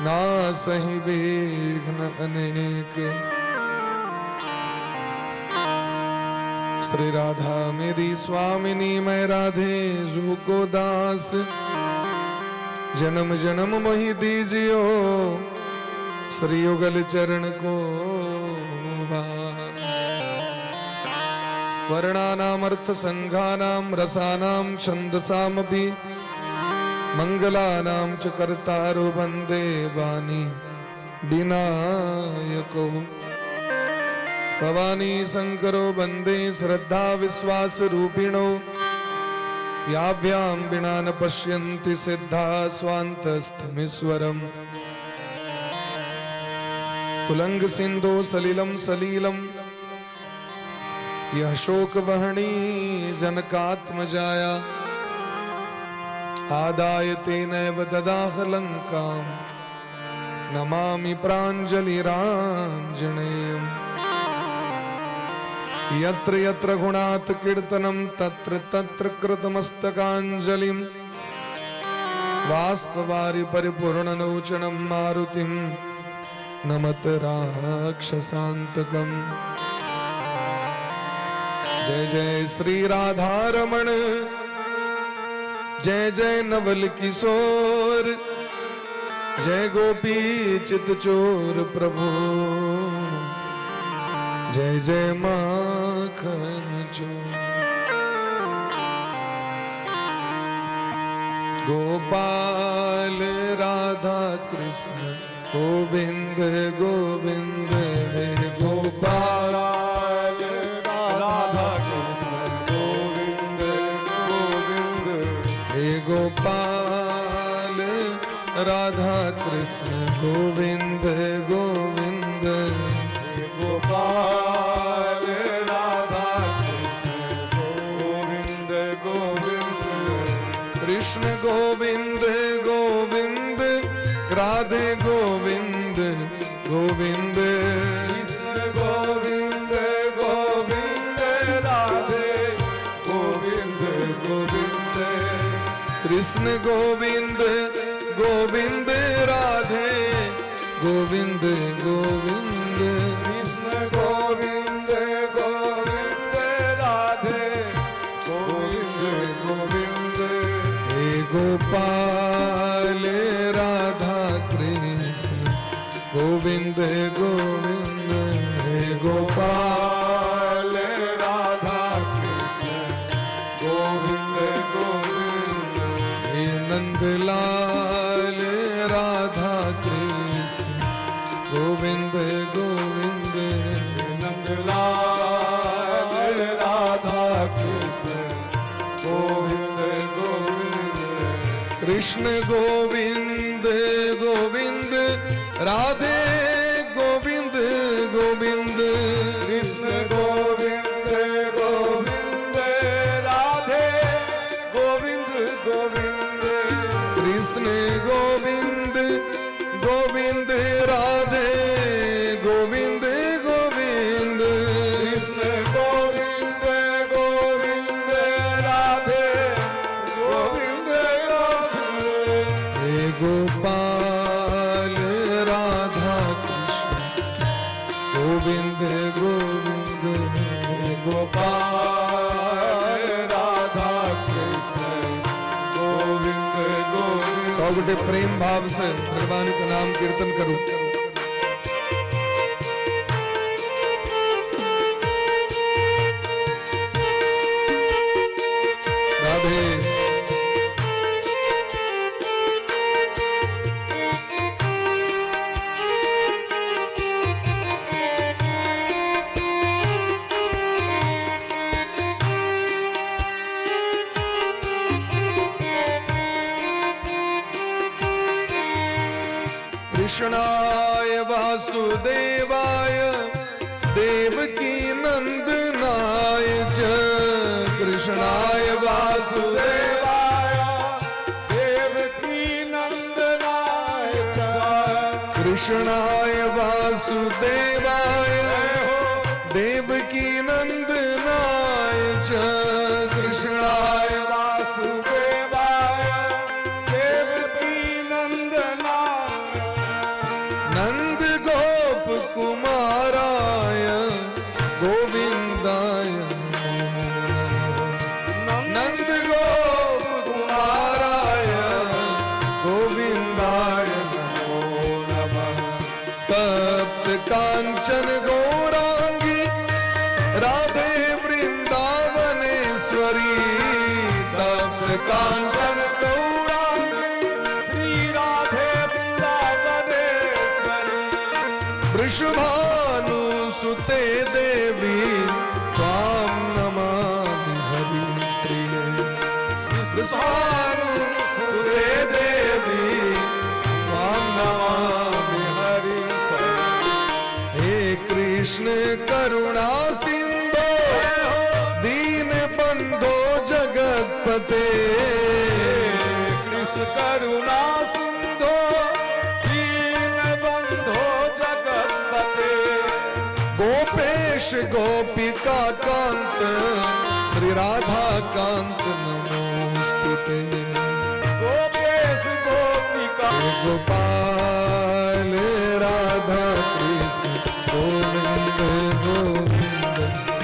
नासहि विघ्न अनेक। श्री राधा मेरी स्वामिनी, मैं राधे जू को दास। जन्म जन्म मोहि दीजियो, श्री युगल चरण को वास। वर्णानाम अर्थ संघानाम रसानाम छंदसामपि, मंगलानाम च कर्तारो वंदे वाणी विनायको। भवानी शंकरो वंदे श्रद्धा विश्वास रूपिणो, याभ्याम बिना न पश्यन्ति सिद्धा स्वान्तस्थमीश्वरम्। उलंग सिंधु सलिलम सलीलम, यह शोक वहणी जनकात्मजाया, आदाय तेनैव ददाह लंकाम, नमामि प्राञ्जलिराञ्जनेयम्। यत्र यत्र रघुनाथ कीर्तनं, तत्र तत्र कृतमस्तकाञ्जलिं, बाष्पवारि परिपूर्णलोचनं मारुतिं नमत राक्षसान्तकम्। जय जय श्री राधारमण, जय जय नवल किशोर, जय गोपी चित चोर प्रभु, जय जय माखन चोर। गोपाल राधा कृष्ण गोविंद गोविंद, हे गोपाल राधा कृष्ण गोविंद गोविंद, हे गोपाल राधा कृष्ण गोविंद गोविंद, हे गोपाल राधा कृष्ण गोविंद गोविंद, कृष्ण गोविंद गोविंद, राधे गोविंद गोविंद, कृष्ण गोविंद गोविंद, राधे गोविंद गोविंद, कृष्ण गोविंद गोविंद, राधे गोविंद गोविंद, कृष्ण गोविंद गोविंद, राधे गोविंद गोविंद, हे गोपाल राधा कृष्ण गोविंद गोविंद, हे गोपाल राधा कृष्ण गोविंद गोविंद, हे नंदलाल राधा कृष्ण गोविंद गोविंद, नंदलाल राधा कृष्ण गोविंद गोविंद, कृष्ण गोविंद गोविंद, राधे गोविंद गोविंद, कृष्ण गोविंद गोविंद, राधे गोविंद गोविंद, कृष्ण गोविंद गोविंद, राधे गोविंद गोविंद, कृष्ण गोविंद गोविंद, राधे गोविंद गोविंद, हे गोपाल राधा कृष्ण गोविंद गोविंद, हे गोपाल राधा कृष्ण गोविंद गोविंद। 100 गोटे प्रेम भाव से भगवान का नाम कीर्तन करो। राधे। कृष्णाय वासुदेवाय देवकी नंदनाय च, कृष्णाय वासुदेवाय देवकी नंदनाय च, कृष्णाय वासुदेवाय देवकी नंदनाय च, कृष्णाय वासुदेवाय देवकी नंदनाय, वृषभानु सुते देवी त्वां नमामि हरिप्रिये। वृषभानु सुते देवी त्वां नमामि हरिप्रिये। हे कृष्ण करुणा सिंधो दीन बंधो जगतपते। कृष्ण करुणा सिंधो दीन बंधो जगतपते। गोपेश गोपिका कांत श्री राधा कांत नमोस्तुते। गोपेश गोपिका हे गोपाल राधा कृष्ण गोविंद गोविंद,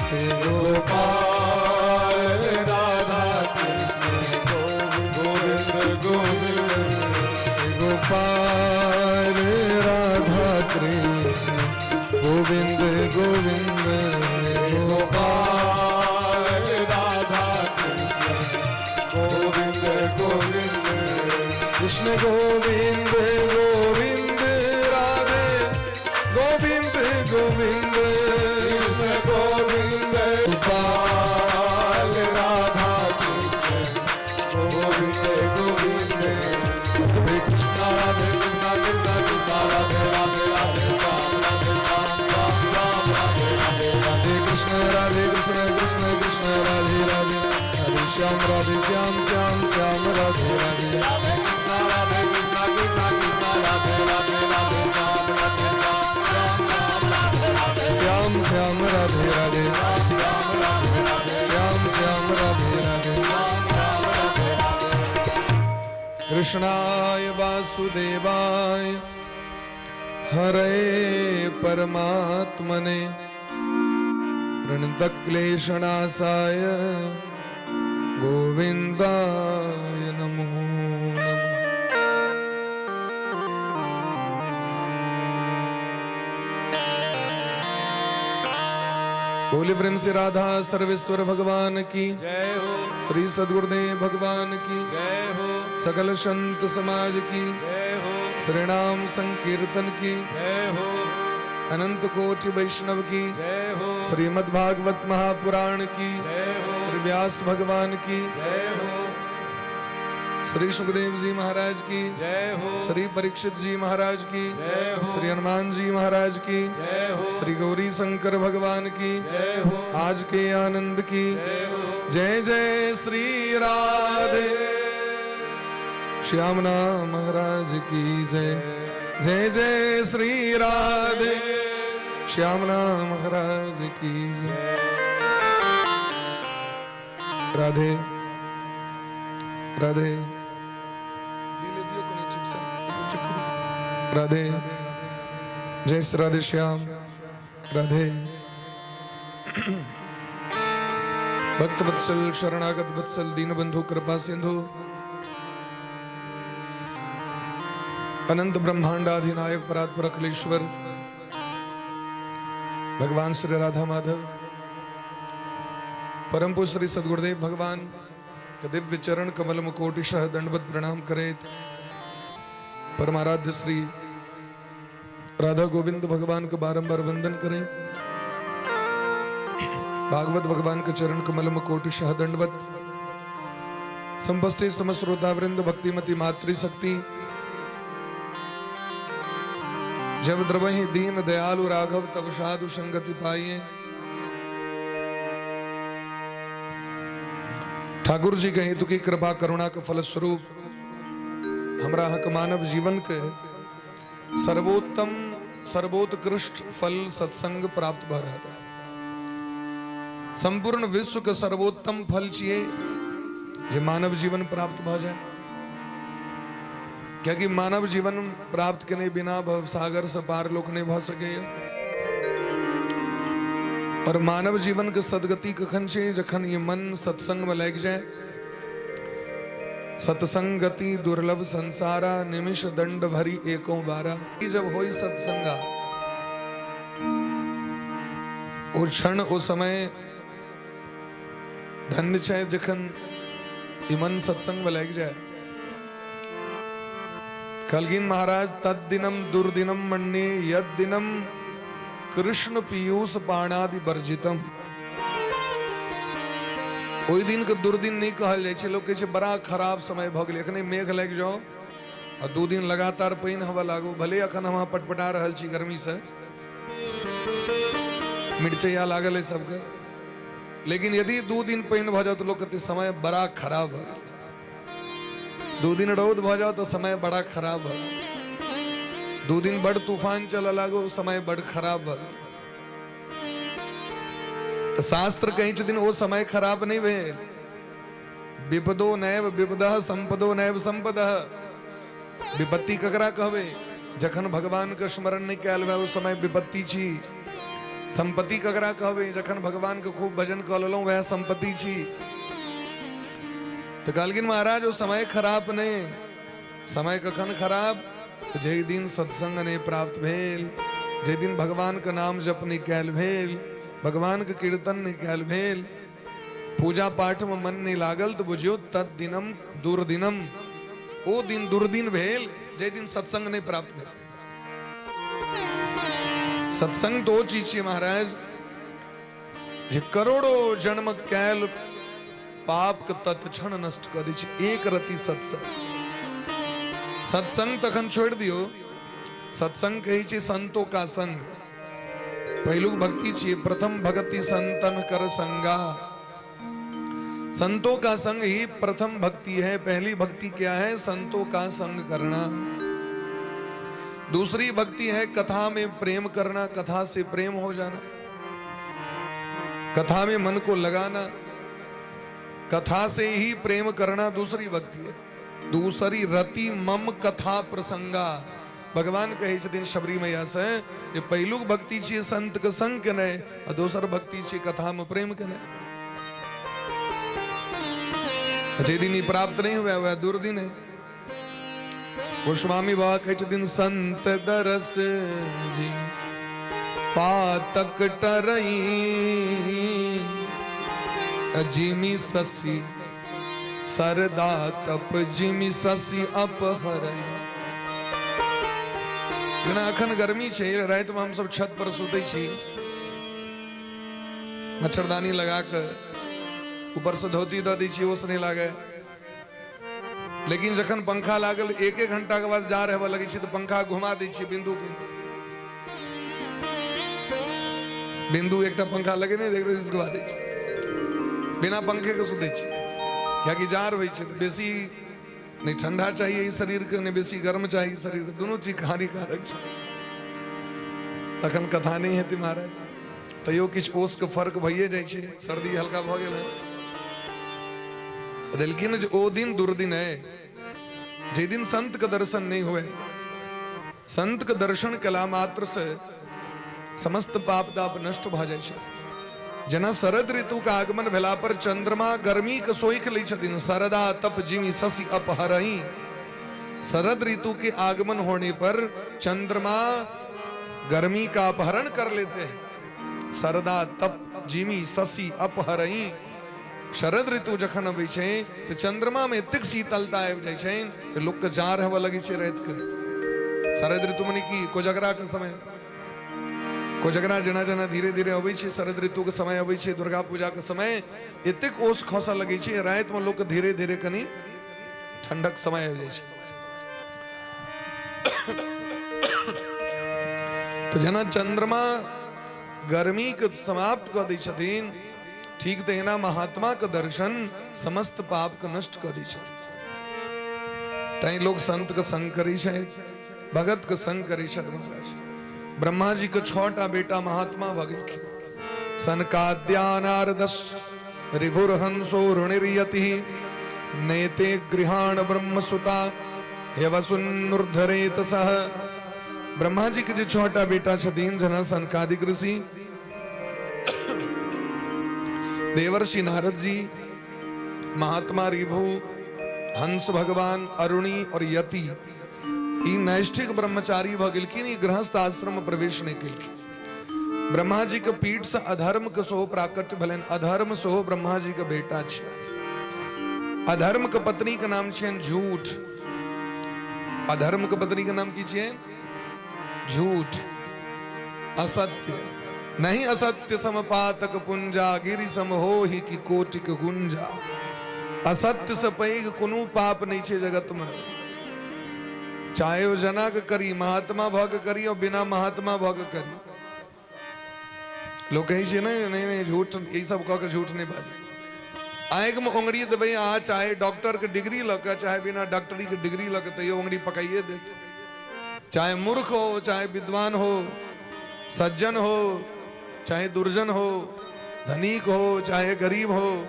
हे गोपाल राधा कृष्ण गोविंद गोविंद, हे गोपाल राधा कृष्ण गोविंद गोविंद, हे गोपाल गोपाल राधा कृष्ण गोविंद गोविंद, कृष्ण गोविंद गोविंद राधे गोविंद गोविंद, कृष्ण गोविंद गोपाल गोपाल राधा कृष्ण गोविंद गोविंद, राधे कृष्ण राधे कृष्ण कृष्ण कृष्ण राधे राधे राधे राम राधे राम राम राम राधे राधे। राधे कृष्ण राधे कृष्ण कृष्ण कृष्ण राधे राधे, राधे श्याम राधे श्याम श्याम श्याम राधे राधे। राधे कृष्ण राधे कृष्ण कृष्ण कृष्ण राधे राधे राधे राम राधे राम राम राम राधे राधे। श्याम श्याम राधे राधे, राम राम राधे राधे, श्याम श्याम राधे राधे, राम राम राधे राधे। कृष्णाय वासुदेवाय हरे परमात्मने प्रणतक्लेशनाशाय गोविंदाय नमो नमः। बोले प्रेम से राधा सर्वेश्वर भगवान की जय हो। श्री सदगुरुदेव भगवान की जय हो। सकल संत समाज की जय हो। श्री नाम संकीर्तन की जय हो। अनंत कोटि वैष्णव की जय हो। श्रीमद् भागवत महापुराण की जय हो। श्री व्यास भगवान की जय हो। श्री सुखदेव जी महाराज की जय हो। श्री परीक्षित जी महाराज की जय हो। श्री हनुमान जी महाराज की जय हो। श्री गौरी शंकर भगवान की जय हो। आज के आनंद की जय हो। जय जय श्री राधे श्याम नाम महाराज की जय जय जय श्री राधे श्याम नाम महाराज की जय। राधे राधे राधे, जय श्री राधे श्याम राधे। भक्त वत्सल शरणागत वत्सल दीनबंधु कृपा सिंधु अनंत ब्रह्मांडाधिनायक परात्पर अखिलेश्वर भगवान श्री राधा माधव परम पूज्य श्री सदगुरुदेव भगवान के दिव्य चरण कमल मुकोटि शह दंडवत प्रणाम करेत परमाराध्य श्री राधा गोविंद भगवान को बारंबार वंदन करें। भागवत भगवान के चरण कमल मुकोटि शह दंडवत संपस्थित समस्त श्रोतावृंद भक्तिमती मातृशक्ति जब द्रवहि दीन दयालु राघव तब साधु संगति पाइए। ठाकुर जी के हेतु की कृपा करुणा के फलस्वरूप हमरा हक मानव जीवन के सर्वोत्तम सर्वोत्कृष्ट फल सत्संग प्राप्त भ रहा है। संपूर्ण विश्व के सर्वोत्तम फल छिए जे मानव जीवन प्राप्त भ जाए, क्योंकि मानव जीवन प्राप्त के बिना भव सागर से पार लोक नहीं भ सके। और मानव जीवन के सदगति कखन छे जखन ये मन सत्संग में लग जाए। सत्संगति दुर्लभ संसारा निमिष दंड भरी एको बारा। जब होई सत्संगा ओ क्षण ओ समय धन्य छे जखन ई मन सत्संग में लग जाए। खलगिन महाराज तद्दिनम दुर्दिनम मन्ये यद दिनम कृष्ण पीयूष पाणादि वर्जितम। ओहि दिन के दुर्दिन नहीं कहल जाइ छै। लोक कहै छै बड़ा खराब समय भऽ गेलै, एखने मेघ लागि जाओ आ 2 दिन लगातार पानि हवा लागू, भले अखन हम पटपटा रहल छी गर्मी से, मिरचैया लागल है सबके, लेकिन यदि 2 दिन पानि भऽ जाओ तऽ लोक कहतै समय बड़ा खराब भऽ गेलै। 2 दिन रौद भऽ जाओ तऽ समय बड़ा खराब भऽ गेलै। 2 दिन बड़ तूफान चलऽ लागो, समय बड़ खराब भऽ गेलै। तऽ शास्त्र कहै छथिन ओ समय खराब नहि भेल। विपदो नैव विपदः संपदो नैव संपदः। विपत्ति ककरा कहबै? जखन भगवान के स्मरण नहि कयल हुए ओ समय विपत्ति छी। संपत्ति ककरा कहबै? जखन भगवान के खूब भजन कऽ लेलहुँ वएह संपत्ति छी। तऽ कहलखिन महाराज ओ समय खराब नहि। समय कखन खराब? जाहि दिन सत्संग नहि प्राप्त भेल, जाहि दिन भगवान के नाम जप नहि कयल भेल, भगवान के कीर्तन नहि कयल भेल, पूजा पाठ में मन नहीं लागल, तो बुझियो तद दिनम दुर्दिनम, ओ दिन दुर्दिन भेल जाहि दिन सत्संग नहीं प्राप्त भेल। सत्संग तो ओ चीज छियै महाराज जे करोड़ों जन्म कैल पाप के तत्क्षण नष्ट कऽ दै छै एक रति सत्संग। सत्संग तखन छोड़ि दियौ, सत्संग कहै छै संतो का संग। पहिलुक भक्ति छियै प्रथम भक्ति संतन कर संगा। संतों का संग ही प्रथम भक्ति है। पहली भक्ति क्या है? संतों का संग करना। दूसरी भक्ति है कथा में प्रेम करना, कथा से प्रेम हो जाना, कथा में मन को लगाना, कथा से ही प्रेम करना दूसरी भक्ति है। दूसरी रति मम कथा प्रसंगा। भगवान कहै छथिन शबरी मैया से जे पहिलुक भक्ति छियै संत के संग केनाइ आ दोसर भक्ति छियै कथा में प्रेम केनाइ। जे दिन ई प्राप्त नहीं हुए वह दुर्दिन है। गोस्वामी बाबा कहै छथिन संत दरस जी पातक टरई जिमि शशि सरदा तप जिमि शशि अपहरई। जेना अखन गर्मी छै, रातिमे हमसब छत पर सुतै छी, मच्छरदानी लगा कऽ ऊपर से धोती दऽ दै छी, ओस नहि लागै। लेकिन जखन पंखा लागल एक एक घंटा के बाद जा रहबऽ लगै छै तऽ पंखा घुमा दै छियै बिंदु के बिंदु एकटा पंखा लगेने देख रहे घुमा दै छियै, बिना पंखे के सुतै छी, कियाकि जाड़ होइ छै तऽ बेसी नहि ठंडा चाहिए ई शरीर के, नहि बेसी गर्म चाहिए शरीर के, दुनू चीज हानिकारक छै। तखन कथा नहि हेतै महाराज। तैयो किछु ओस के फर्क भइए जाइ छै, सर्दी हल्का भऽ गेल है। देलखिन जे ओ दिन दुर्दिन है जे दिन संत के दर्शन नहीं हुए। संत के दर्शन कला मात्र से समस्त पाप ताप नष्ट भऽ जाइ छै। जेना शरद ऋतु के आगमन भेला पर चंद्रमा गर्मी के सोइख लै छथिन, शरदा तप जिमि शशि अपहरई। शरद ऋतु के आगमन होने पर चंद्रमा गर्मी का अपहरण कर लेते हैं। शरदा तप जिमि शशि अपहरई। शरद ऋतु जखन अबै छै तऽ चंद्रमा में एतेक शीतलता आबि जाइ छै कि लोक के जाड़ हेबऽ लगै छै राति के। शरद ऋतु मने की कोजगरा के समय, कोजगरा जेना जेना धीरे धीरे अबै छै, शरद ऋतु के समय अबै छै, दुर्गा पूजा के समय, एतेक ओस खसऽ लगै छै राति में लोक धीरे धीरे कनि ठंडक समय आबि जाइ छै। तऽ जेना चंद्रमा गर्मी के समाप्त कऽ दै छथिन, ठीक तहिना महात्मा के दर्शन समस्त पाप के नष्ट कऽ दै छथिन। तैं लोग संत के संग करै छथि, भगत के संग करै छथि। महाराज ब्रह्मा जी के 6टा बेटा महात्मा भऽ गेलखिन। सनकाद्यानारदश ऋभुर्हंसो ऋणिर्यति नेते गृहाण ब्रह्मसुता ह्यवसुन्नुर्धरेत सह। ब्रह्मा जी के जे 6टा बेटा छथिन, जेना सनकादिक ऋषि, देवर्षि नारद जी, महात्मा ऋभु, हंस भगवान, अरुणी और यति, ई नैष्ठिक ब्रह्मचारी भऽ गेलखिन, ई गृहस्थ आश्रम में प्रवेश नहि केलखिन। ब्रह्मा जी के पीठ से अधर्म के सेहो प्राकट्य भेलनि। अधर्म सेहो ब्रह्मा जी के बेटा छियै। अधर्म के पत्नी के नाम छियनि झूठ। अधर्म के पत्नी के नाम की छियनि? झूठ। असत्य नहीं असत्य समपातक पुंजा गिरि सम हो ही की कोटिक गुंजा। असत्य से पैघ कोनो पाप नहीं छे जगत में, चाहे ओ जना के करी, महात्मा भऽ के करी और बिना महात्मा भऽ के करी। लोग कहै छै नहीं नहीं नहीं झूठ, ई सब कह के झूठ नहीं बाजू। आँखि में उंगरी देबै अहाँ, चाहे डॉक्टर के डिग्री लऽ के चाहे बिना डॉक्टरी के डिग्री लऽ के, तैयो उंगरी पकाइए देत। चाहे मूर्ख हो चाहे विद्वान हो, सज्जन हो चाहे दुर्जन हो, धनिक हो चाहे गरीब हो,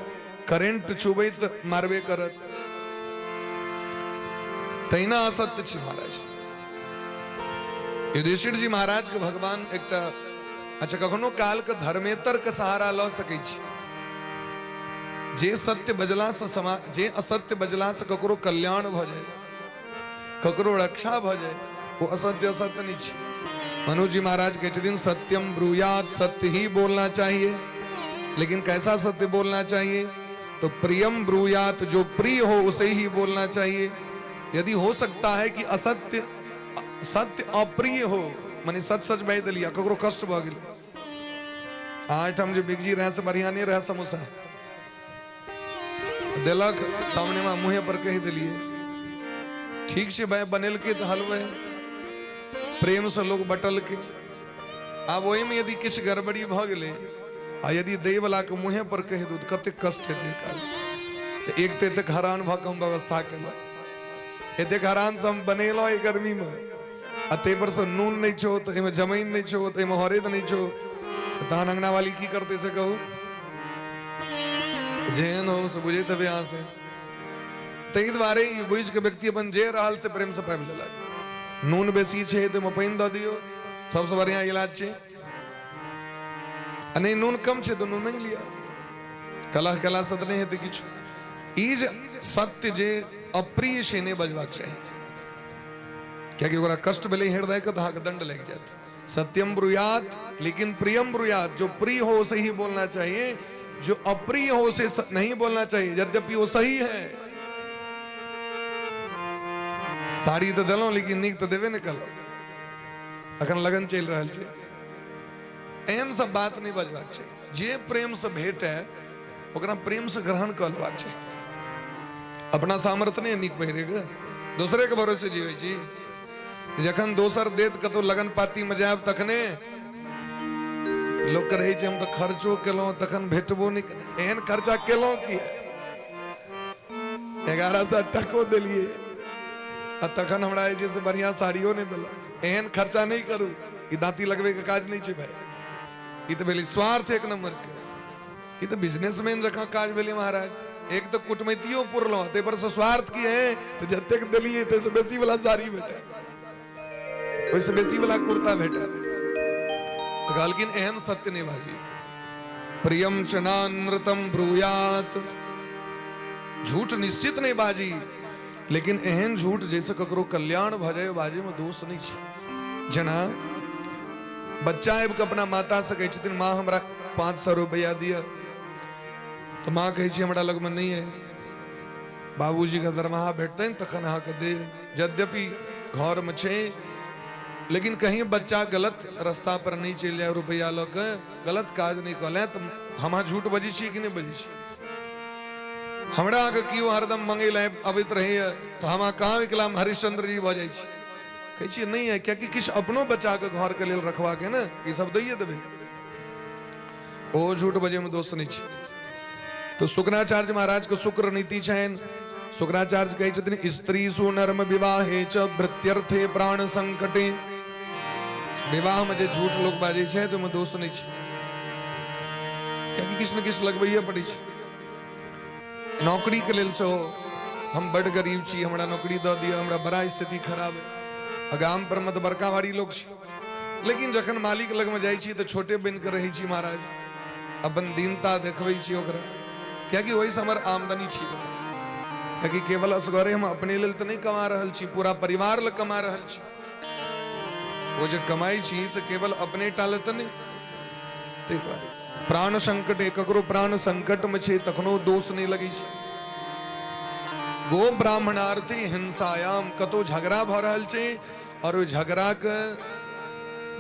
करेंट छुबैत मारबे करत। तहिना असत्य छै महाराज। युधिष्ठिर जी महाराज के भगवान एकटा अच्छा कखनो काल के धर्मेतर के सहारा लऽ सकै छी। जे सत्य बजला से समा जे असत्य बजला से ककरो कल्याण भऽ जाय, ककरो रक्षा भऽ जाय, वो असत्य असत्य नहीं छै। मनु जी महाराज कहै छथिन सत्यम ब्रूयात, सत्य ही बोलना चाहिए। लेकिन कैसा सत्य बोलना चाहिए? तो प्रियम ब्रूयात, जो प्रिय हो उसे ही बोलना चाहिए। यदि हो सकता है कि असत्य सत्य अप्रिय हो, माने सच सच बाजि देलियै, ककरो कष्ट भऽ गेलै। अहाँ एहिठाम जे बिगजी रहै से बढ़िया नहि रहै, समोसा देलक सामने में, मुँहे पर कहि देलियै ठीक छै भाई, बनेलकै तऽ हलवे प्रेम से लोग बटलकै। आब ओहिमे यदि किछु गड़बड़ी भऽ गेलै आ यदि दै वला के मुँहे पर कहि दू तऽ कतेक कष्ट हेतै। काल एक तऽ एतेक हरान भऽ कऽ हम व्यवस्था केलहुँ, एतेक हरान से हम बनेलहुँ एहि गर्मीमे, आ ताहि पर से नून नहि छौ, तऽ एहिमे जमैन नहि छौ, तऽ एहिमे हरैद नहि छौ, तहन अंगना वाली की करतै से कहू? जेहन हो से बुझैत हेबै अहाँ से। ताहि दुआरे ई बुझि कऽ व्यक्ति अपन जे रहल से प्रेम से पाबि लेलक। नून बेसी छै तऽ ओहिमे पानि दऽ दियौ, सबसँ बढ़िआँ इलाज छै। आ नहि नून कम छै तऽ नून मांगि लिअ, कलह केलासँ तऽ नहि हेतै किछु। ई जे सत्य जे अप्रिय छै नहि बजबाक चाही, कियाकि ओकरा कष्ट भेलै हृदयके तऽ अहाँके दंड लागि जायत। सत्यम ब्रूयात लेकिन प्रियम ब्रूयात, जो प्रिय हो उसे ही बोलना चाहिए, जो अप्रिय हो उसे नहीं बोलना चाहिए, यद्यपि वो सही है। साड़ी तऽ देलहुँ लेकिन नीक तऽ देबे नहि केलहुँ, अखन लगन चलि रहल छै। एहन सब बात नहि बजबाक चाही। जे प्रेम से भेटै ओकरा प्रेम से ग्रहण कऽ लेबाक चाही। अपना सामर्थ्य नहि नीक पहिरेके, दोसरे के भरोसे जीवे छी। जखन दोसर देत कतौ लगन पाती में जायब तखने लोक रहै छै हम तऽ खर्चो केलहुँ तखन भेटबो नहि, एहन खर्चा केलहुँ किया? 1100 टको देलियै आ तखन हमरा जे छै से बढ़िआँ साड़ियो नहि देलक। एहन खर्चा नहि करू, ई दाँती लगबैके काज नहि छै भाई, ई तऽ भेलै स्वार्थ एक नंबर के, ई तऽ बिजनेसमैन जकाँ काज भेलै महाराज। एक तऽ कुटमैतियो पुरलहुँ, ताहि पर से स्वार्थ की है, तऽ जतेक देलियै ताहिसँ बेसी वाला साड़ी भेटल, ओहिसँ बेसी वाला कुर्ता भेटल। तऽ कहलखिन एहन सत्य नहि बाजी। प्रियम च नानृतम ब्रूयात, झूठ निश्चित नहि बाजी, लेकिन एहन झूठ जाहिसँ ककरो कल्याण भऽ जाय बाजैमे दोष नहि छै। जेना बच्चा आबि कऽ अपना मातासँ कहै छथिन माँ हमरा 500 रुपैआ दिअ, तऽ माँ कहै छै हमरा लगमे नहि अइ, बाबूजीके दरमाहा भेटतनि तखन अहाँके देब। यद्यपि घरमे छै, लेकिन कहीं बच्चा गलत रास्ता पर नहि चलि जाय, रुपैआ लऽ कऽ गलत काज नहि कऽ ले, तऽ हम अहाँ झूठ बजै छियै कि नहि बजै छियै? हमरा अहाँके केओ हरदम मंगै लए अबैत रहैए तऽ हम अहाँ कहाँ इकलाम हरिश्चंद्र जी भऽ जाइ छी? कहै छियै नहि है, कियाकि किछु अपनो बच्चाके घरके लेल रखबाक है ने, ई सब दैए देबै। ओ झूठ बजैमे दोष नहि छै। तऽ शुक्राचार्य महाराजके शुक्र नीति छनि। शुक्राचार्य कहै छथिन स्त्री सुनर्म विवाहे च वृत्यर्थे प्राण संकटे। विवाहमे जे झूठ लोक बाजै छै तऽ ओहिमे दोष नहि छै, कियाकि किछु ने किछु लगबैए पड़ै छै। नौकरीके लेल सेहो हम बड्ड गरीब छी, हमरा नौकरी दऽ दिअ, हमरा बड़ा स्थिति खराब है। आ गाम पर मे तऽ बड़का भारी लोक छै, लेकिन जखन मालिक लगमे जाइ छी तऽ छोटे बनि कऽ रहै छी महाराज, अपन दीनता देखबै छी ओकरा, कियाकि ओहिसँ हमर आमदनी ठीक रहै। कियाकि केवल असगरे हम अपने लेल तऽ नहि कमा रहल छी, पूरा परिवार लए कमा रहल छी। ओ जे कमाइ छी से केवल अपने टा लए तऽ नहि। ताहि दुआरे प्राण संकट, ककरो प्राण संकट में छै तखनो दोष नहि लगै छै। गो ब्राह्मणार्थी हिंसायाम, कतौ झगड़ा भऽ रहल छै और ओहि झगड़ाके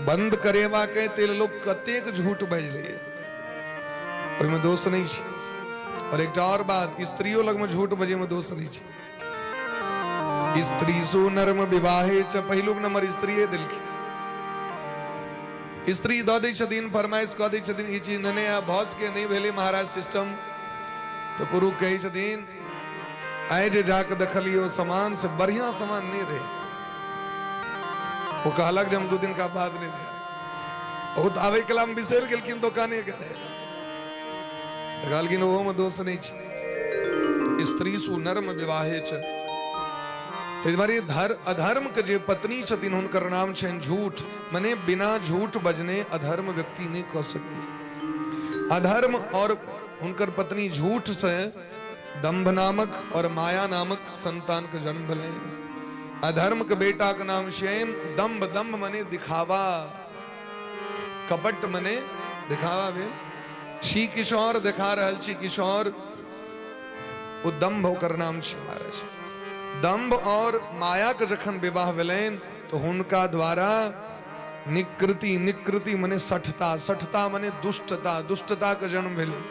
बंद करेबाक अइ ताहि लेल लोक कतेक झूठ बाजि लैए, ओहिमे दोष नहि छै। और एकटा और बात, स्त्रियो लगमे झूठ बजैमे दोष नहि छै। स्त्री सु नर्म विवाहे च, पहिलुक नंबर स्त्रिये देलखिन। स्त्री दऽ दै छथिन, फरमाइश कऽ दै छथिन, ई चीज नेने आ, भऽ सकै नहि भेलै महाराज सिस्टम, तऽ पुरुष कहै छथिन आइ जे जाके देखलियै सामान से बढ़िया सामान नहि रहै। ओ कहलक जे हम 2 दिन का बाद नहि लेब। बहुत आबै कला मे बिसरि गेलखिन दोकाने के रहै। तऽ कहलखिन ओहोमे दोष नहि छै, स्त्री सुनर्म विवाहे छै। ताहि दुआरे अधर्म के जे पत्नी छथिन हुनकर नाम छनि झूठ। मने बिना झूठ बजने अधर्म व्यक्ति नहि कऽ सकैए। अधर्म और हुनकर पत्नी झूठ से दंभ नामक और माया नामक संतान के जन्म भेलै। अधर्म के बेटा के नाम छियनि दंभ। दंभ मने दिखावा, कपट मने दिखावा भेल। छी किशोर, देखा रहल छी किशोर, ओ दंभ ओकर नाम छै महाराज। दंभ और माया के जखन विवाह भेलनि तो हुनका द्वारा निकृति, निकृति मने सठता, सठता मने दुष्टता, दुष्टता के जन्म भेलै।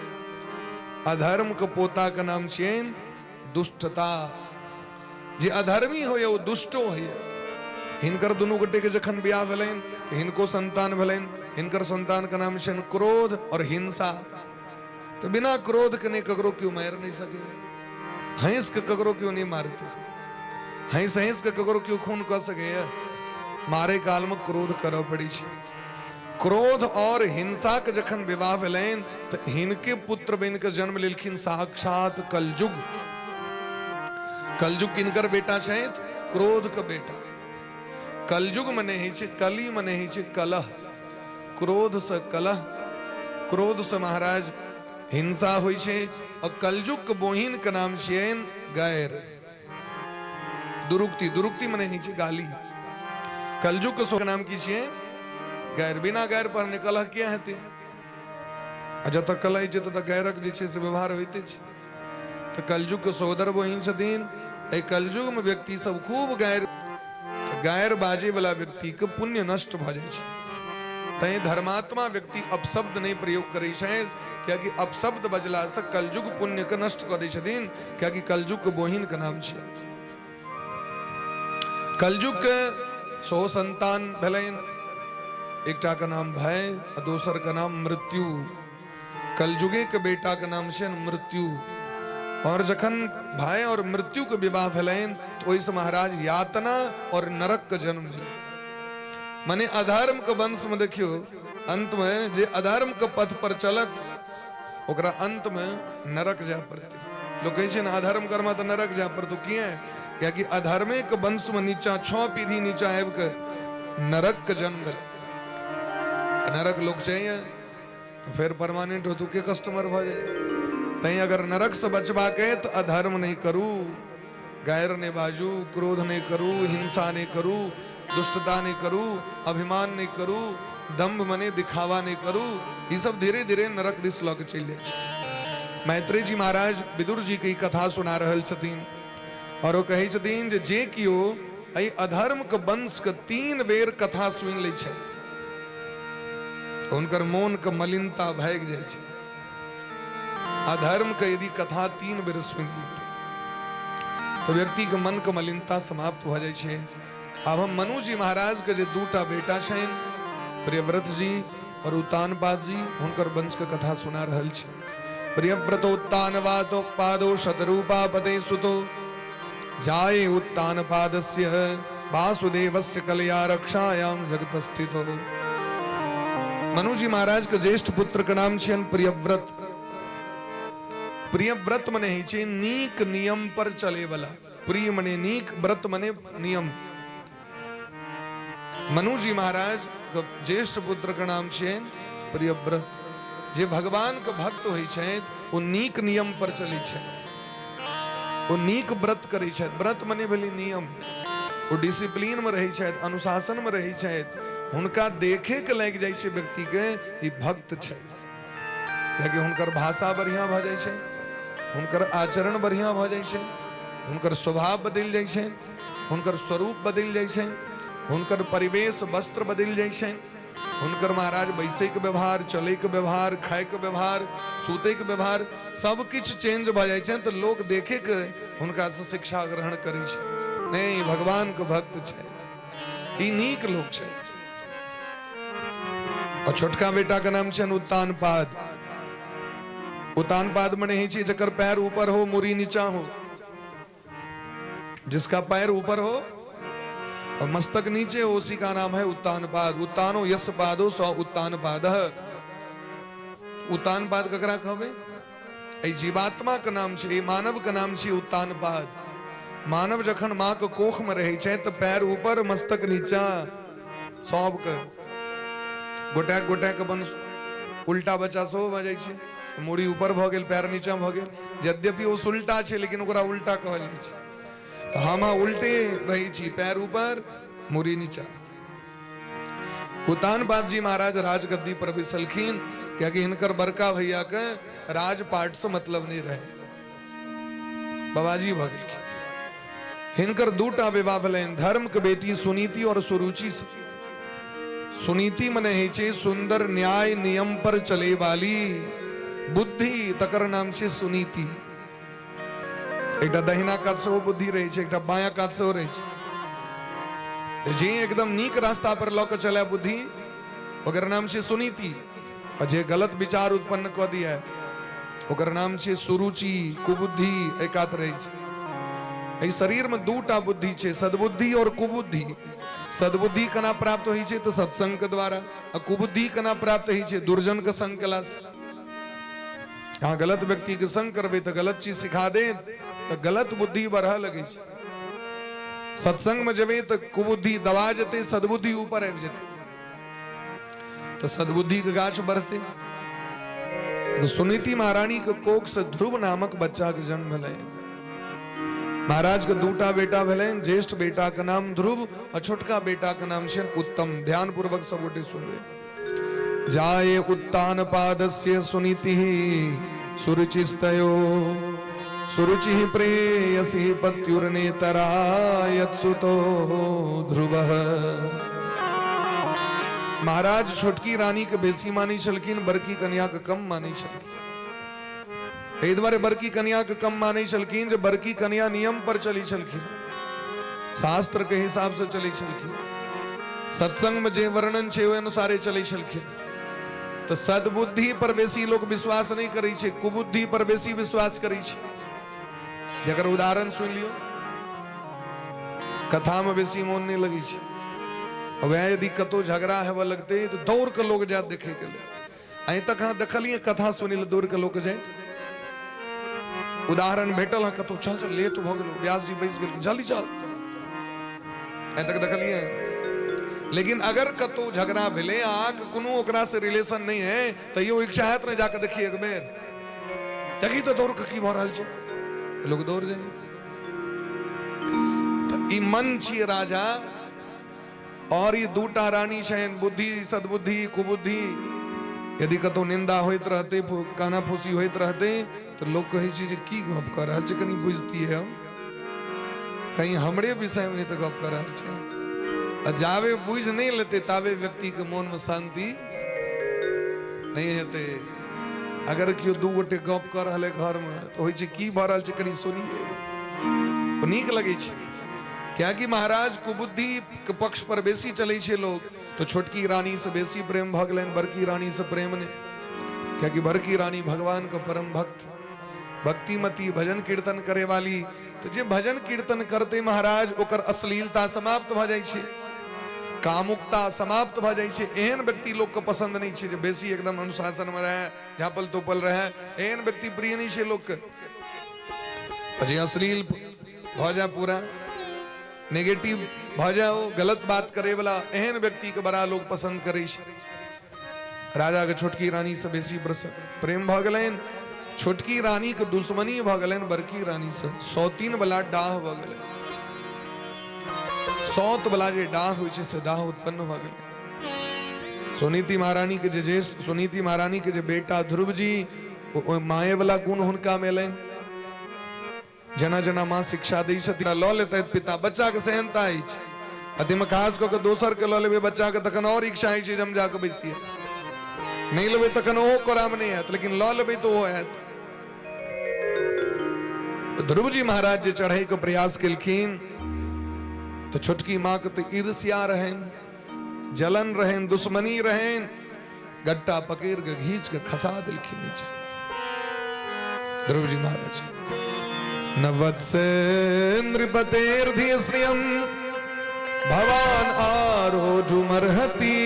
अधर्म के पोता के नाम छियनि दुष्टता। जे अधर्मी होइए ओ दुष्टो होइए। हिनकर दुनू गोटे के जखन बियाह भेलनि तऽ हिनको संतान भेलनि। हिनकर संतान के नाम छनि क्रोध और हिंसा। तऽ बिना क्रोध के नहि ककरो केओ मारि नहि सकैए। हंसि के ककरो केओ नहि मारतै, हंसि हंसि के ककरो केओ खून कऽ सकैए। मारे काल में क्रोध करऽ पड़ै छै। क्रोध और हिंसा के जखन विवाह भेलनि तऽ हिनके पुत्र बनि के जन्म लेलखिन साक्षात कलयुग। कलयुग किनकर बेटा छथि? क्रोध के बेटा। कलयुग मने होइ छै कली, मने होइ छै कलह। क्रोध से कलह, क्रोध से महाराज हिंसा होइ छै। और कलयुग के बोहिन के नाम छियनि गैर। दुरुक्ति, दुरुक्ति मने होइ छै गाली। कलयुग के के नाम की छियै? गैर। बिना गैर पर कलह किया हेतै? आ जतऽ कलह छै ततऽ गैरक जे छै से व्यवहार होइते छै। तऽ कलयुग के सहोदर बहिन छथिन। एहि कलयुग में व्यक्ति सब खूब गैर गैर बाजे वाला व्यक्ति के पुण्य नष्ट भऽ जाइ छै। तैं धर्मात्मा व्यक्ति अपशब्द नहि प्रयोग करै छै, कियाकि अपशब्द बजला से कलयुग पुण्य के नष्ट कऽ दै छथिन। कियाकि कलयुग के बहिन के नाम छियै। कलयुग के 100 संतान भेलनि, एकटा के नाम भय आ दोसर के नाम मृत्यु। कलयुगे के बेटा के नाम छै मृत्यु। और जखन भय और मृत्यु के विवाह भेलनि तो ओहिसँ महाराज यातना और नरक के जन्म भेलै। माने अधर्म के वंश में देखियो अंत में जे अधर्म के पथ पर चलत ओकरा अंत में नरक जाय पड़तै। लोग कहै छै ने अधर्म कर्म तऽ नरक जाय पड़तौ। किया? कियाकि अधर्मे के वंश में नीचा 6 पीढ़ी नीचा आबि के नरक के जन्म भेलै। नरक लोग चाहिए तो फिर परमानेंट हो तू के कस्टमर भऽ जाए। तैं अगर नरक से बचबाक है तो अधर्म नहीं करू, गैर नहीं बाजू, क्रोध नहीं करू, हिंसा नहीं करू, दुष्टता नहीं करू, अभिमान नहीं करू, दम्भ मने दिखावा नहीं करू। ई सब धीरे धीरे नरक दिस लऽ के चलि जाइ छै। मैत्रेय जी महाराज विदुर जी के ई कथा सुना रहल छथिन और ओ कहै छथिन जे जे केओ एहि अधर्म के वंश के 3 बेर कथा सुनि लै छथि हुनकर मोन के मलिनता भागि जाइ छै। अधर्म के यदि कथा 3 बेर सुनि लेतै तो व्यक्ति के मन के मलिनता समाप्त भऽ जाइ छै। आब हम मनु जी महाराज के जे 2 बेटा छनि, प्रियव्रत जी और उत्तानपाद जी, हुनकर वंश के कथा सुना रहल छी। प्रियव्रतोत्तानवादो पादो शतरूपा पते सुतो जाये उत्तानपादस्य वासुदेवस्य कलया रक्षायां जगत स्थितो। मनु जी महाराज के ज्येष्ठ पुत्र के नाम छियनि प्रियव्रत। प्रियव्रत मने होइ छै नीक नियम पर चले वाला। प्रिय मने नीक, व्रत मने नियम। मनु जी महाराज के ज्येष्ठ पुत्र के नाम छियनि प्रियव्रत। जे भगवान के भक्त होइ छथि ओ नीक नियम पर चलै छथि, ओ नीक व्रत करै छथि। व्रत मने भेलै नियम। ओ डिसिप्लिन में रहै छथि, अनुशासन में रहै छथि। हुनका देखे के लागि जाइ छै व्यक्ति के ई भक्त छथि, कियाकि हुनकर भाषा बढ़िया भऽ जाइ छै, हुनकर आचरण बढ़िया भऽ जाइ छै, हुनकर स्वभाव बदलि जाइ छै, हुनकर स्वरूप बदलि जाइ छै। हुनकर परिवेश, वस्त्र बदलि जाइ छनि। हुनकर महाराज बैसैके व्यवहार, चलैके व्यवहार, खायके व्यवहार, सुतैके व्यवहार सब किछु चेंज भऽ जाइ छनि, तऽ लोक देखे के हुनकासँ शिक्षा ग्रहण करै छै, नहि, भगवानके भक्त छै, ई नीक लोक छै। और छोटका बेटा के नाम छनि उत्तानपाद। उत्तानपाद मने होइ छै जकर पैर ऊपर हो, मुरी नीचा हो। जिसका पैर ऊपर हो और मस्तक नीचे हो, उसी का नाम है उत्तानपाद। उत्तानो यस पादो सो उत्तानपाद। उत्तानपाद ककरा कहबै? एहि जीवात्मा के नाम छै, एहि मानव के नाम छै उत्तानपाद। मानव जखन माँ के कोख में रहै छै तऽ पैर ऊपर मस्तक नीचा, सबके गोटा गोटा के बन उल्टा बच्चा सेहो भऽ जाइ छै, मूड़ी ऊपर भऽ गेल, पैर नीचा भऽ गेल। यद्यपि ओ सुलटा छै, लेकिन ओकरा उल्टा कहल जाइ छै। हम उल्टे रहै छी, पैर ऊपर मूड़ी नीचा। उत्तानपाद जी महाराज राजगद्दी पर बैसलखिन, कियाकि हिनकर बड़का भैया के राजपाट से मतलब नहीं रहे, बाबाजी भऽ गेलखिन। हिनकर दूटा विवाह भेलनि, धर्म के बेटी सुनीति और सुरुचि से। सुनीति मने होइ छै सुंदर न्याय नियम पर चले वाली बुद्धि, तकर नाम छै सुनीति। एकटा दहिना कात सेहो बुद्धि रहै छै, एकटा बायां कात सेहो रहै छै। जे एकदम नीक रास्ता पर लऽ कऽ चले बुद्धि, ओकर नाम छै सुनीति, आ जे गलत विचार उत्पन्न कऽ दिया ओकर नाम छै सुरुचि, कुबुद्धि। एकात रहै छै। एहि शरीर में दूटा बुद्धि छै, सद्बुद्धि और कुबुद्धि। सद्बुद्धि केना प्राप्त होइ छै? तऽ सत्संग के द्वारा। आ कुबुद्धि केना प्राप्त होइ छै? दुर्जन के संग केला से। अहाँ गलत व्यक्ति के संग करबै तऽ गलत चीज सिखा देत, तऽ गलत बुद्धि बढ़ऽ लगै छै। सत्संग में जेबै तऽ कुबुद्धि दबा जेतै, सद्बुद्धि ऊपर आबि जेतै, तऽ सद्बुद्धि के गाछ बढ़तै। तऽ सुनीति महारानी के कोख से ध्रुव नामक बच्चा के जन्म भेलै। महाराज के दूटा बेटा भेलनि, ज्येष्ठ बेटा के नाम ध्रुव और छोटका बेटा के नाम छनि उत्तम। ध्यान पूर्वक सब गोटे सुनबै। जाये उत्तान पादस्य सुनीति सुरुचिस्तयो सुरुचि प्रेयसी पत्युर्नेतरायत्सुतो ध्रुवः। महाराज छोटकी रानी के बेसी मानै छलखिन, बड़की कन्या के कम मानै छलखिन। एहि दुआरे बड़की कन्या के कम मानै छलखिन जे बड़की कन्या नियम पर चलै छलखिन, शास्त्र के हिसाब से चलै छलखिन, सत्संग में जे वर्णन छै ओहि अनुसारे चलै छलखिन। तऽ सद्बुद्धि पर बेसी लोक विश्वास नहि करै छै, कुबुद्धि पर बेसी विश्वास करै छै। जकर उदाहरण सुनि लियौ, कथा में बेसी मोन नहि लगै छै। वएह यदि कतौ झगड़ा हेबऽ लगतै तऽ दौड़ कऽ लोक जायत देखै के लेल। आइ तक अहाँ देखलियै कथा सुनै लए दौड़ कऽ लोक जाइत? उदाहरण भेटल हँ कतौ? चल चल, लेट भऽ गेलो, व्यास जी बैस गेल, जल्दी चल, आइ तक देखलियै? लेकिन अगर कतौ झगड़ा भेलै, अहाँके कोनो ओकरा से रिलेशन नहि है, तैयो इच्छा हैत ने जाके देखिए एक बेर, देखी तऽ दौड़ कऽ की भऽ रहल छै, लोक दौड़ जाइ। तऽ ई मन छियै राजा और ई दूटा रानी छनि, बुद्धि, सद्बुद्धि, कुबुद्धि। यदि कतौ निंदा होइत रहतै, काना फूसी होइत रहतै, तऽ लोक कहै छै जे की गप कऽ रहल छै, कनि बुझतियै हम, कहीं हमरे विषयमे नहि तऽ गप कऽ रहल छै। आ जाबे बुझि नहि लेतै ताबे व्यक्तिके मोनमे शान्ति नहि हेतै। अगर केओ दू गोटे गप कऽ रहल है घरमे तऽ होइ छै की भऽ रहल छै, कनि सुनियै, नीक लगै छै। कियाकि महाराज कुबुद्धि के पक्ष पर बेसी चलै छै लोग, तो छोटकी रानी से बेसी प्रेम भऽ गेलनि, बड़की रानी से प्रेम नहि। कियाकि बड़की रानी भगवान के परम भक्त, भक्तिमती, भजन कीर्तन करे वाली। तो जे भजन कीर्तन करते महाराज, ओकर अश्लीलता समाप्त भऽ जाइ छै, कामुकता समाप्त भऽ जाइ छै। एहन व्यक्ति लोक के पसंद नहीं छै जे बेसी एकदम अनुशासन में रहे, झापल तोपल रहे, एहन व्यक्ति प्रिय नहीं छै लोक के। जे अश्लील भऽ जाए, पूरा नेगेटिव भऽ जाए, ओ गलत बात करे वाला, एहन व्यक्ति के बड़ा लोग पसंद करै छै। राजा के छोटकी रानी से बेसी प्रेम भऽ गेलनि, छोटकी रानी के दुश्मनी भऽ गेलनि बड़की रानी से, सौतीन वाला डाह भऽ गेलै। सौत वाला जे डाह होइ छै से डाह उत्पन्न भऽ गेलै। सुनीति महारानी के जे ज्येष्ठ, सुनीति महारानी के जे बेटा ध्रुव जी, माए वाला गुण हुनका में एलनि। जेना जेना माँ शिक्षा दै छथिन लऽ लेतथि पिता, बच्चाके सेहनता अछि। आ ताहिमे खास कऽ कऽ दोसरके लऽ लेबै बच्चाके तखन आओर इच्छा होइ छै जे हम जाकऽ बैसियै। नहि लेबै तखन ओहो कोरामे नहि आयत, लेकिन लऽ लेबै तऽ ओहो आयत। ध्रुव जी महाराज जे चढ़ैके प्रयास केलखिन तऽ छोटकी माँके तऽ ईर्ष्या रहनि, जलन रहनि, दुश्मनी रहनि, गट्टा पकड़ के घींच के खसा देलखिन नीचे ध्रुव जी महाराज। न वत्स नृपतेर्धि श्रियम भवान आरोढुमर्हति।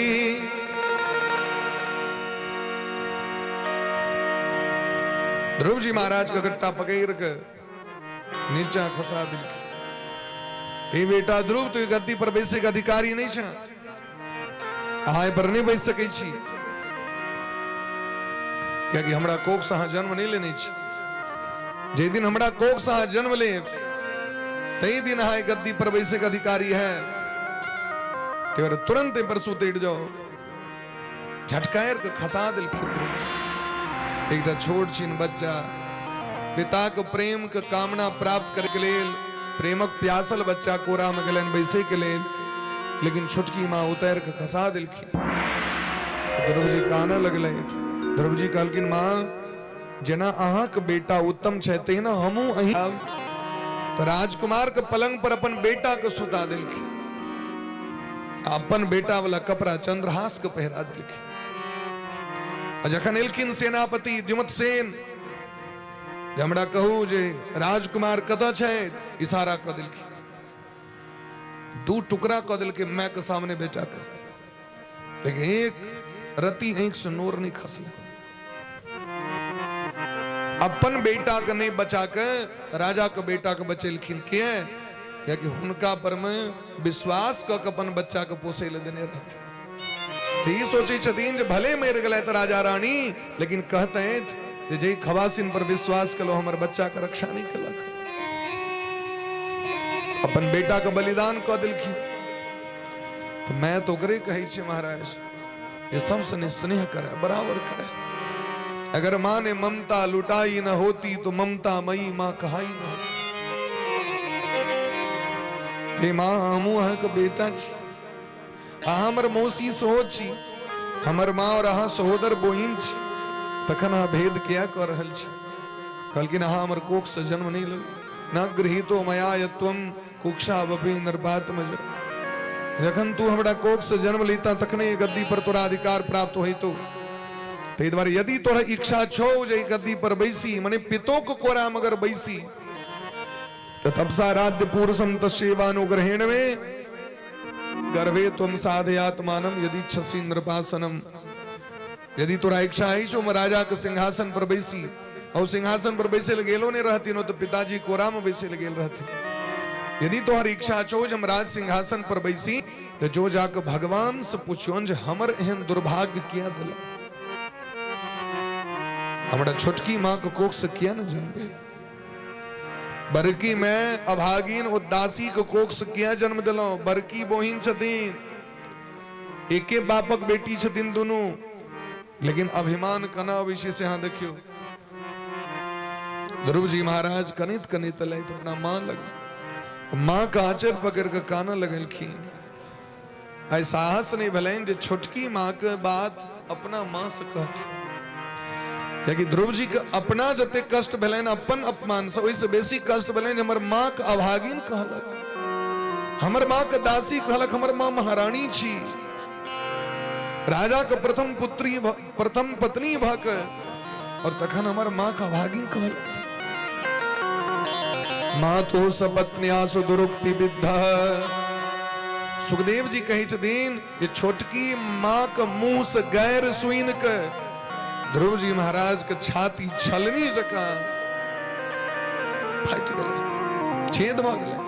ध्रुव जी महाराज के गट्टा पकड़ के नीचा खसा देलखिन। हे बेटा ध्रुव, तू गद्दी पर बैसे के अधिकारी नहीं छे, अहाँ पर नहीं बैस सकै छी, कियाकि हमरा कोख से अहाँ जन्म नहीं लेने छी। जे दिन हमरा कोख से अहाँ जन्म लेब तही दिन अहाँ गद्दी पर बैसे के अधिकारी है। ते तुरंत पर सुतरि जाओ। झटकारि के खसा देलखिन। एकटा छोट छिन बच्चा पिता के प्रेम के कामना प्राप्त करे के लेल, प्रेमक प्यासल बच्चा कोरा में गेलनि बैसे के लेल, लेकिन छोटकी माँ उतारि के खसा देलखिन। ध्रुव जी कानऽ लगलै। ध्रुव जी कहलखिन, माँ, जेना अहाँके बेटा उत्तम छै तहिना हमहूँ अहीं। तऽ राजकुमार के पलंग पर अपन बेटा के सुता देलखिन, अपन बेटा वाला कपड़ा चंद्रहास के पहिरा देलखिन। आ जखन एलखिन सेनापति द्युमत सेन, जे हमरा कहू जे राजकुमार कतऽ छै, इशारा कऽ देलखिन, दू टुकड़ा कऽ देलकै माय के सामने बेटा के, लेकिन एक रति आंखि से नोर नहीं खसले। अपन बेटा के नहीं बचा के राजा के बेटा के बचेलखिन। किया? कियाकि हुनका पर में विश्वास कऽ के अपन बच्चा के पोसै लए देने रहथिन। तऽ ई सोचै छथिन जे भले मरि गेलथि राजा रानी, लेकिन कहतथि जे जै खवासिन पर विश्वास केलहुँ हमर बच्चा के रक्षा नहीं केलक। अपन बेटा के बलिदान कऽ देलखिन। तऽ मैं तऽ ओकरे कहै छियै महाराज, जे सबसे स्नेह करे, बराबर करे। अगर माँ ने ममता लुटाई न होती तो ममता मई माँ कहाई न होती। हे माँ, हमहूँ अहाँके बेटा छी, अहाँ हमर मौसी सेहो छी, हमर माँ और अहाँ सहोदर बहिन छी, तखन अहाँ भेद किया कऽ रहल छी? कहलखिन, अहाँ हमर कोख से जन्म नहीं लेलहुँ। न गृहीतो मया यत्वम कुक्षावपि नृपात्मज। जखन तू हमरा कोख से जन्म लेता तखने गद्दी पर तोरा अधिकार प्राप्त होइतो। ताहि दुआरे यदि तोरा इच्छा छौ जे गद्दी पर बैसी, मने पितोक कोरा मगर बैसी, तऽ तपसाराध्य पुरुषम तस्यैवानुग्रहेण मे गर्भे त्वम साधयात्मानम यदि इच्छसि नृपासनम। यदि तोरा इच्छा अछि हम राजा के सिंहासन पर बैसी, और सिंहासन पर बैसे लए गेलो नहीं रहथिन, तो पिताजी कोरा में बैसे लए गेल रहथिन। यदि तोहर इच्छा छौ जे हम राज सिंहासन पर बैसी, तो जो जाके भगवान से पूछियोन जे हमर एहन दुर्भाग्य किया दिला, हमरा छोटकी माँ के कोख से किया न जन्म भेल, बड़की में अभागिन ओ दासी के कोख से किया जन्म दिलौं, बड़की बहिन छथिन, एके बापक बेटी छथिन दुनू, लेकिन अभिमान केना अबै छै से अहाँ देखियौ। ध्रुव जी महाराज कनित कनित एलथि अपना माँ लग, माँ के आँचर पकड़ के कानऽ लगलखिन। आइ साहस नहीं भेलनि जे छोटकी माँ के बात अपना माँ से कहथिन, कियाकि ध्रुव जी के अपना जते कष्ट भेलनि अपन अपमान से, ओहिसँ बेसी कष्ट भेलनि जे हमर माँ के अभागिन कहलक, हमर माँ के दासी कहलक, हमर माँ महारानी छी, राजा के प्रथम पुत्री प्रथम पत्नी भऽ के, और तखन हमर माँ के अभागिन कहलक। माँ तो सपत्न्या सुदुरुक्ति विद्ध। सुखदेव जी कहै छथिन जे छोटकी माँ के मुंह से गैर सुनि के ध्रुव जी महाराज के छाती छलनी जकाँ फाटि गेलै, छेद भऽ गेलै।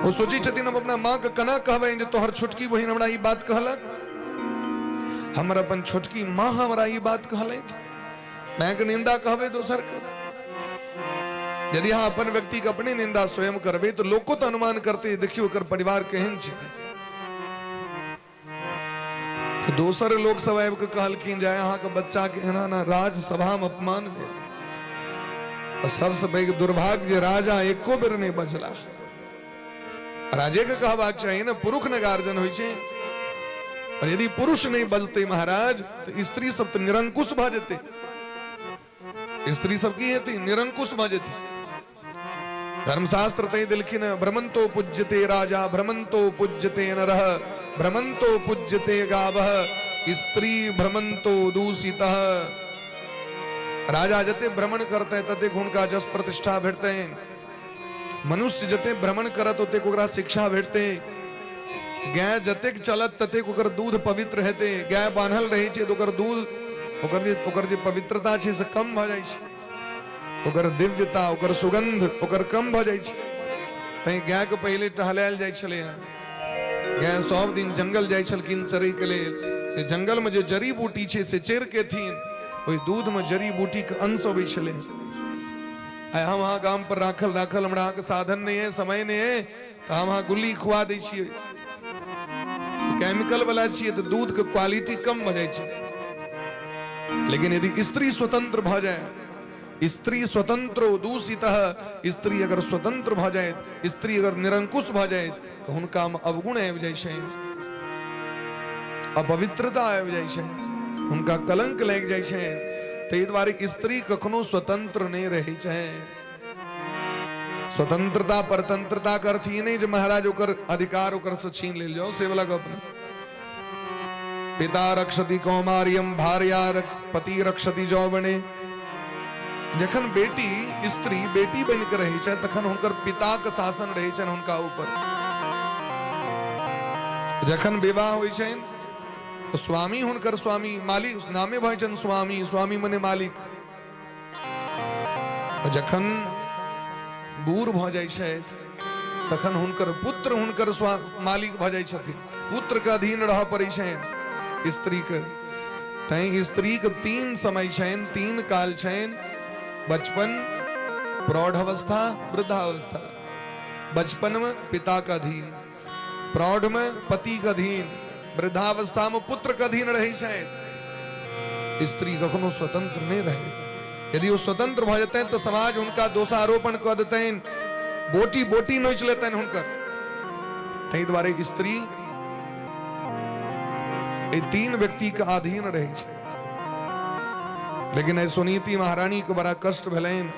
ओ सोचै छथिन हम अपना माँ के केना कहबै जे तोहर छोटकी बहिन हमरा ई बात कहलक, हमर अपन छोटकी माँ हमरा ई बात कहलथि, मायके निंदा कहबै दोसर के। यदि अहाँ अपन व्यक्ति के अपने निंदा स्वयं करबै तऽ लोको तऽ अनुमान करतै, देखियौ ओकर परिवार केहन छै। दोसर लोक सब आबि कऽ कहलखिन जे अहाँके बच्चा के एना एना राजसभा में अपमान भेल। आ सबसँ पैघ दुर्भाग्य जे राजा एको बेर नहि बजला। राजे के कहबाक चाही ने, पुरुष ने गार्जियन होइ छै। और यदि पुरुष नहीं बजते महाराज तो स्त्री सब तो निरंकुश भऽ जेतै। स्त्री सब की हेतै? निरंकुश भऽ जेतै। धर्मशास्त्र तय देलखिन, भ्रमंतो पूज्यते राजा भ्रमंतो पूज्यते नरः भ्रमंतो पूज्यते गावः स्त्री भ्रमंतो दूषितः। राजा जते भ्रमण करते ततेक हुनका जस प्रतिष्ठा भेटतनि। मनुष्य जते भ्रमण करत ओतेक ओकरा शिक्षा भेटतै। गाय जतेक चलत ततेक ओकर दूध पवित्र हेतै। गाय बान्हल रहै छै तऽ ओकर दूध, ओकर जे पवित्रता छै से कम भऽ जाइ छै, ओकर दिव्यता, ओकर सुगंध ओकर कम भऽ जाइ छै। तैं गायके पहिले टहलायल जाइ छलै हँ। गाय सब दिन जंगल जाइ छलखिन चरैके लेल, जे जंगलमे जे जड़ी बूटी छै से चरि के एथिन, ओहि दूधमे जड़ी बूटीके अंश अबै छलै। आइ हम अहाँ गाम पर राखल राखल, हमरा अहाँके साधन नहि है, समय नहि है, तऽ हम अहाँ गुल्ली खुआ दै छियै, केमिकल वाला छियै, तऽ दूध के क्वालिटी कम भऽ जाइ छै। लेकिन यदि स्त्री स्वतंत्र भऽ जाए, स्त्री स्वतंत्र दूषित, स्त्री अगर स्वतंत्र भऽ जाए, स्त्री अगर निरंकुश भऽ जाए, तऽ हुनका मे अवगुण आबि जाइ छै, अपवित्रता आबि जाइ छै, हुनका कलंक लागि जाइ छै। ताहि दुआरे स्त्री कखनो स्वतंत्र नहि रहै छै। स्वतंत्रता परतंत्रता के अर्थ ई नहि जे महाराज ओकर अधिकार ओकर से छीन लेल जाओ, से वाला गप नहि। पिता रक्षति कौमार्यम भार्या पति रक्षति जौवने। जखन बेटी, स्त्री बेटी बनि के रहै छै तखन हुनकर पिताक शासन रहै छनि हुनका ऊपर। जखन विवाह होइ छनि तऽ स्वामी हुनकर स्वामी मालिक नामे भऽ छनि स्वामी, स्वामी मने मालिक। जखन बूढ़ भऽ जाइ छथि तखन हुनकर पुत्र हुनकर मालिक भऽ जाइ छथिन। पुत्रके अधीन रहऽ पड़ै छनि स्त्रीके। तैं स्त्रीके तीन समय छनि, तीन काल छनि, बचपन, प्रौढ़ अवस्था, वृद्धावस्था। बचपनमे पिताके अधीन, प्रौढ़मे पतिके अधीन, वृद्धावस्थामे पुत्रके अधीन रहै छथि। स्त्री कखनो स्वतंत्र नहि रहैत। यदि ओ स्वतंत्र भऽ जेतनि तऽ समाज हुनका दोषारोपण कऽ देतनि, बोटी बोटी नोचि लेतनि हुनकर। ताहि दुआरे स्त्री एहि तीन व्यक्तिके अधीन रहै छै। लेकिन एहि सुनीति महारानीके बड़ा कष्ट भेलनि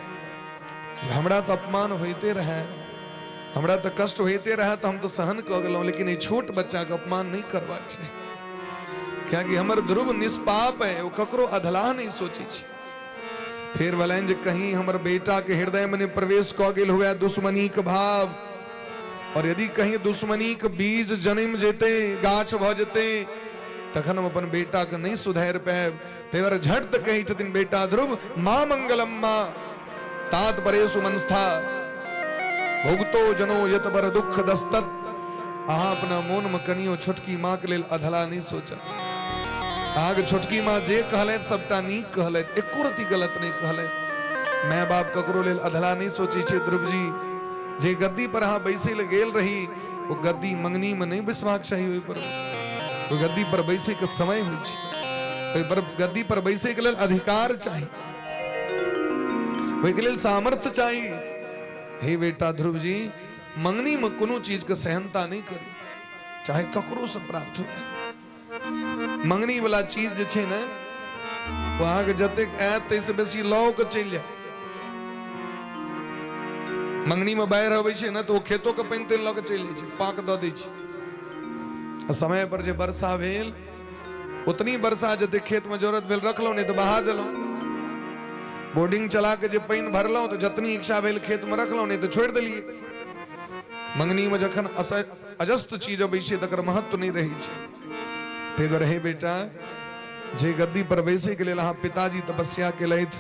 जे हमरा तऽ अपमान होइते रहए, हमरा तऽ कष्ट होइते रहए, तऽ हम तऽ सहन कऽ गेलहुँ, लेकिन एहि छोट बच्चाके अपमान नहि करबाक छै, कियाकि हमर ध्रुव निष्पाप है, ओ ककरो अधलाह नहि सोचै छै। फेर भेलनि जे कहीं हमर बेटाके हृदयमे नहि प्रवेश कऽ गेल हुए दुश्मनीके भाव, और यदि कहीं दुश्मनीके बीज जन्म जेतै, गाछ भऽ जेतै, तखन हम अपन बेटाके नहि सुधारि पायब। ताहि दुआरे झट तऽ कहै छथिन बेटा ध्रुव, माँ मंगलम माँ तात परेशु मनस्था भुगतो जनो यत बर दुख दस्तत। अहाँ अपना मोनमे कनियो छोटकी माँके लेल अधला नहि सोचब। अहाँके छोटकी माँ जे कहलथि सबटा नीक कहलथि, एको रति गलत नहि कहलथि। माय बाप ककरो लेल अधला नहि सोचै छै। ध्रुव जी, जे गद्दी पर अहाँ बैसै लए गेल रही ओ गद्दी मंगनीमे नहि बैसबाक चाही। ओहि पर, ओहि गद्दी पर बैसैके समय होइ छै, ओहि पर गद्दी पर बैसैके लेल अधिकार चाही, ओहिके लेल सामर्थ्य चाही। हे बेटा ध्रुव जी, मंगनी में कोनो चीज के सहनता नहीं करी, चाहे ककरो से प्राप्त हुए। मंगनी वाला चीज जे छै ने, ओ अहाँके जतेक आयत ताहिसँ बेसी लऽ के चलि जायत। मंगनी में बाढ़ि अबै छै ने तऽ ओ खेतो के पानि तानि लऽ के चलि जाइ छै, पाक दऽ दै छै। आ समय पर जे वर्षा भेल, उतनी वर्षा जते खेत में जरूरत भेल रखलहुँ, नहीं तऽ बहा देलहुँ। बोर्डिंग चला के जे पानि भरलहुँ तऽ जतनी इच्छा भेल खेत में रखलहुँ, नहीं तऽ छोड़ि देलियै। मंगनी में जखन अजस्त चीज अबै छै तकर महत्व नहि रहै छै। ताहि दुआरे हे बेटा, जे गद्दी पर बैसै के लेल अहाँ पिताजी तपस्या केलथि,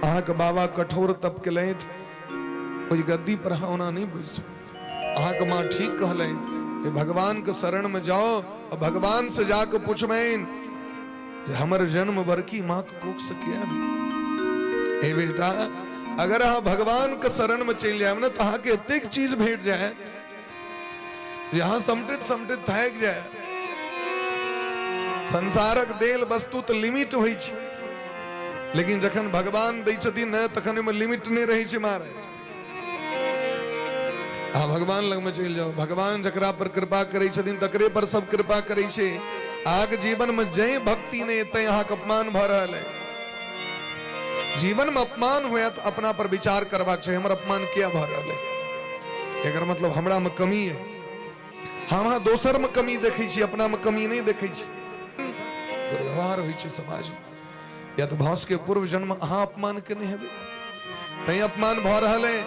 अहाँके बाबा कठोर तप केलथि, ओहि गद्दी पर अहाँ ओना नहि बैसू। अहाँके माँ ठीक कहलथि, हे भगवान के शरण में जाओ और भगवान से जाके पूछबनि जे हमर जन्म बड़की माँ के कोख से किया भेल। हे बेटा, अगर अहाँ भगवान के शरण में चलि जायब ने तऽ अहाँके एतेक चीज भेट जायत जे अहाँ समटित समटित थाकि जायब। संसारक देल वस्तु तऽ लिमिट होइ छै, लेकिन जखन भगवान दै छथिन ने तखन ओहिमे लिमिट नहि रहै छै महाराज। अहाँ भगवान लगमे चलि जाउ। भगवान जकरा पर कृपा करै छथिन तकरे पर सब कृपा करै छै। अहाँके जीवनमे जै भक्ति नहि तै अहाँके अपमान भऽ रहल है। जीवनमे अपमान हुए तऽ अपना पर विचार करबाक छै, हमर अपमान किया भऽ रहल है, एकर मतलब हमरामे कमी है। हम अहाँ दोसरमे कमी देखै छी, अपनामे कमी नहि देखै छी। दुर्व्यवहार होइ छै समाजमे, या तऽ भऽ सकै पूर्व जन्म अहाँ अपमान केने हेबै तैं अपमान भऽ रहल है।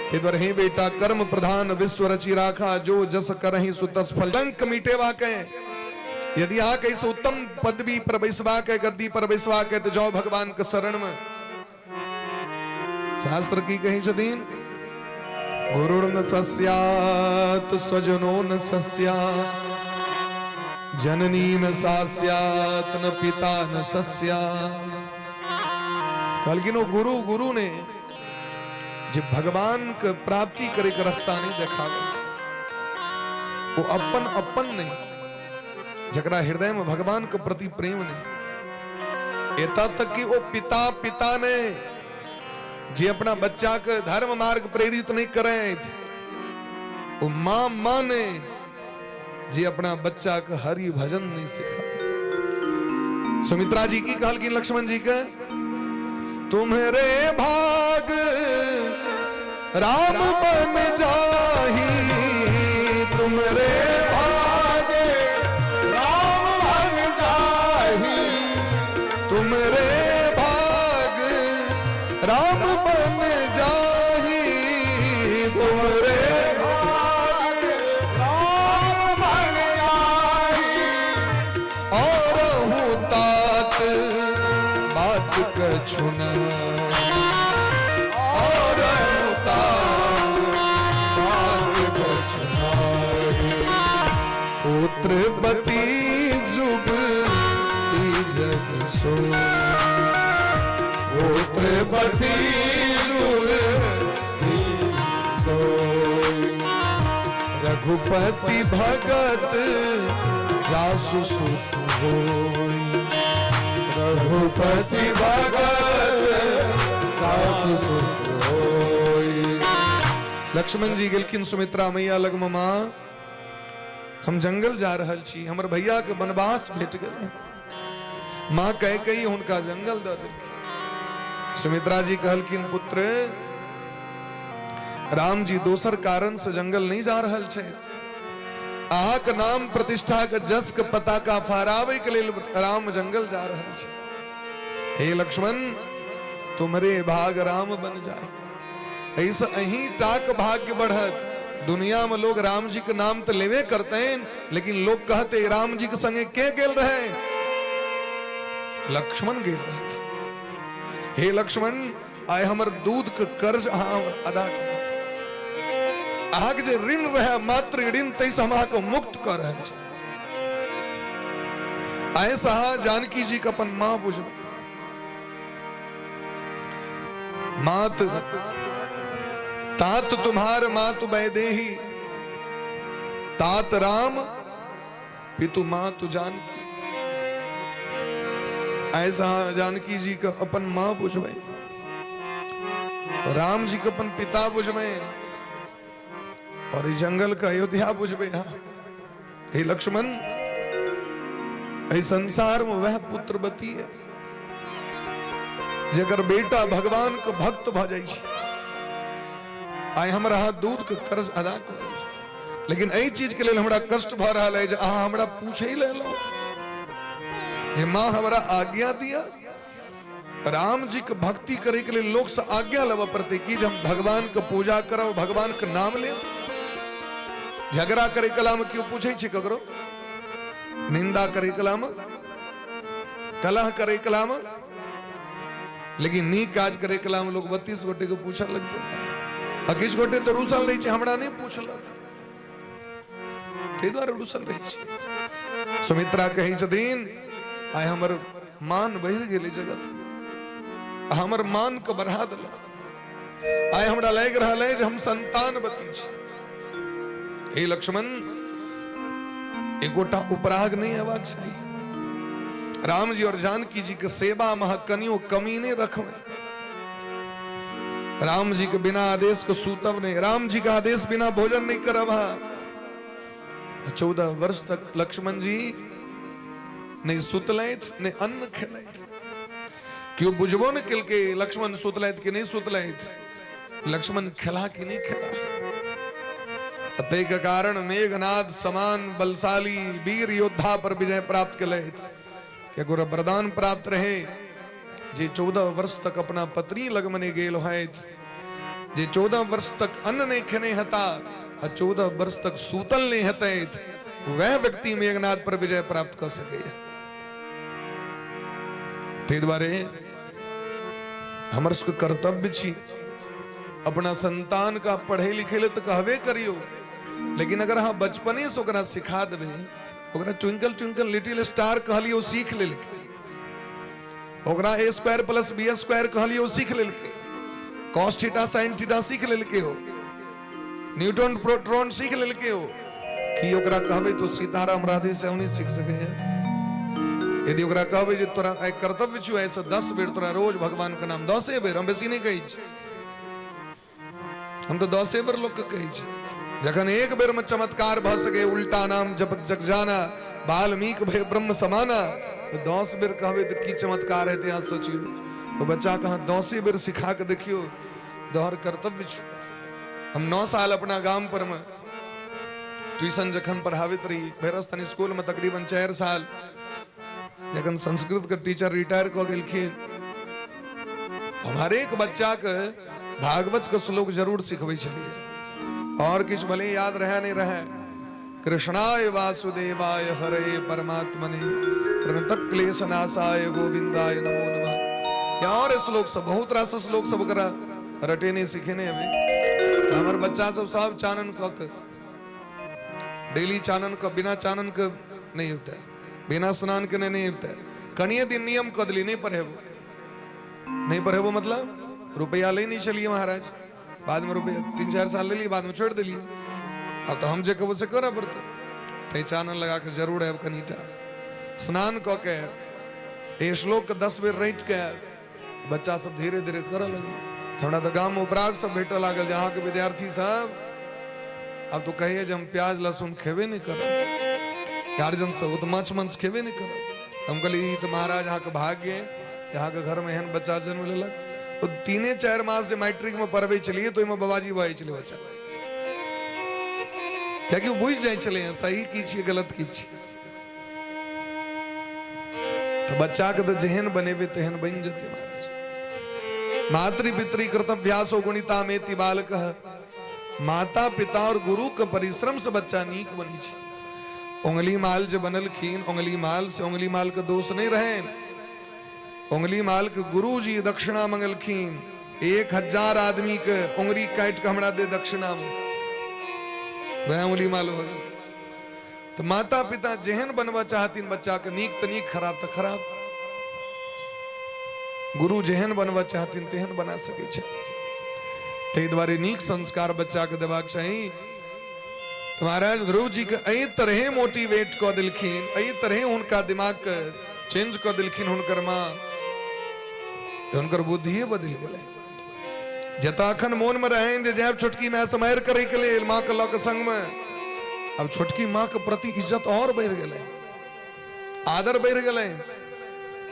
ताहि दुआरे हे बेटा, कर्म प्रधान विश्व रचि राखा, जो जस करही सो तस फल। कलंक मिटेबाक है, यदि अहाँके एहिसँ उत्तम पदवी पर बैसबाक है, गद्दी पर बैसबाक है, तऽ जाउ भगवान के शरण में। शास्त्र की कहै छथिन? गुरुर्न सस्यात स्वजनो न सस्यात, जननी न सास्यात न पिता न सस्यात। कहलखिन ओ गुरु गुरु ने जे भगवान के प्राप्ति करे के रास्ता नहीं देखाबे, वो अपन अपन नहीं, जकरा हृदय में भगवान के प्रति प्रेम नहीं, एतऽ तक कि ओ पिता पिता ने जे अपना बच्चा के धर्म मार्ग प्रेरित नहीं करे, ओ मां मां ने जे अपना बच्चा के हरि भजन नहीं सिखा। सुमित्रा जी की कहलखिन लक्ष्मण जी के, तुम्हारे भाग राम बन जाही, तुम्हारे भाग राम बन जाही, तुम्हारे भाग राम बन जाही, तुम्हारे भाग राम बन जाही, और हूँ तात बात कछु न, और हूँ तात बात कछु नाहि। पुत्र पति जुब जग सो, पुत्र पति जुब सोई। रघुपति भगत जासु सुत होई, रघुपति भगत जासु सुत होई। लक्ष्मण जी गेलखिन सुमित्रा मैया लग, मामा हम जंगल जा रहल छी, हमर भैया के वनवास भेट गेलै। माँ कह कही हुनका जंगल दऽ देलखिन। सुमित्रा जी कहलखिन पुत्र, राम जी दोसर कारण से जंगल नहीं जा रहल छै, अहाँके नाम प्रतिष्ठा के जस के पताका फहराबै के लेल राम जंगल जा रहल छै। हे लक्ष्मण, तुम्हरे भाग राम बन जाए, एहिसँ अहीं टाक भाग्य बढ़त। दुनिया में लोग राम जी के नाम तो लेवे करते हैं, लेकिन लोग कहते राम जी के संगे के गेल रहे? लक्ष्मण गेल रहे। हे लक्ष्मण, आइ हमर दूध के कर्ज अहाँ अदा करू, अहाँके जे ऋण रहे मातृ ऋण, ताहिसँ हम अहाँके मुक्त कऽ रहल छी। आइ से अहाँ जानकी जी के अपन माँ बुझबै। मात तात तुम्हार मातु वैदेही, तात राम पितु मातु जानकी। ऐसा जानकी जी के अपन माँ बुझबै, राम जी के अपन पिता बुझबै, और ई जंगल के अयोध्या बुझबै। हाँ हे लक्ष्मण, एहि संसार में वह पुत्रवती है जकर बेटा भगवान के भक्त भ जाइ छै। आइ हमरा अहाँ दूध के कर्ज अदा करू, लेकिन एहि चीज के लेल हमरा कष्ट भ रहल है जे अहाँ हमरा पूछे ही लेलहुँ जे माँ हमरा आज्ञा दिया। राम जी के भक्ति करे के लिए लोग से आज्ञा लेबऽ पड़तै कि जे हम भगवान के पूजा करब, भगवान के नाम लेब। झगड़ा करे कला में केओ पूछै छै ककरो? निंदा करे कला में, कलह करे कला में, लेकिन नीक काज करे कला में लोग 32 गोटे के पूछऽ लगतै। आ किछु गोटे तऽ रूसल रहै छै, हमरा नहि पूछलक, ताहि दुआरे रूसल रहै छै। सुमित्रा कहै छथिन, आइ हमर मान बढ़ि गेलै जगत, हमर मान के बढ़ा देलक। आइ हमरा लागि रहल है जे हम संतानवती छी। हे लक्ष्मण, एकोटा उपराग नहीं हेबाक चाही। राम जी और जानकी जी के सेवा में अहाँ कनियो कमी नहीं रखबै। राम जी के बिना आदेश के सूतब नहीं, राम जी के आदेश बिना भोजन नहीं करब। अहाँ 14 वर्ष तक लक्ष्मण जी नहीं सुतलथि नहीं अन्न खेलथि। केओ बुझबो ने केलकै लक्ष्मण सुतलथि कि नहीं सुतलथि, लक्ष्मण खेला कि नहीं खेला। ताहि के कारण मेघनाद समान बलशाली वीर योद्धा पर विजय प्राप्त केलथि। एगो वरदान प्राप्त रहे जे 14 वर्ष तक अपना पत्नी लग में नहीं गेल होइत, जे 14 वर्ष तक अन्न नहीं खेने हता आ 14 वर्ष तक सूतल नहीं हेतैत, वह व्यक्ति मेघनाथ पर विजय प्राप्त कर सके। ताहि दुआरे हमर सबके कर्तव्य छी अपना संतान का पढ़े लिखे ले तो कहबे करियो, लेकिन अगर अहाँ बचपने से ओकरा सिखा देबै, ओकरा ट्विंकल ट्विंकल लिटिल स्टार कहलियो सीख लेलकै, ओकरा A square plus B square कहलियो सीख लेलकै, कॉस थीटा साइन थीटा सीख लेलकै, हो न्यूटन प्रोट्रॉन सीख लेलकै, हो कि ओकरा कहबै तो सीताराम राधे से नहीं सीख सकै है। यदि ओकरा कहबै जे तोरा आइ कर्तव्य छौ, आइ से 10 बेर तोरा रोज भगवान के नाम, 10 बेर, हम बेसी नहीं कहै छी, हम तो 10 बेर लोग के कहै छी। जखन एक बेर में चमत्कार भऽ सके, उल्टा नाम जपत जग जाना, वाल्मीकि भय ब्रह्म समाना, तो 10 बेर कहबै तऽ की चमत्कार हेतै अहाँ सोचियौ। ओ बच्चा के अहाँ 10 बेर सिखा के देखियौ, तोहर कर्तव्य छौ। हम 9 साल अपना गाम पर में ट्यूशन जखन पढ़ाबैत रही, भैरवस्थान स्कूल में तकरीबन 4 साल, जखन संस्कृत के टीचर रिटायर कऽ गेलखिन, हम हरेक बच्चा के भागवत के श्लोक जरूर सिखबै छलियै। और किछु भले याद रहे नहीं रहे, कृष्णाय वासुदेवाय हरे परमात्मने प्रणत क्लेश नाशाय गोविंदाय नमो नमः। या और श्लोक सब, बहुत रास श्लोक सब ओकरा रटेने सिखेने हेबै। तऽ हमर बच्चा सब सब चानन कऽ के डेली चानन के, बिना चानन के नहीं अबितै, बिना स्नान केने नहीं अबितै। कनिए दिन नियम कऽ देली, नहीं पढ़ेबो, नहीं पढ़ेबो मतलब रुपया लै नहीं छलियै महाराज, बाद में रुपया 3-4 साल लेलियै, बाद में छोड़ि देलियै। आब तऽ हम जे कहबो से करऽ पड़तै। तैं चानन लगा के जरूर आयब, कनिटा स्नान कऽ के एहि श्लोक के 10 बेर रटि के आयब। बच्चा सब धीरे धीरे करऽ लगलै। हमरा तऽ गाममे उपराग सब भेटऽ लागल जे अहाँके विद्यार्थी सब आब तो कहिए जे हम प्याज लहसुन खेबे नहि करब, गार्जियन सब ओ तऽ माछ मांस खेबे नहि करब। हम कहलियै ई तऽ महाराज अहाँके भाग्य अइ, अहाँके घरमे एहन बच्चा जन्म लेलक। ओ 3-4 मास जे मैट्रिकमे पढ़बै छलियै तऽ ओहिमे बाबाजी भऽ जाइ छलै बच्चा, कियाकि ओ बुझि जाइ छलै हँ सही की छियै गलत की छियै। तऽ बच्चाके तऽ जेहन बनेबै तेहन बनि जेतै महाराज। मातृ पितृ कर्तव्यासो गुणिता मेति बालक, माता पिता और गुरु के परिश्रम से बच्चा नीक बनी छै। उंगली माल जे बनलखिन, उंगली माल से उंगली माल के दोष नहीं रहे। उंगली माल के गुरु जी दक्षिणा मंगलखिन, 1000 आदमी के उंगली काट के हमरा दे दक्षिणा में, वह उंगली माल हो गेल। तो माता पिता जेहन बनबऽ चाहथिन बच्चा के, नीक तऽ नीक, खराब तऽ खराब। गुरु जेहन बनबऽ चाहथिन तेहन बना सकै छै। ताहि दुआरे नीक संस्कार बच्चा के देबाक चाही। तऽ महाराज ध्रुव जी के एहि तरहे मोटिवेट कऽ देलखिन, एहि तरहे हुनका दिमाग के चेंज कऽ देलखिन हुनकर माँ, हुनकर बुद्धिए बदलि गेलै। जतऽ अखन मोन में रहनि जे जायब छोटकी माय से मारि करे के लेल, माँ के लऽ के संग में, अब छोटकी माँ के प्रति इज्जत और बढ़ि गेलै, आदर बढ़ि गेलै।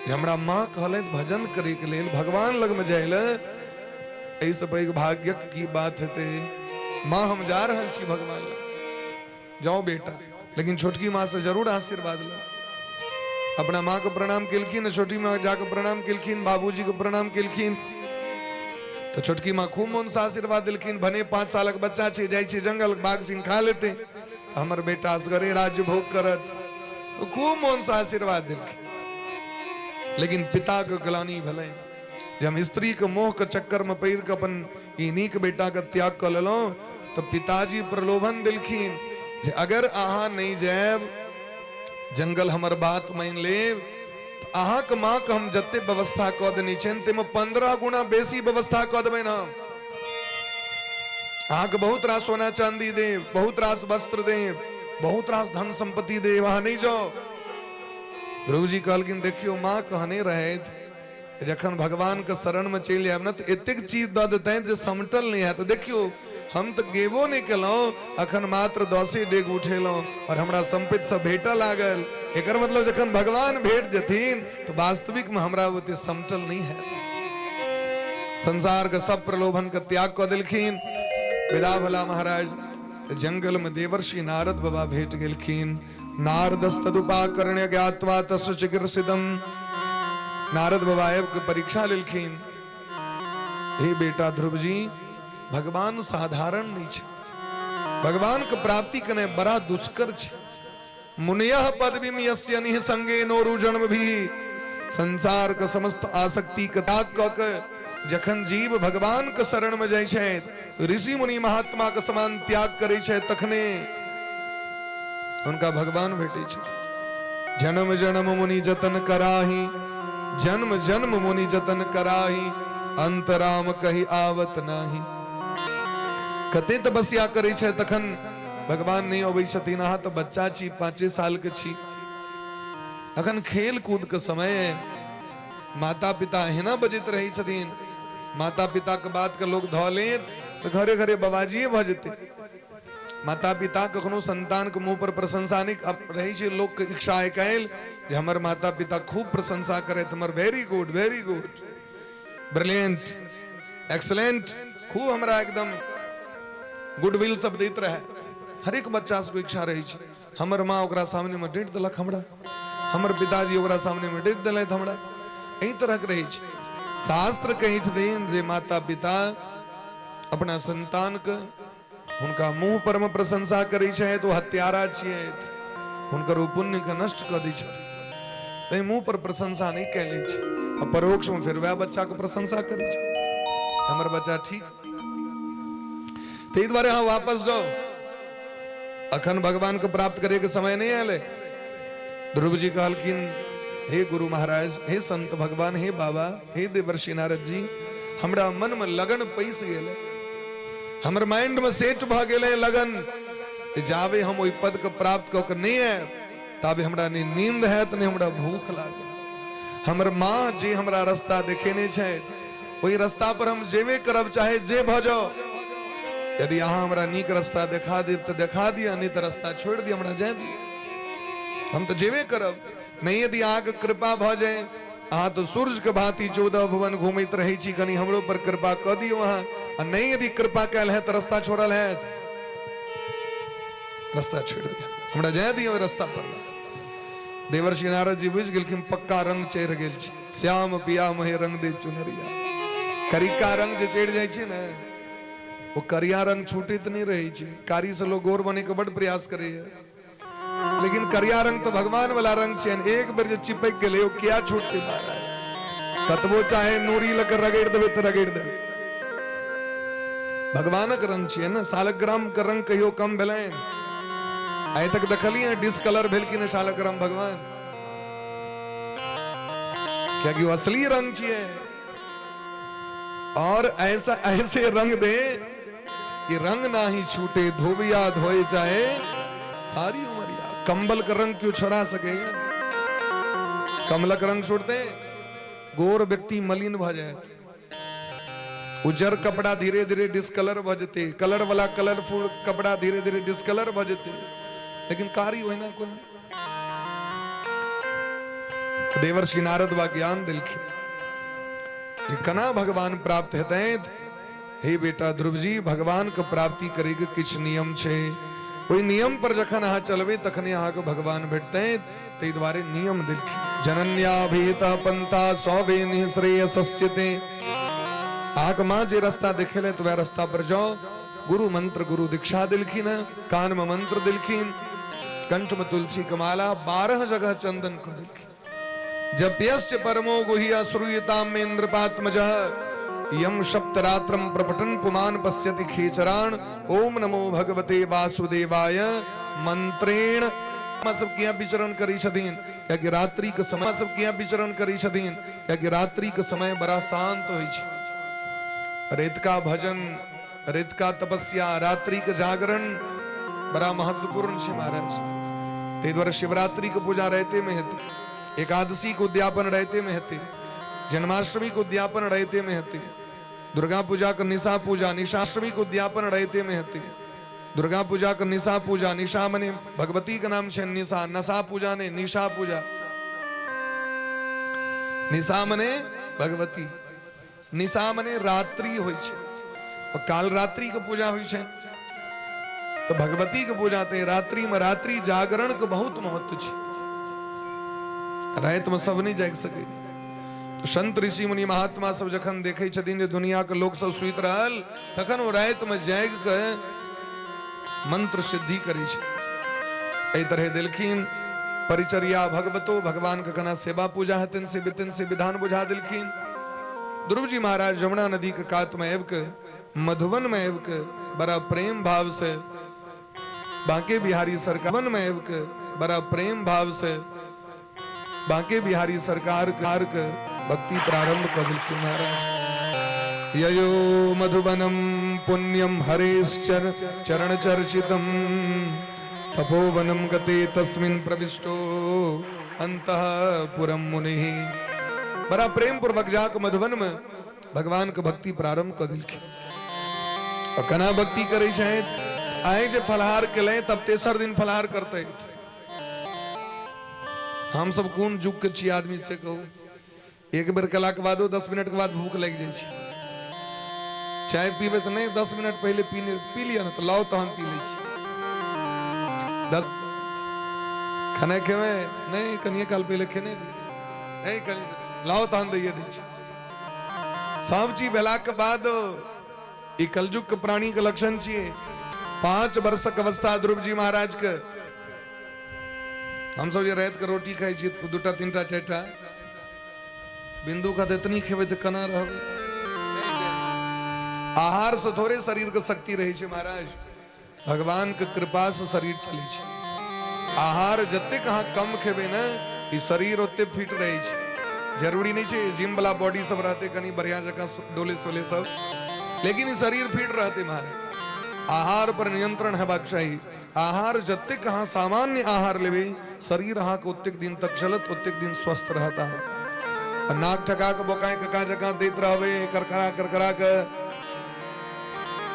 जे हमरा माँ कहलथि भजन करे के लेल, भगवान लग में जाय लए, एहिसँ पैघ भाग्यक की बात हेतै। माँ हम जा रहल छी भगवान लग, जाओ बेटा, लेकिन छोटकी माँ से जरूर आशीर्वाद लो। अपना माँ के प्रणाम केलखिन, छोटी माँ जाके प्रणाम केलखिन, बाबूजी के प्रणाम केलखिन, तो छोटकी माँ खूब मोन से आशीर्वाद देलखिन। भने 5 सालक बच्चा छै, जाइ छै जंगल, बाघ सिंह खा लेते, हमर बेटा असगरे राज्य भोग करत, तो खूब मोन से आशीर्वाद देलखिन। लेकिन पिता के ग्लानि भेलनि जे हम स्त्री के मोह के चक्कर में पड़ि के अपन ई नीक बेटा के त्याग कऽ लेलहुँ। तऽ पिताजी प्रलोभन देलखिन जे अगर अहाँ नहि जायब जंगल, हमर बात मानि लेब, तऽ अहाँके माँके हम जते व्यवस्था कऽ देने छियनि ताहिमे 15 गुना बेसी व्यवस्था कऽ देबनि हम। अहाँके बहुत रास सोना चांदी देब, बहुत रास वस्त्र देब, बहुत रास धन संपत्ति देब, अहाँ नहि जाउ। ध्रुव जी कहलखिन देखियौ माँ कहने रहथि जखन भगवान के शरण में चलि जायब ने तऽ एतेक चीज दऽ देतनि जे समटल नहि हैत। देखियौ, हम तऽ गेबो नहि केलहुँ, अखन मात्र 10 डेग उठेलहुँ और हमरा सम्पत्ति सब भेटऽ लागल। एकर मतलब जखन भगवान भेट जेथिन तऽ वास्तविक में हमरा ओते समटल नहि हैत। संसार के सब प्रलोभन के त्याग कऽ देलखिन। विदा भला महाराज। जंगल में देवर्षि नारद बाबा भेट गेलखिन। नारदस्तदुपाकर्ण्य ज्ञात्वा तस्य चिकीर्षितम। नारद बाबा आबि के परीक्षा लेलखिन। हे बेटा ध्रुव जी, भगवान साधारण नहीं छथि, भगवान के प्राप्ति कने बड़ा दुष्कर छै। मुनियः पदवीम यस्य निःसंगे नोरु जन्म भी। संसार के समस्त आसक्ति के त्याग क के जखन जीव भगवान के शरण में जाइ छै, ऋषि मुनि महात्मा के समान त्याग करै छै, तखने हुनका भगवान भेटै छै। जन्म जन्म मुनि जतन कराही, जन्म जन्म मुनि जतन कराही, अंत राम कही आवत नाही। कते तपस्या करै छै तखन भगवान नहि अबै छथिन। अहाँ तऽ बच्चा छी, 5 साल के छी, अखन खेल कूद के समय है। माता पिता एहिना बजैत रहै छथिन। माता पिता के बात के लोग धऽ लेत तऽ घरे घरे बबाजिए भऽ जेतै। माता पिता कखनो संतान के मुंह पर प्रशंसा नहीं रहै छै। लोक के इच्छा आइ काल्हि जे हमर माता पिता खूब प्रशंसा करैत, हमर very good, very good, brilliant, excellent, खूब हमरा एकदम गुडविल सब दैत रहे। हरेक बच्चा सबके इच्छा रहै छै। हमर माँ ओकरा सामने में डांटि देलक हमरा, हमर पिताजी ओकरा सामने में डांटि देलथि हमरा, एहि तरहक रहै छै। शास्त्र कहै छथिन जे माता पिता अपना संतान के हुनका मुंह पर में प्रशंसा करै छथि, ओ हत्यारा छियथि, हुनकर ओ पुण्य के नष्ट कऽ दै छथिन। ताहि मुंह पर प्रशंसा नहि कयल अछि आ परोक्ष में फेर वएह बच्चा के प्रशंसा करै छै, हमर बच्चा ठीक। ताहि दुआरे अहाँ वापस जाउ, अखन भगवान के प्राप्त करे के समय नहीं आयल। ध्रुव जी कहलखिन, हे गुरु महाराज, हे संत भगवान, हे बाबा, हे देवर्षि नारद जी, हमरा मन में लगन पैस गेल, हमर माइंड में सेट भ गेलै लगन, जाबे हम ओहि पद के प्राप्त कऽ के नहि आयब ताबे हमरा नहि नींद हैत, नहि हमरा भूख लागत। हमर माँ जे हमरा रास्ता देखेने छथि ओहि रास्ता पर हम जेबे करब, चाहे जे भऽ जाओ। यदि अहाँ हमरा नीक रास्ता देखा देब तऽ देखा दिअ, नहि तऽ रास्ता छोड़ि दिअ, हमरा जाय दिअ, हम तऽ जेबे करब। नहि यदि अहाँके कृपा भऽ जाय, अहाँ तऽ सूर्य के भांति 14 भुवन घूमैत रहै छी, कनि हमरो पर कृपा कऽ दियौ अहाँ। आ नहि यदि कृपा कयल है तऽ रास्ता छोड़ल है, रास्ता छोड़ि दिअ, हमरा जाय दियौ रास्ता पर। देवर्षि नारद जी बुझि गेलखिन पक्का रंग चढ़ि गेल छै। श्याम पिया महे रंग दे चुनरिया। करिका रंग जे चढ़ि जाइ छै ने, ओ करिया रंग छूटैत नहि रहै छै। कारी से लोग गोर बने के बड प्रयास करैया, लेकिन करिया रंग तो भगवान वाला रंग छै, एक बेर जे चिपक गेलै ओ किया छूटतै महाराज? कतबो चाहे नूरी लऽ के रगड़ि देबै तऽ रगड़ि देबै। भगवानक रंग छियै ने। सालग्राम के रंग कहियो कम भेलनि? आइ तक देखलियै डिसकलर भेल कि नहि सालग्राम भगवान? कियाकि ओ असली रंग छियै। और ऐसा ऐसे रंग दे कि रंग ना ही छूटे, धोबिया धोए चाहे सारी उमरिया। कंबल का रंग क्यों छोड़ा सके? कमलक रंग छोड़ते गोर व्यक्ति मलिन भ जाए, उजर कपड़ा धीरे धीरे डिसकलर भ जेते, कलर वाला कलरफुल कपड़ा धीरे धीरे डिसकलर भ जेते, लेकिन कारी ओहिना कोई। देवर्षि नारद बा ज्ञान दिलखिन जे केना भगवान प्राप्त हेतै। हे बेटा ध्रुव जी, भगवान के प्राप्ति करे के किछु नियम छै, ओहि नियम पर जखन अहाँ चलबै तखने अहाँके भगवान भेटतै। ताहि दुआरे नियम देलखिन, जनन्याभिहित पंथा सौवे निःश्रेयसस्यते। अहाँके माँ जे रास्ता देखेले तऽ वएह रास्ता पर जाओ। गुरु मंत्र गुरु दीक्षा देलखिन, कान में मंत्र देलखिन, कंठ में तुलसी के माला, 12 जगह चंदन कऽ देलखिन। जप्यस्य परमो गुह्य श्रूयताम इंद्रपात्मजः यम सप्तरात्रम प्रपटन पुमान पश्यति खेचराण ओम नमो भगवते वासुदेवाय मंत्रेण। सब किया विचरण करै छथिन? कियाकि रात्रि के समय सब किया विचरण करै छथिन? कियाकि रात्रि के समय बड़ा शांत होइ छै। रेत का भजन, रेत का तपस्या, रात्रि के जागरण बड़ा महत्वपूर्ण छै महाराज। ताहि दुआरे शिवरात्रि के पूजा राते में हेतै, एकादशी के उद्यापन राते में हेतै। जन्माष्टमी के उद्यापन राइते में हेतै। दुर्गा पूजा के निशा पूजा, निशाष्टमी के उद्यापन राइते में हेतै। दुर्गा पूजा के निशा पूजा, निशा मने भगवती के नाम छै निशा, नशा पूजा नहीं, निशा पूजा। निशा मने भगवती, निशा मने रात्रि होइ छै और काल रात्रि के पूजा होइ छै। तो भगवती के पूजा ते रात्रि में रात्रि जागरण के बहुत महत्व छै। राति में सब नहीं जागि सकै। तो संत ऋषि मुनि महात्मा सब जखन देखै छथिन जे दुनिया के लोक सब सुति रहल, तखन ओ राति में जागि के मंत्र सिद्धि करै छै। एहि तरह देलखिन परिचर्या भगवतो, भगवान के केना सेवा पूजा हेतनि से बितन से विधान बुझा देलखिन। ध्रुव जी महाराज यमुना नदी के कात में आबि के, मधुबन में आबि के बड़ा प्रेम भाव से बांके बिहारी सरकार वन में आबि के बड़ा प्रेम भाव से बांके बिहारी सरकार कार के भक्ति प्रारंभ कर देलखिन महाराज। ययो मधुबनम पुण्यम हरेश्चर चरण चर्चितम तपोवनम गते तस्मिन् प्रविष्टो अंतः पुरम मुनि। बड़ा प्रेम पूर्वक जाक मधुबन में भगवान के भक्ति प्रारंभ कर देलखिन। और केना भक्ति करै छथि? आइ जे फलहार केलै तब तेसर दिन फलहार करते। हम सब कोन युग के छी आदमी से कहू? एक बेर केला के बादो 10 मिनट के बाद भूख लागि जाइ छै। चाय पीबै तऽ नहि, 10 मिनट पहिले पीने पी लिअ ने तऽ लाउ, तहन पी लै छी। 10 खेनाइ खेबै नहि, कनिए काल पहिले खेने नहि, कनि लाउ तहन दैए दै छी। सब चीज भेलाके बाद ई कलयुग के प्राणी के लक्षण छियै। 5 वर्षक अवस्था ध्रुव जी महाराज के। हम सब जे राति के रोटी खाइ छी 2टा 3टा 4टा, बिंदु का एतनी खेबै तऽ केना रहबै? आहार से थोड़े शरीर के शक्ति रहै छै महाराज, भगवान के कृपा से शरीर चलै छै। आहार जतेक अहाँ कम खेबै ने, ई शरीर ओते फिट रहै छै। जरूरी नहि छै जिम वाला बॉडी सब रहते, कनि बढ़िया जकाँ डोले सोले सब, लेकिन ई शरीर फिट रहते महाराज। आहार पर नियंत्रण हेबाक चाही। आहार जतेक अहाँ सामान्य आहार लेबै, शरीर अहाँके ओतेक दिन तक चलत, ओतेक दिन स्वस्थ रहत अहाँके। आ नाक ठका के बोकाय कका जकाँ दैत रहबै, करकरा करकरा के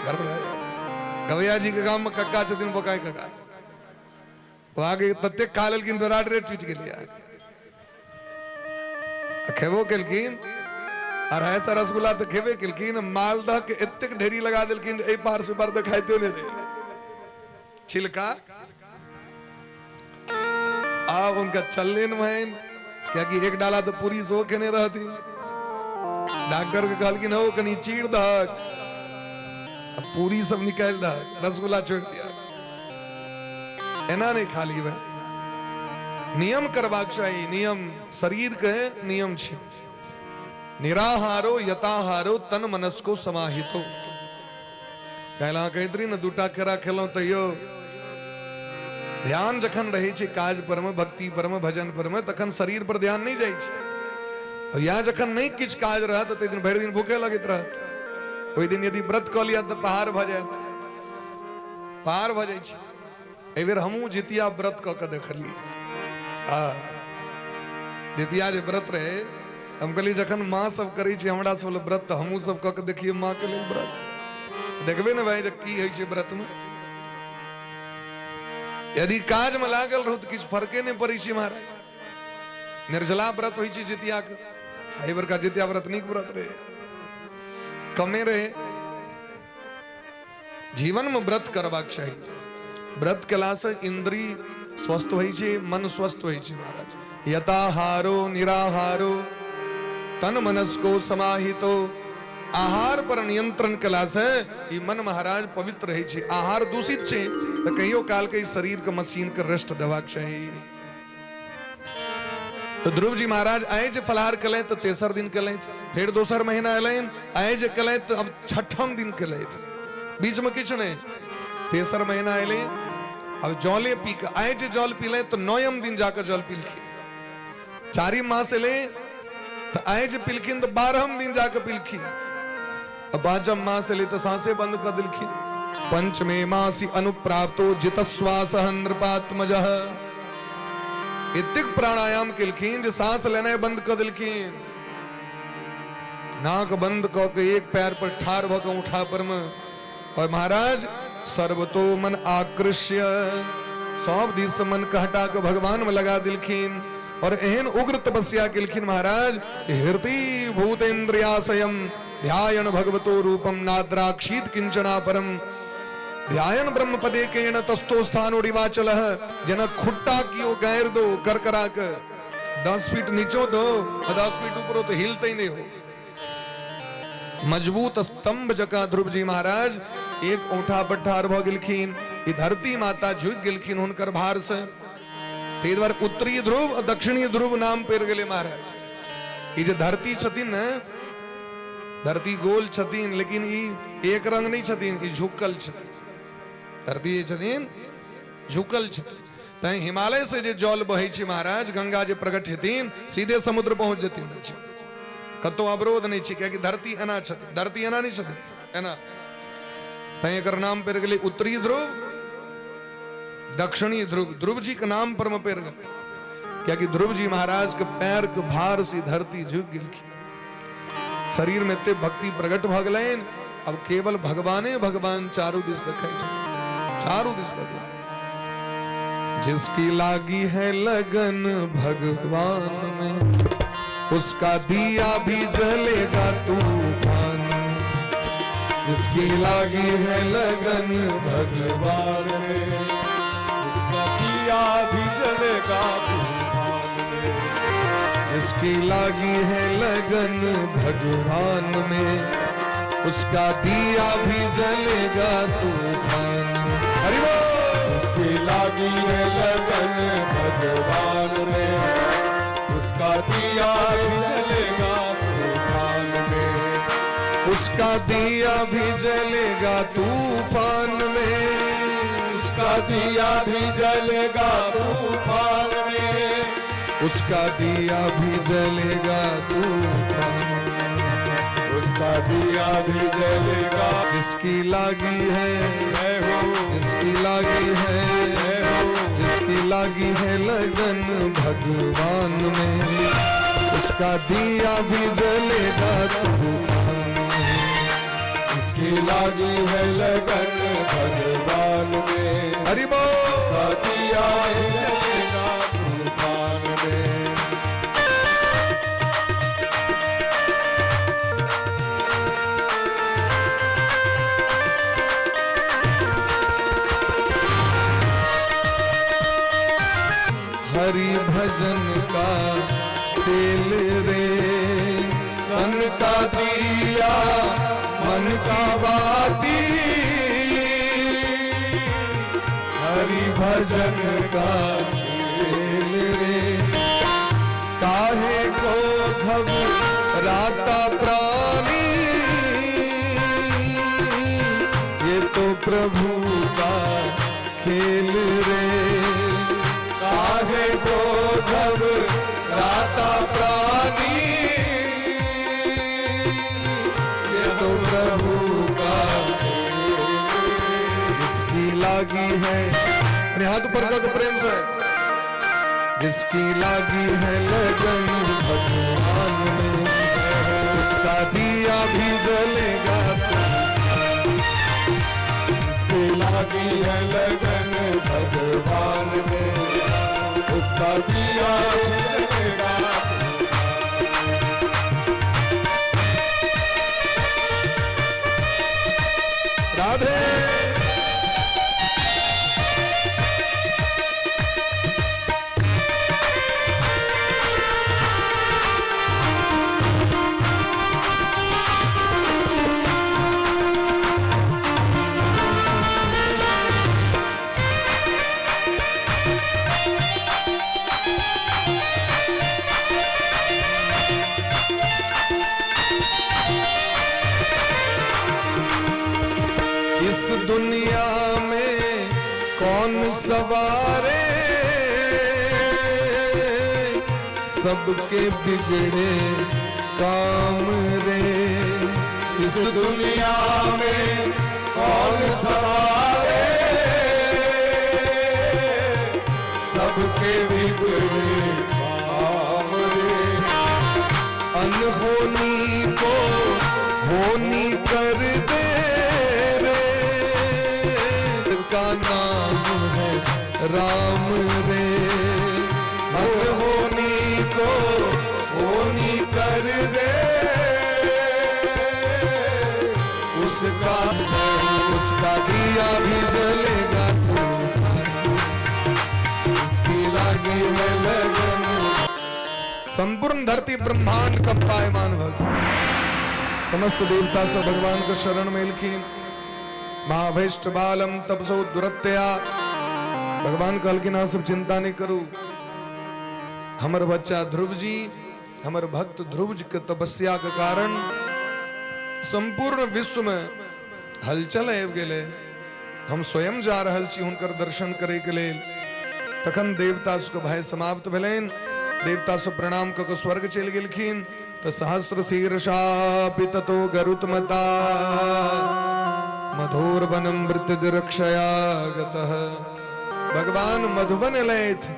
गड़बड़ भए जायत। गवैया जी के गाम में कक्का छथिन बोकाय कका, ओ आगे ततेक खा लेलखिन डराडरे टूटि गेलै अहाँके। खेबो केलखिन, 250 रसगुल्ला तऽ खेबे केलखिन, मालदह के एतेक ढेरी लगा देलखिन जे एहि पार से पार देखाइते नहि रहै छिलका। आब हुनका चलले नहि भैन, कियाकि एक डाला तऽ पूरी सेहो खेने रहथिन। डॉक्टर के कहलखिन हौ कनि चीर दहक, आ पूरी सब निकालि दहक, रसगुल्ला छोड़ि दिया, एना नहि खा ली भाई। नियम करबाक चाही, नियम शरीर के नियम छै। निराहारो यताहारो तन मनस्को समाहितो। काल्हि अहाँ कहैत रही ने 2टा केरा खेलहुँ, तैयो ध्यान जखन रहै छै काज पर मे, भक्ति पर मे, भजन पर मे, तखन शरीर पर ध्यान नहि जाइ छै। या जखन नहि किछु काज रहत ताहि दिन भरि दिन भूखे लगैत रहत। ओहि दिन यदि व्रत कऽ लिअ तऽ पहाड़ भऽ जायत, पहाड़ भऽ जाइ छै। एहि बेर हमहूँ जितिया व्रत कऽ के देखलियै। आ जितिया जे व्रत रहै, हम कहलियै जखन माँ सब करै छै हमरा सब लए व्रत, तऽ हमहूँ सब कऽ के देखियै माँ के लेल व्रत। देखबै ने भाई जे की होइ छै व्रत मे। यदि काज मे लागल रहू तऽ किछु फर्के नहि पड़ै छै महाराज। निर्जला व्रत होइ छै जितिया के। एहि बेरका जितिया व्रत नीक व्रत रहै, कमे रहै। जीवन में व्रत करबाक चाही। व्रत केलासँ इंद्री स्वस्थ होइ छै, मन स्वस्थ होइ छै महाराज। यताहारो निराहारो तन मनस्को समाहितो। आहार पर नियंत्रण केलासँ ई मन महाराज पवित्र रहै छै। आहार दूषित छै तऽ कहियो काल के ई शरीर के मशीन के रेस्ट देबाक चाही। तो ध्रुव जी महाराज आए जे फलहार केलथि तऽ तेसर दिन केलथि, फेर दोसर महीना एलनि, आए जे केलथि तऽ अब छठम दिन केलथि, बीच में किछु नहि। तेसर महीना एलै, अब जले पी के आए जे जल पीलथि तऽ नौयम दिन जाकऽ जल पीलखिन। चारिम मास एलै तऽ आए जे पीलखिन तऽ 12म दिन जाकऽ पीलखिन। अब पांचम मास एलै तऽ सांसे बंद कऽ देलखिन। पंचमे मासी अनुप्राप्तो जितश्वास नृपात्मजः। एतेक प्राणायाम केलखिन जे सांस लेनाइ बंद कऽ देलखिन। नाक बंद कऽ के एक पैर पर ठाढ़ भऽ कऽ उठा पर मे और महाराज सर्वतो मन आकृष्य सब दिस मन के हटा के भगवान में लगा दिलखिन और एहन उग्र तपस्या केलखिन महाराज हृदय भूतेन्द्रियाशयम ध्यायन भगवतो रूपम नाद्राक्षीत किंचना परम ध्यायन ब्रह्म पदे केण तस्तो स्थान उड़िवाचल जेना खुट्टा कियो गारि दो करकरा के 10 फीट नीचो दो 10 फीट ऊपरो तो हिलते ही नहीं हो। मजबूत स्तंभ जका ध्रुव जी महाराज एक औंठा पर ठाढ़ भऽ गेलखिन। ई धरती माता झुकि गेलखिन हुनकर भार से। ताहि दुआरे उत्तरी ध्रुव आ दक्षिणी ध्रुव नाम पड़ि गेलै महाराज। ई जे धरती छथिन ने, धरती गोल छथिन, लेकिन ई एक रंग नहीं छथिन, ई झुकल छथिन। धरती जे छथिन झुकल छथिन। तैं हिमालय से जे जल बहै छै महाराज, गंगा जे प्रकट हेथिन सीधे समुद्र पहुंच जेथिन दक्षिण, कतौ अवरोध नहीं छै, कियाकि धरती एना छथिन, धरती एना नहीं छथिन, एना। तैं एकर नाम पड़ि गेलै उत्तरी ध्रुव दक्षिणी ध्रुव। ध्रुव जी के नाम पर में पड़ि गेलै, कियाकि ध्रुव जी महाराज के पैर के भार से धरती झुकि गेलखिन। शरीर में एते भक्ति प्रकट भऽ गेलनि, अब केवल भगवाने भगवान चारू दिस देखै छथिन, चारू दिस भगवान। जिसकी लागी है लगन भगवान में, उसका दिया भी जलेगा तूफान में। जिसकी लागी है लगन भगवान में, उसका दिया भी जलेगा तूफान में। जिसकी लागी है लगन भगवान में, उसका दिया भी जलेगा तूफान में। हरि बोल। जिसकी लागी है लगन भगवान में, उसका दिया भी जलेगा तूफान में। उसका दिया भी जलेगा तूफान में। उसका दिया भी जलेगा तूफान में। उसका दिया भी जलेगा तूफान में। उसका दिया भी जलेगा। जिसकी लागी है, जय हो, जिसकी लागी है, जय हो, जिसकी लागी है लगन भगवान में, उसका दिया भी जलेगा तूफान में। जिसकी लागी है लगन भगवान में, हरि बोल। उसका दिया भी जलेगा तूफान में। हरि भजन का तेल रे, तन का दिया मन का बाती। हरि भजन का तेल रे, काहे को घबराता प्राणी, ये तो प्रभु का खेल रे। काहे को घबराता प्राणी, ये तो प्रभु का खेल। जिसकी लागी है, अपने हाथ ऊपर करके प्रेम से, जिसकी लागी है लगन भगवान में, उसका दिया भी जलेगा। जिसकी लागी है लगन भगवान में, उसका दिया भी जलेगा। राधे। इस दुनिया में कौन सवारे, सबके बिगड़े काम रे। इस दुनिया में कौन सवारे, सबके बिगड़े काम रे। अनहोनी को संपूर्ण धरती ब्रह्मांड कंपायमान भऽ गेल। समस्त देवता सब भगवान के शरण में एलखिन। महाभैष्ट बालम तपसो दुरत्या। भगवान कहलखिन अहाँ सब चिंता नहीं करू, हमर बच्चा ध्रुव जी, हमर भक्त ध्रुव जी के तपस्या के कारण संपूर्ण विश्व में हलचल आबि गेलै। हम स्वयं जा रहल छी हुनकर दर्शन करे के लेल। तखन देवता सबके भय समाप्त भेलनि। देवता सब प्रणाम कऽ के स्वर्ग चलि गेलखिन। तऽ सहस्र शीर्षा ततो गरुत्मता मधुरवनम वृत्तिरक्षया गतः। भगवान मधुबन एलथि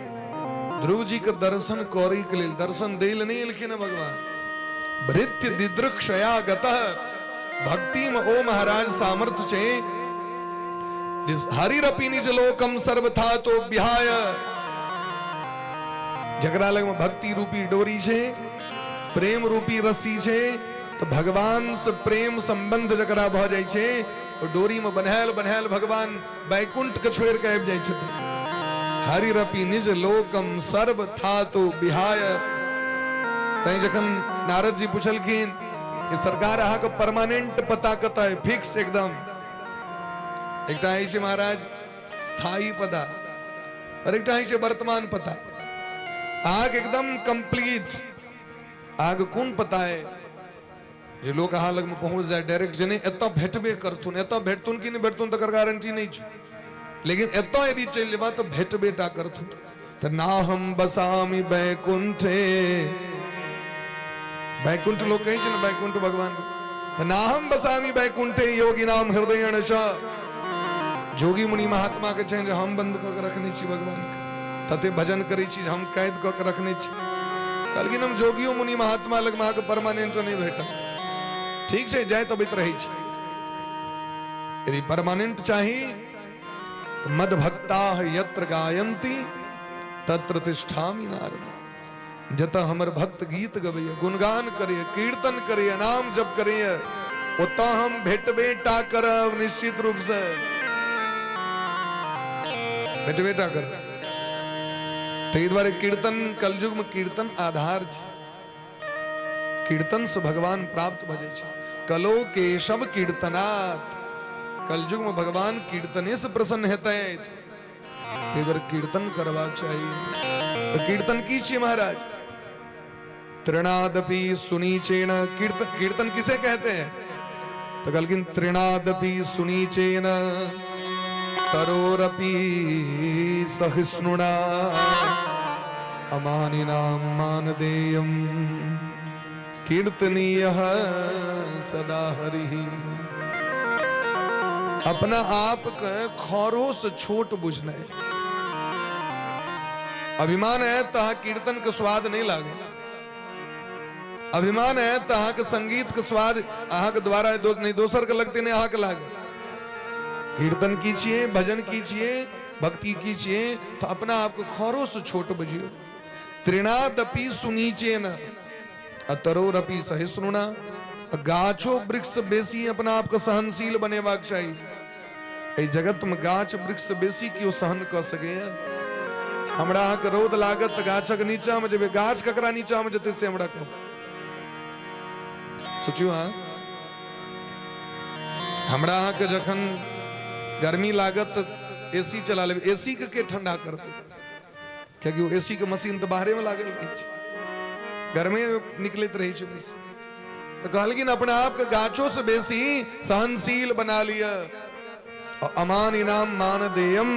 ध्रुव जी के दर्शन करे के लेल। दर्शन दै लए नहि एलखिन भगवान, भृत्य दिदृक्षया गतः। भक्ति में ओ महाराज सामर्थ्य छै। हरिरपि निज लोकम सर्वथा तो विहाय। जकरा लग में भक्ति रूपी डोरी छै, प्रेम रूपी रस्सी छै, तो भगवान से प्रेम संबंध जकरा भऽ जाइ छै, ओ डोरी में बन्हायल बन्हायल भगवान वैकुंठ के छोड़ि के आबि जाइ छथिन। हरिरपि निज लोकम सर्वथा तो विहाय। तैं जखन नारद जी पुछलखिन कि सरकार अहाँके परमानेंट पता कतऽ है, फिक्स एकदम, एकटा होइ छै महाराज स्थायी पता और एकटा होइ छै वर्तमान पता। अहाँके एकदम कंप्लीट अहाँके कोन पता है जे लोक अहाँ लगमे पहुँच जाए डायरेक्ट, जे नहि एतऽ भेटबे करथुन, एतऽ भेटथुन कि नहि भेटथुन तकर गारंटी नहि छै, लेकिन एतऽ यदि चलि जेबा तऽ भेटबे टा करथुन। तऽ ना हम बसामी बैकुंठे, बैकुंठ लोक कहै छै ने बैकुंठ भगवान, तऽ ना हम बसामी बैकुंठे योगी नाम हृदय जोगी मुनि महात्मा के छनि जे हम बंद कऽ के रखने छी भगवान के, तते भजन करै छी जे हम कैद कऽ के रखने छी। कहलखिन हम जोगियो मुनि महात्मा लग अहाँके परमानेंट नहि भेटत। ठीक छै, जाइत अबैत रहै छी। यदि परमानेंट चाही तऽ मदभक्ता यत्र गायन्ति तत्र तिष्ठामि नारद। जतऽ हमर भक्त गीत गबैया, गुणगान करैया, कीर्तन करैया, नाम जप करैया, ओतऽ हम भेटबे टा करब, निश्चित रूप से भेटबे टा करब। ताहि दुआरे कीर्तन कलयुग में कीर्तन आधार छै। कीर्तन से भगवान प्राप्त भऽ जाइ छै। कलो केशव कीर्तनात्, कलयुग में भगवान कीर्तने से प्रसन्न हेतै। ताहि दुआरे कीर्तन करबाक चाही। तऽ कीर्तन की छियै महाराज? तृणादपि सुनीचेन। कीर्तन कीर्तन किसे कहते हैं? तो कहलखिन तृणादपि सुनीचेन तरोरपि सहिष्णुना अमानिनां मानदेयं कीर्तनीय सदा हरि। अपना आप के खरो से छोट बुझनाइ, अभिमान है तो अहाँ कीर्तन के स्वाद नहीं लागे, अभिमान है तो अहाँ के संगीत के स्वाद अहाँ के द्वारा नहीं दोसर के लगते, नहीं अहाँ के लागे। कीर्तन कीजिए, भजन कीजिए, भक्ति कीजिए तो अपना आप को खरो से छोट बुझियो। तृणादपि सुनीचेन अतरोरपि सहिष्णुना। गाछो वृक्ष बेसी अपना आप के सहनशील बनेबाक चाही। एहि जगत में गाछ वृक्ष बेसी केओ सहन कऽ सकैया? हमरा अहाँके रौद लागत तऽ गाछक नीचा में जेबै, गाछ ककरा नीचा में जेतै से हमरा कहू, सोचियो अहाँ। हमरा अहाँके जखन गर्मी लागत तऽ एसी चला लेबै, एसी के के ठंडा करतै? कियाकि ओ एसी के मशीन तऽ बाहरे में लागल रहै छै, गर्मे निकलैत रहै छै मशीन। तऽ कहलखिन अपना आपके गाछो से बेसी सहनशील बना लिअ। अमान इनाम मान देयम,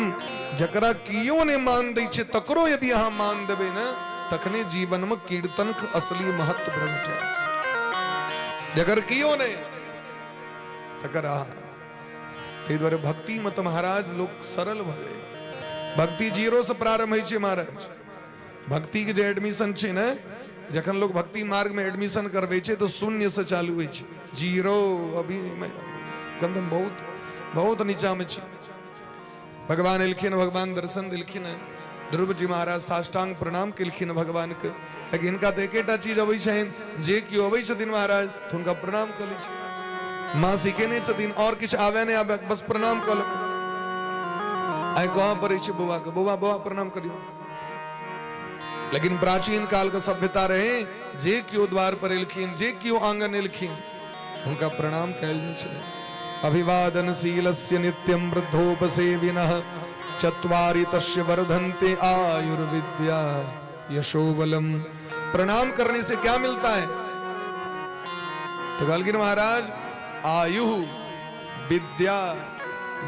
जकरा कियो ने मान दै छै तकरो यदि अहाँ मान देबै ने, तखने जीवन में कीर्तन के असली महत्व प्रकट है। जकर कियो ने तकर अहाँ। ताहि दुआरे भक्ति में तऽ महाराज लोक सरल भऽ जाइए। भक्ति जीरो से प्रारंभ होइ छै महाराज। भक्ति के जे एडमिशन छै ने, जखन लोग भक्ति मार्ग में एडमिशन करबै छै तऽ शून्य से चालू होइ छै, जीरो। अभी कदम बहुत बहुत नीचा में छै। भगवान एलखिन, भगवान दर्शन देलखिन। ध्रुव जी महाराज साष्टांग प्रणाम केलखिन भगवान के। कियाकि हिनका तऽ एकेटा चीज अबै छनि, जे केओ अबै छथिन महाराज तऽ हुनका प्रणाम कऽ लै छै। माँ सिखेने छथिन, और किछु आबे नहि आबे, बस प्रणाम कऽ लेबै। आइ कहऽ पड़ै छै बौआ के, बौआ बौआ प्रणाम करियौ। लेकिन प्राचीन काल के सभ्यता रहे, जे केओ द्वार पर एलखिन, जे केओ आंगन एलखिन, हुनका प्रणाम कयल जाइ छलै। अभिवादनशीलस्य नित्यं वृद्धोपसेविनः चत्वारि तस्य वर्धन्ते आयुर्विद्या यशोबलम। प्रणाम करने से क्या मिलता है? तो कहलखिन महाराज, आयु, विद्या,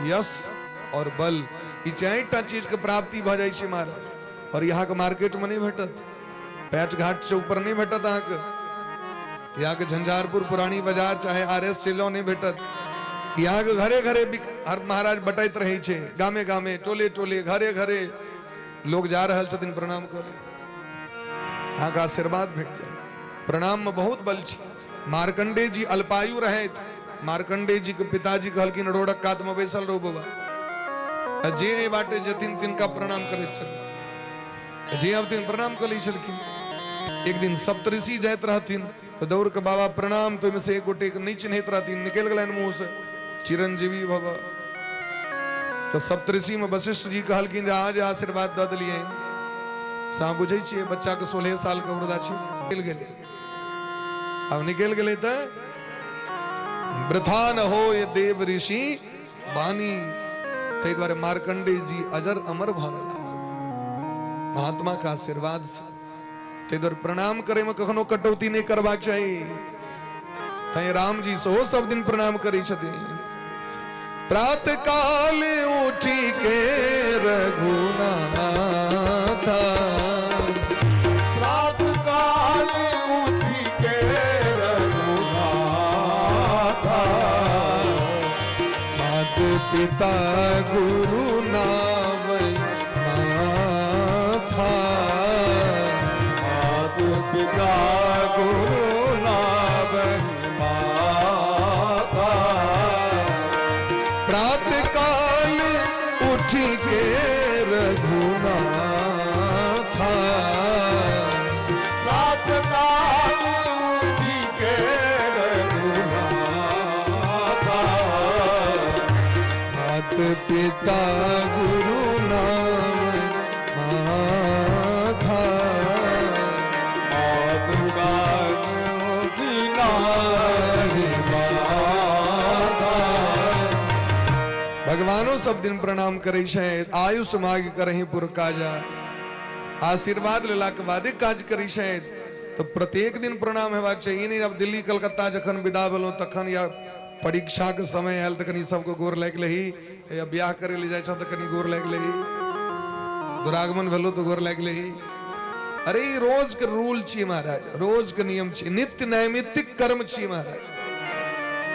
यश और बल, ई चारिटा चीज के प्राप्ति भऽ जाइ छै महाराज। और यहाँ के मार्केट में नहीं भेटत, पैच घाट चौक पर नहीं भेटत अहाँके, यहाँ के झंझारपुर पुरानी बाजार चाहे आर एस चलि नहीं भेटत। यहाँ के घरे घरे हर महाराज बटैत रहै छै, गामे गामे, टोले टोले, घरे घरे लोग जा रहल छथिन प्रणाम करे, अहाँके आशीर्वाद भेट जाए। प्रणाम में बहुत बल छै। मार्कंडे जी अल्पायु रहथि, मार्कंडे जी के पिताजी कहलखिन रोडक कात में बैसल रहू बाबा, आ जे एहि बाटे जेथिन तिनका प्रणाम करैत छलखिन, जे अबथिन प्रणाम कऽ लै छलखिन। एक दिन सप्तऋषि जाइत रहथिन तऽ दौड़ के बाबा प्रणाम, तऽ ओहिमे से एक गोटे के नहि चिन्हैत रहथिन, निकलि गेलनि मुँह से चिरंजीवी भव। तऽ सप्तऋषि में वशिष्ठ जी कहलखिन जे अहाँ जे आशीर्वाद दऽ देलियै से अहाँ बुझै छियै बच्चा के 16 साल के उम्र छै, निकलि गेलै। आब निकलि गेलै तऽ वृथा न हो ये देव ऋषि बानी। ताहि दुआरे मार्कंडेय जी अजर अमर भऽ गेला महात्मा के आशीर्वाद से। ताहि दुआरे प्रणाम करे में कखनो कटौती नहि करबाक चाही। तैं राम जी सेहो सब दिन प्रणाम करै छथिन। प्रात काल उठी के रघुनाथा, प्रात काल उठी के रघुनाथा, मात पिता गुरु नाव माथा, मात पिता गुरु नाव माथा, प्रात काल उठी के रघुनाथा, प्रात काल उठी के रघुनाथा, मात पिता गुरु नाम माथा, मात गुरु नाम माथा। भगवानो सब दिन प्रणाम करै छै। आयुष माग करही पुर काजा, आशीर्वाद लेला के बादे काज करै छै। तऽ प्रत्येक दिन प्रणाम हेबाक चाही। ई नहि आब दिल्ली कलकत्ता जखन विदा भेलहुँ तखन, या परीक्षाके समय आयल तऽ कनि सबके गोर लागि लही, या बियाह करै लए जाइ छह तऽ कनि गोर लागि लही, दुरागमन भेलो तऽ गोर लागि लही। अरे ई रोज के रूल छी महाराज, रोज के नियम छी, नित्य नैमित्तिक कर्म छी महाराज।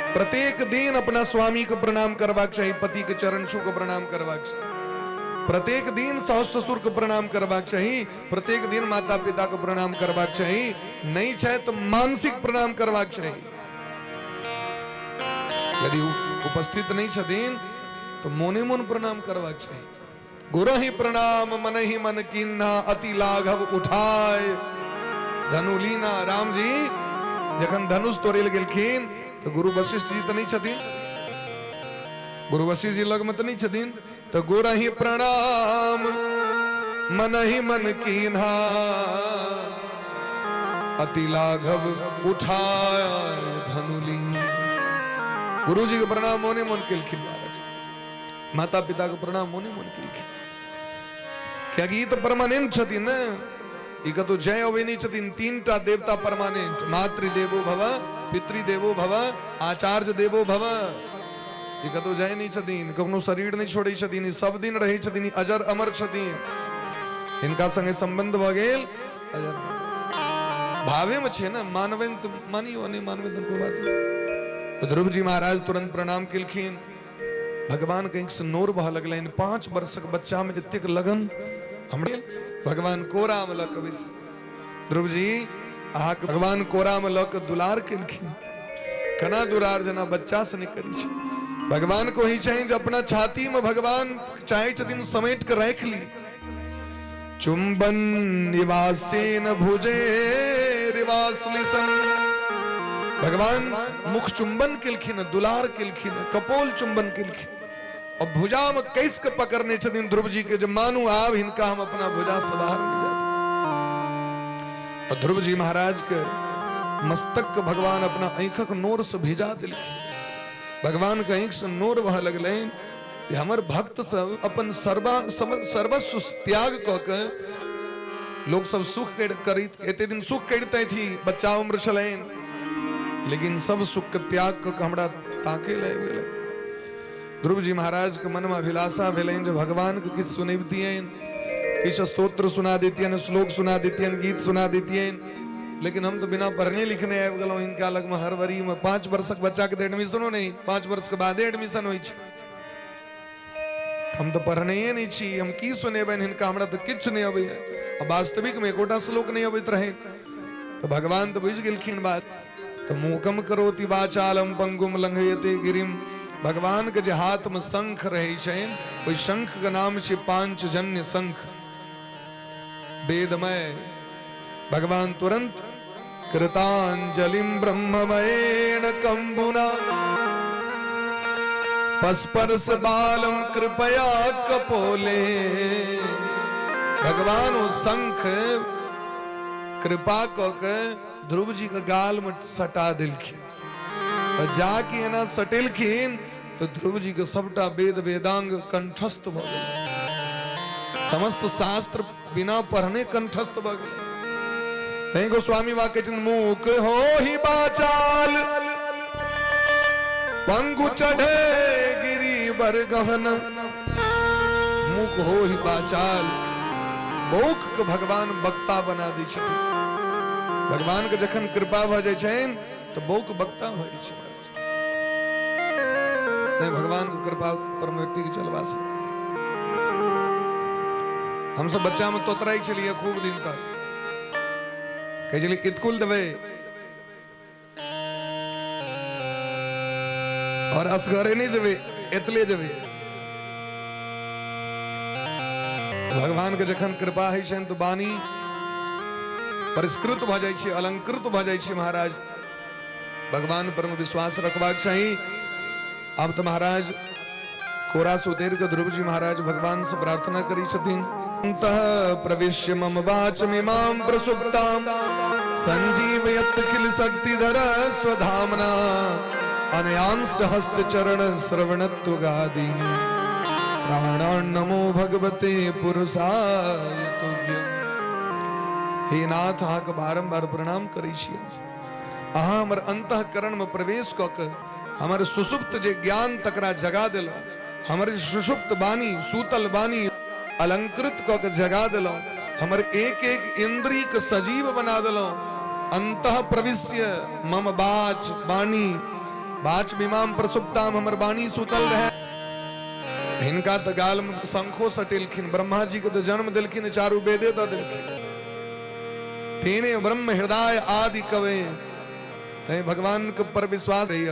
प्रत्येक दिन अपना स्वामी के प्रणाम करबाक चाही, पति के चरण छू के प्रणाम करबाक चाही, प्रत्येक दिन सास ससुर के प्रणाम करबाक चाही, प्रत्येक दिन माता पिता के प्रणाम करबाक चाही, नहीं छै तऽ मानसिक प्रणाम करबाक चाही। यदि उपस्थित नहीं छथिन तऽ मोने मोन प्रणाम करबाक चाही। गुरहि प्रणाम मनहि मन कीन्हा, अति लाघव उठाय धनु लीना। राम जी जखन धनुष तोड़े लए गेलखिन तऽ गुरु वशिष्ठ जी तऽ नहि छथिन, गुरु वशिष्ठ जी लगमे तऽ नहि छथिन, तऽ गुरहि प्रणाम मनहि मन कीन्हा, अति लाघव उठाय धनु लीना। गुरु जी के प्रणाम मोने मन केलखिन महाराज, माता पिता के प्रणाम मोने मन केलखिन, कियाकि ई तऽ परमानेंट छथिन ने, ई कतौ जय अबै नहि छथिन। तीन टा देवता परमानेंट, मातृदेवो भव, पितृदेवो भव, आचार्य देवो भव। ई कतौ जाय नहि छथिन, कखनो शरीर नहि छोड़ै छथिन, ई सब दिन रहै छथिन, ई अजर अमर छथिन। हिनका संगे संबंध भऽ गेल अजर अमर भावे में छै ने, मानबनि तऽ मानियो, नहि मानबनि तऽ कोई बात नहि। तऽ ध्रुव जी महाराज तुरंत प्रणाम केलखिन। भगवान के आँखि से नोर बहऽ लगलनि। 5 वर्षक बच्चा में एतेक लगन, हमरे भगवान कोरा में लऽ कऽ बैसल। ध्रुव जी अहाँके भगवान कोरा में लऽ कऽ दुलार केलखिन। केना दुलार, जेना बच्चा से नहि करै छै। भगवान को ही छनि जे अपना छाती में भगवान चाहै छथिन समेट कऽ राखि ली। चुंबन निवासेन भुजे रिवासलिसन, भगवान मुख चुंबन केलखिन, दुलार केलखिन, कपोल चुंबन केलखिन और भुजा में कैस के पकड़ने छथिन ध्रुव जी के, जे मानू आब हिनका हम अपना भुजा से बाहर नहीं जाते। और ध्रुव जी महाराज के मस्तक के भगवान अपना आँखक नोर से भिजा दिलखिन। भगवान के आँख से नोर बह लगलनि जे हमर भक्त सब अपन सर्वस्व त्याग कऽ के लोक सब सुख करैत, एते दिन सुख करिते थी, बच्चा उम्र छलनि, लेकिन सब सुख के त्याग कऽ के हमरा ताके लए गेलै। ध्रुव जी महाराज के मन में अभिलाषा भेलनि जे भगवान के किछु सुनबितियनि, किछु स्तोत्र सुना दितियनि, श्लोक सुना दितियनि, गीत सुना दितियनि, लेकिन हम तो बिना पढ़ने लिखने आबि गेलहुँ हिनका लगमे हड़बड़ी में। 5 वर्षक बच्चा के तऽ एडमिशनो नहि, 5 वर्ष के बादे एडमिशन होइ छै। हम तऽ पढ़नैये नहि छी, हम की सुनेबनि हिनका, हमरा तऽ किछु नहि अबैया। आ वास्तविक में एकोटा श्लोक नहि अबैत रहै। तऽ भगवान तऽ बुझि गेलखिन बात। तऽ मूकम करोति वाचालम पंगुम लंघयते गिरिम। भगवान के जे हाथ में शंख रहै छनि, ओहि शंख के नाम छै पांचजन्य शंख, वेदमय। भगवान तुरंत कृतांजलिम ब्रह्ममयेन कंबुना पस्पर्श बालम कृपया कपोले। भगवान ओ शंख कृपा क के ध्रुव जी के गाल में सटा दिलखिन। और जाके एना सटेलखिन तो ध्रुव जी के सबटा वेद वेदांग कंठस्थ भ गेल, समस्त शास्त्र बिना पढ़ने कंठस्थ भ गेल। तैं गोस्वामी वाक्य छथिन, मूक हो ही बाचाल पंगु चढ़े गिरी बर गहन। मूक हो ही बाचाल, बौक के भगवान वक्ता बना दै छथिन। भगवान के जखन कृपा भऽ जाइ छनि तऽ बौक वक्ता भऽ जाइ छै महाराज। नहीं, भगवान के कृपा परम व्यक्ति के चलवा से। हम सब बच्चा में तोतराई छलियै खूब दिन तक, कहै छलियै इतकुल देबै और असगरे नहीं जेबै, एतले जेबै। भगवान के जखन कृपा होइ छनि तऽ वाणी परिष्कृत भऽ जाइ छै, अलंकृत भऽ जाइ छै महाराज। भगवान पर विश्वास रखबाक चाही। आब तऽ महाराज कोरा से उतरि कऽ ध्रुव जी महाराज भगवान से प्रार्थना करै छथिन। अन्तः प्रविश्य मम वाचमिमां प्रसुप्तां संजीवयत्यखिल शक्तिधर स्वधाम्ना अनयांश हस्त चरण श्रवणत्वगादि प्राणान् नमो भगवते पुरुषाय तुभ्यम्। हे नाथ, अहाँके बारम्बार प्रणाम करै छी। अहाँ हमर अंतःकरण में प्रवेश कऽ के हमर सुषुप्त जे ज्ञान तकरा जगा देलहुँ, हमर सुषुप्त वाणी, सूतल वाणी अलंकृत कऽ के जगा देलहुँ, हमर एक एक इंद्री के सजीव बना देलहुँ। अंतः प्रविश्य मम बाच वाणी बाच विमाम प्रसुप्ताम, हमर वाणी सुतल रहे। हिनका तऽ गाल में शंखो सटेलखिन, ब्रह्मा जी के तऽ जन्म देलखिन, चारू वेदे दऽ देलखिन। तेने ब्रह्म हृदय आदि कवे। तैं भगवान के पर विश्वास रही।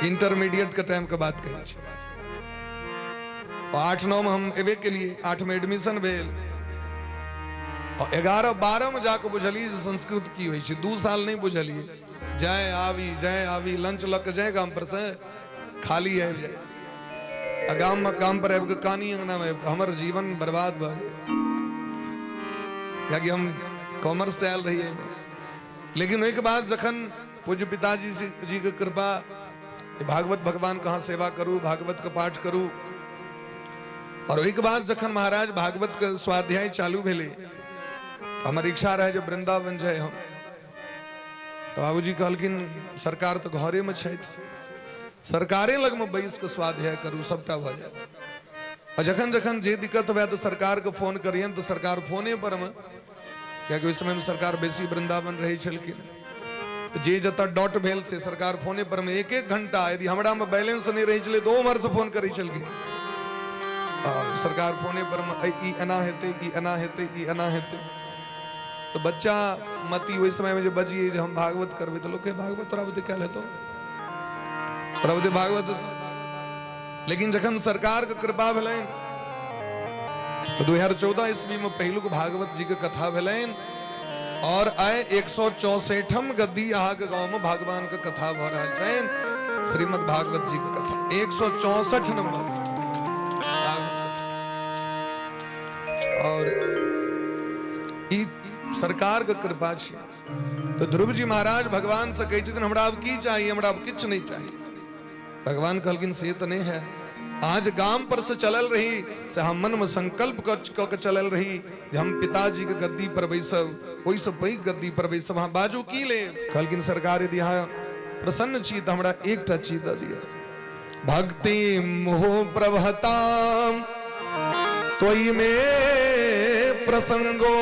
इंटरमीडिएट के टाइम के बात कहै छी। 8-9 में हम एबे के लिए, 8 में एडमिशन भेल और 11-12 में जाके बुझलियै जे संस्कृत की होइ छै। 2 साल नहीं बुझलियै, जाय आबी जाय आबी, लंच लऽ के जाय गाम पर से खाली आबि जाय, आ गाम में गाम पर आबि के कानी अंगना में आबि के हमर जीवन बर्बाद भऽ गेल, कियाकि हम कॉमर्स से आयल रहियै। लेकिन ओहिके बाद जखन पूज्य पिताजी जी के कृपा, भागवत भगवान कहाँ सेवा करू, भागवत के पाठ करू, और ओहिके बाद जखन महाराज भागवत के स्वाध्याय चालू भेलै, हमर इच्छा रहे जे वृंदावन जाय हम। तऽ बाबूजी कहलखिन सरकार तऽ घरे में छथि, सरकारे लगमे बैस के स्वाध्याय करू, सबटा भऽ जायत। आ जखन जखन जे दिक्कत हुए तऽ सरकार के फोन करियनि तऽ सरकार फोने पर मे, कियाकि ओहि समय में सरकार बेसी वृंदावन रहै छलखिन, जे जतऽ डॉट भेल से सरकार फोने पर मे एक एक घंटा, यदि हमरा में बैलेंस नहि रहै छलै तऽ ओ उम्हर से फोन करै छलखिन। सरकार फोने पर मे ई एना हेतै, ई एना हेतै, ई एना हेतै। तऽ बच्चा मती ओहि समय में जे बजियै जे हम भागवत करबै तऽ लोक कहै भागवत तोरा बुते कयल हेतौ, तोरा बुते भागवत हेतौ। लेकिन जखन सरकार के कृपा भेलनि तऽ 2014 ईस्वी में पहिलुक भागवत जी के कथा भेलनि और आइ 164ठम गद्दी अहाँके गाँव में भगवान के कथा भऽ रहल छनि, श्रीमद् भागवत जी के कथा 164 नंबर भागवत कथा। और ई सरकार के कृपा छियै। तऽ ध्रुव जी महाराज भगवान से कहै छथिन, हमरा आब की चाही? हमरा आब किछु नहि चाही। भगवान कहलखिन, से तऽ नहि है, अहाँ जे गाम पर से चलल रही से हम मन में संकल्प कऽ के चलल रही जे हम पिताजी के गद्दी पर बैसब, ओहिसँ पैघ गद्दी पर बैसब। अहाँ बाजू, की लेब? कहलखिन, सरकार, यदि अहाँ प्रसन्न छी तऽ हमरा एकटा चीज दऽ दिअ। भक्ति मोह प्रभताम त्वयि मे प्रसंगो।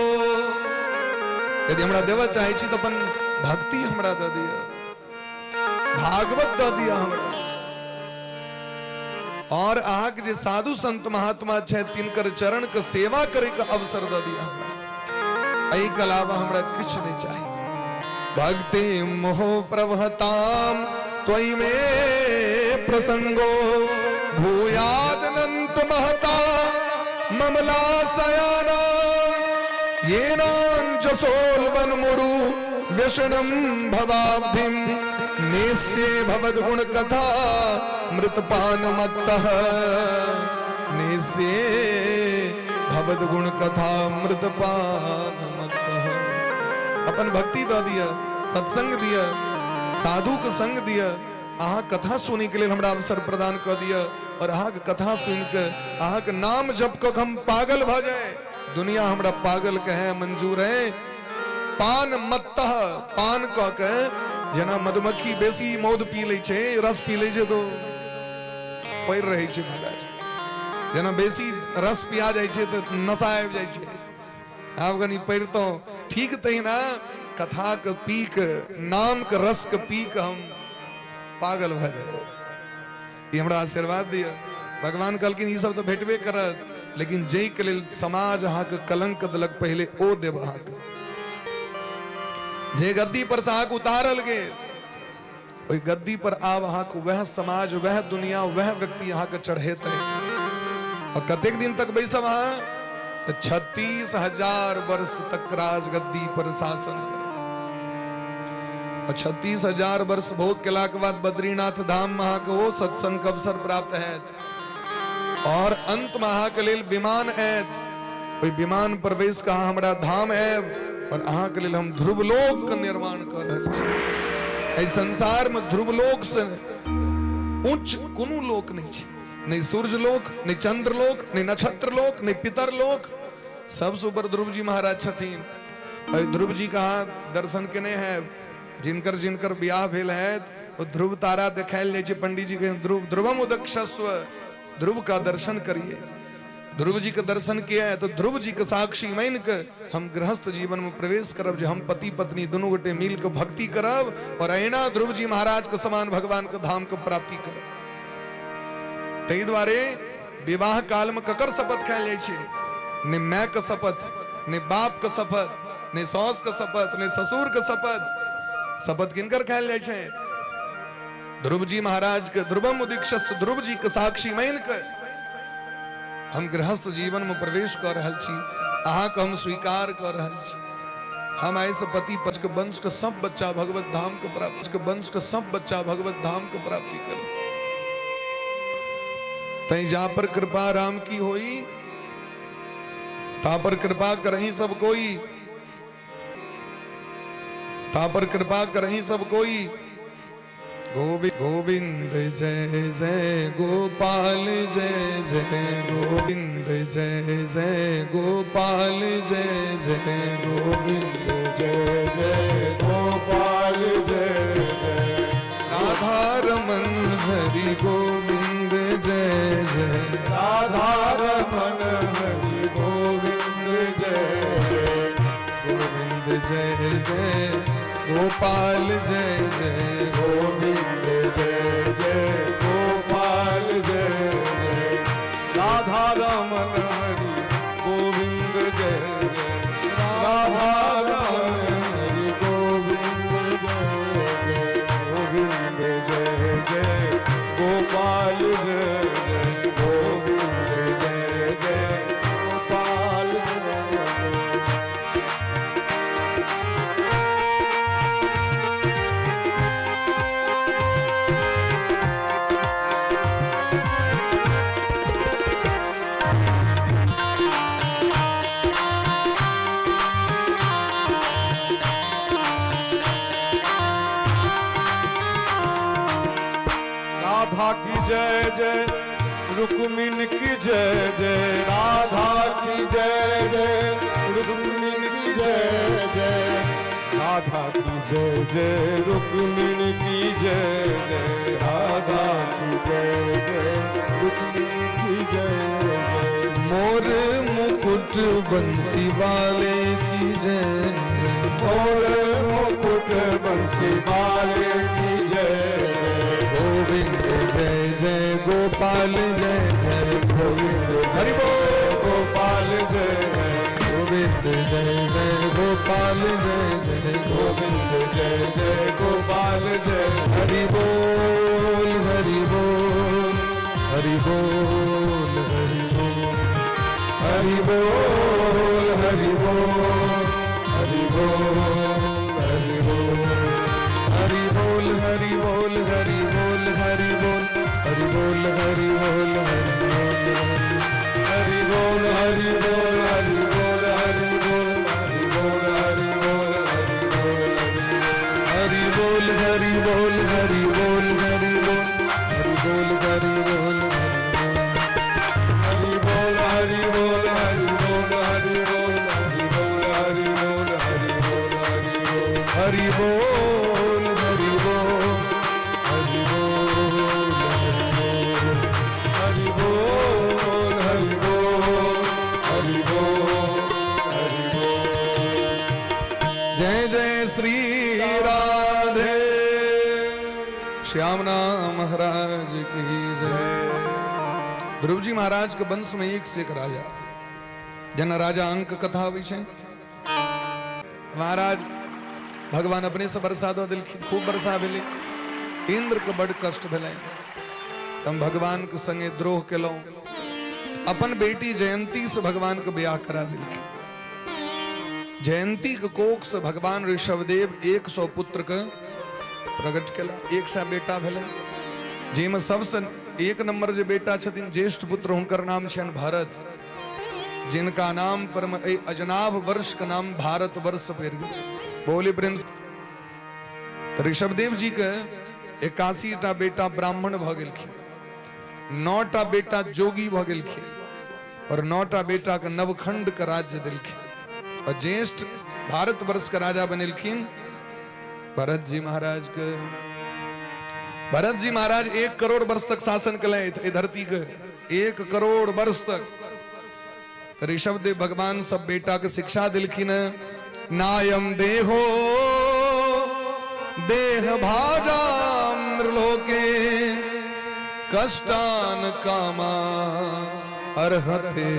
यदि हमरा देबऽ चाहै छी तऽ अपन भक्ति हमरा दऽ दिअ, भागवत दऽ दिअ हमरा, और अहाँके जे साधु संत महात्मा छथि तिनकर चरण के सेवा करे के अवसर दऽ दिअ हमरा। एहिके अलावा हमरा किछु नहि चाही। भक्ति मोह प्रभताम त्वयि मे प्रसंगो भूयादनंत महता ममला सयानाम येनांजसोल्बन मुरु व्यसनम भवाब्धिम नेस्ये भवद्गुण कथा मृतपान मत्तः, नेस्ये भवद्गुण कथा मृतपान मत्तः। अपन भक्ति दऽ दिअ, सत्संग दिअ, साधु के संग दिअ, अहाँ कथा सुनैके लेल हमरा अवसर प्रदान कऽ दिअ और अहाँके कथा सुनि कऽ, अहाँके नाम जप कऽ हम पागल भऽ जाए। दुनिया हमरा पागल कहे, मंजूर है। पान मत्तः, पान कऽ के, जेना मधुमक्खी बेसी मौध पी लै छै, रस पी लै छै तऽ पड़ि रहै छै महाराज, जेना बेसी रस पिया जाइ छै तऽ नशा आबि जाइ छै, आब कनि पढ़ितहुँ, ठीक तहिना कथाके पी कऽ, नामके रसके पी कऽ हम पागल भऽ जाय, ई हमरा आशीर्वाद दिअ। भगवान कहलखिन, ई सब तऽ भेटबे करत, लेकिन जाहिके लेल समाज अहाँके कलंक देलक, पहिले ओ देब अहाँके। जे गद्दी पर से अहाँके उतारल गेल, ओहि गद्दी पर आब अहाँके वएह समाज, वएह दुनिया, वएह व्यक्ति अहाँके चढ़ेतै। और कतेक दिन तक बैसब अहाँ? तऽ 36,000 वर्ष तक राजगद्दी पर शासन करब। और 36,000 वर्ष भोग केलाके बाद बद्रीनाथ धाम में अहाँके ओ सत्संग के अवसर प्राप्त हैत और अंत में अहाँके लेल विमान आयत। ओहि विमान पर बैस कऽ अहाँ हमरा धाम आयब और अहाँके लेल हम ध्रुवलोक के निर्माण कऽ रहल छी। एहि संसार में ध्रुवलोक से उच्च कोनो लोक नहि छै, नहि सूर्य लोक, नहि चंद्र लोक, नहि नक्षत्र लोक, नहि पितर लोक। सबसँ ऊपर ध्रुव जी महाराज छथिन। एहि ध्रुव जी के अहाँ दर्शन केने है? जिनकर जिनकर बियाह भेल है, ओ ध्रुव तारा देखायल जाइ छै पंडित जी के। ध्रुव, ध्रुवम उदक्षस्व, ध्रुव का दर्शन करिए। ध्रुव जी के दर्शन किया है तो ध्रुव जी के साक्षी मान के हम गृहस्थ जीवन में प्रवेश करब, जे हम पति पत्नी दोनों गोटे मिल के भक्ति करब और अहिना ध्रुव जी महाराज के समान भगवान के धाम के प्राप्ति करब। ताहि दुआरे विवाह काल में ककर शपथ खायल जाइ छै? ने माय के शपथ, ने बाप के शपथ, ने सास के शपथ, ने ससुर के शपथ। शपथ किनकर खायल जाइ छै? ध्रुव जी महाराज के। ध्रुवम उदीक्षस्व, ध्रुव जी के साक्षी मान के हम गृहस्थ जीवन में प्रवेश कर रहल छी, अहाँके हम स्वीकार कर रहल छी। हम आइ से पति पक्ष के वंश के सब बच्चा भगवत धाम के प्राप्त के वंश के सब बच्चा भगवत धाम के प्राप्ति करे। तै जा पर कृपा राम की होई, ता पर कृपा करही सब कोई, ता पर कृपा करही सब कोई। गोविंद जय जय गोपाल जय जय गोविंद जय जय गोपाल जय जय गोविंद जय जय गोपाल जय जय राधा रमन हरि गोविंद जय जय राधा रमन हरि गोविंद जय जय गोविंद जय जय गोपाल जय जय गोविंद जय जय गोपाल जय जय राधा रमन हरि गोविंद जय जय राधा रमन हरि गोविंद जय जय गोविंद जय जय गोपाल जय जय गोविंद जय जय गोपाल जय जय। जय जय रुक्मिन की जय जय। राधा की जय जय रुक्मिन की जय जय। राधा की जय जय रुक्मिन की जय जय। राधा की जय जय रुक्मिन की जय जय। मोर मुकुट बंसी वाले की जय जय। मोर मुकुट बंसी वाले की जय जय। गोविंद जय जय गोपाल जय जय। गोविंद हरि बोल। गोपाल जय जय। गोविंद जय जय गोपाल जय जय। गोविंद जय जय गोपाल जय। हरि बोल हरि बोल हरि बोल हरि बोल हरि बोल हरि बोल हरि बोल हरि बोल। हरि बोल हरि बोल हरि बोल हरि बोल हरि बोल हरि बोल हरि बोल। हरि बोल हरि बोल हरि बोल हरि बोल हरि बोल हरि बोल हरि बोल। हरि बोल हरि बोल हरि बोल हरि बोल हरि बोल हरि बोल। हरि बोल हरि बोल हरि बोल हरि बोल हरि बोल हरि बोल हरि बोल हरि बोल। हरि बोल हरि बोल हरि बोल हरि बोल हरि बोल हरि बोल हरि बोल। जय जय श्री राधे श्याम नाम महाराज की जय। ध्रुव जी महाराज के वंश में एक से एक राजा, जेना राजा अंक कथा आबै छै। महाराज भगवान अपने से वर्षा दऽ देलखिन, खूब वर्षा भेलै। इंद्र के बड कष्ट भेलै, हम भगवान के संगे द्रोह केलहुँ। अपन बेटी जयंती से भगवान के ब्याह करा देलखिन। जयंती के कोख से भगवान ऋषभदेव 100 पुत्र के प्रकट केला। 100 बेटा भेलै, जाहिमे सबसे एक नंबर जे बेटा छथिन ज्येष्ठ पुत्र, हुनकर नाम छनि भरत, जिनका नाम पर एहि अजनाभ वर्ष के नाम भारत वर्ष पड़ि गेल। बोली प्रेम से। तऽ ऋषभदेव जी के 81 टा बेटा ब्राह्मण भऽ गेलखिन, 9 टा बेटा जोगी भऽ गेलखिन और 9 टा बेटा के नवखंड के राज्य देलखिन और ज्येष्ठ भारत वर्ष के राजा बनेलखिन भरत जी महाराज के। भरत जी महाराज 1 करोड़ वर्ष तक शासन कलथि एहि धरती के, 1 करोड़ वर्ष तक। तऽ ऋषभदेव भगवान सब बेटा के शिक्षा देलखिन, नायम देहो देह भाजाम नृलोके कष्टान कामा अर्हते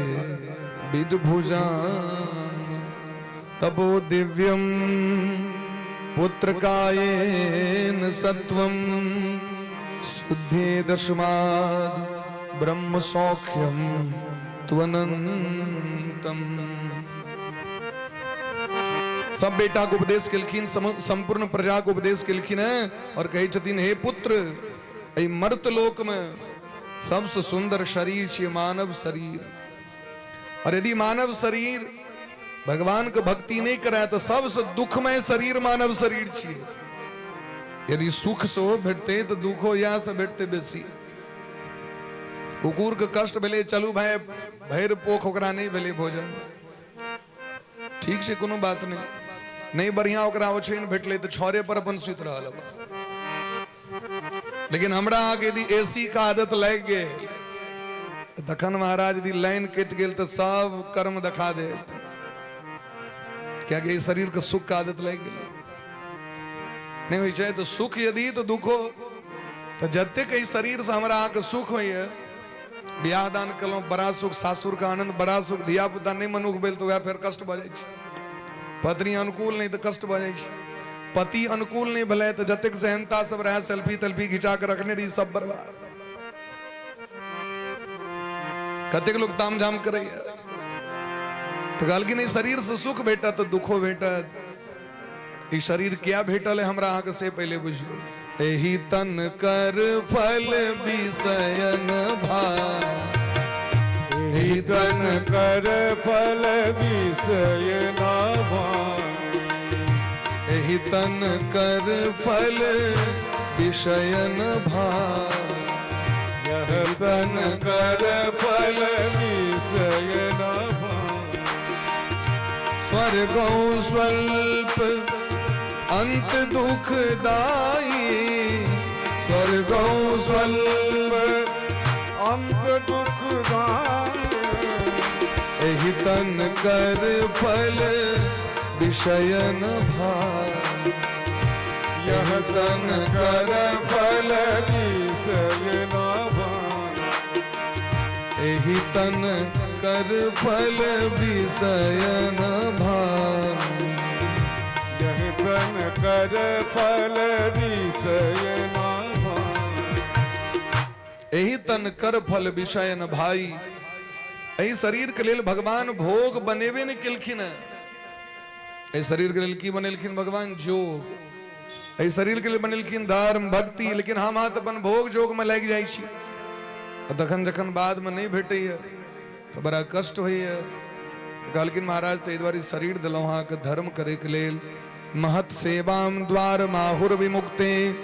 विदभुजाम तपो दिव्यम पुत्रकायेन सत्वम शुद्धे दशमाद ब्रह्म सौख्यम त्वनंतम। सब बेटा के उपदेश केलखिन, संपूर्ण प्रजा के उपदेश केलखिन हैं और कहै छथिन, हे पुत्र, एहि मर्त लोक में सबसे सुंदर शरीर छियै मानव शरीर और यदि मानव शरीर भगवान के भक्ति नहीं करे तो सबसे दुखमय शरीर मानव शरीर छियै। यदि सुख सेहो भेटतै तऽ दुखो इएह से भेटतै बेसी। कुकुर के कष्ट भेलै, चलू भाई, भरि पोख ओकरा नहि भेलै भोजन, ठीक छै, कोनो बात नहि। नहि बढ़िया ओकरा ओछैन भेटलै तऽ छड़े पर अपन सुति रहल अब। लेकिन हमरा अहाँके यदि एसी के आदत लागि गेल तऽ तखन महाराज यदि लाइन कटि गेल तऽ सब कर्म देखा देत, कियाकि एहि शरीर के सुख के आदत लागि गेलै। नहि होइ छै तऽ सुख यदि तऽ दुखो। तऽ जतेक एहि शरीरसँ हमरा अहाँके सुख होइए, बियाह दान केलहुँ, बड़ा सुख, सासुरके आनंद बड़ा सुख, धिया पुता नहि मनुख भेल तऽ वएह फेर कष्ट भऽ जाइ छै। पत्नी अनुकूल नहि तऽ कष्ट भऽ जाइ छै। पति अनुकूल नहि भेलै तऽ जतेक सेहनता सब रहै, सेल्फी तेल्फी घिचा कऽ रखने रही, सब बर्बाद। कतेक लोक ताम झाम करैया। तऽ कहलखिन, एहि शरीरसँ सुख भेटत तऽ दुखो भेटत। ई शरीर किया भेटल है हमरा अहाँके, से पहिले बुझियौ। एहि तन कर फल विषयन भा एहि तन कर फल विषय न भानी। एहि तन कर फल विषयन भा तन कर फल विषय न भाई। स्वर्गौ स्वल्प अंत दुखदाई, स्वर्गौ स्वल्प अंत दुखदाई, एहि तन कर फल विषय न भाई, यह तन कर फल विषय न भाई, एहि तन कर फल विषय न भाई, यह तन कर फल विषय न भाई। एहि तन कर फल विषय न भाई। एहि शरीर के लेल भगवान भोग बनेबे नहि केलखिन हेँ। एहि शरीर के लेल की बनेलखिन भगवान? जोग। एहि शरीर के लेल बनेलखिन धर्म भक्ति, लेकिन हम अहाँ तऽ अपन भोग जोग में लागि जाइ छी, आ तखन जखन बाद में नहि भेटैए तऽ बड़ा कष्ट होइए। तऽ कहलखिन महाराज, ताहि दुआरे शरीर देलहुँ अहाँके धर्म करैके लेल। महत सेवाम द्वार माहुर विमुक्ते,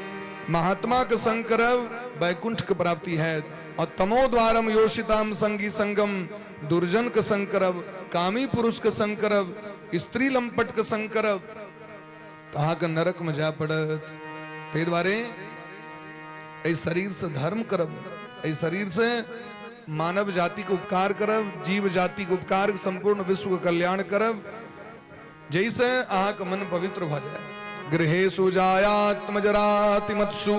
महात्मा के संग करब वैकुंठ के प्राप्ति है। और तमो द्वारम योषिताम संगी संगम, दुर्जन के संग करब, कामी पुरुष के संग करब, स्त्री लंपट के संग करब, तऽ अहाँके नरक में जाय पड़त। ताहि दुआरे एहि शरीर से धर्म करब, एहि शरीर से मानव जाति के उपकार करब, जीव जाति के उपकार, संपूर्ण विश्व के कल्याण करब, जाहिसँ अहाँके मन पवित्र भऽ जाय। गृहेषु जायात्मजरातिमत्सु,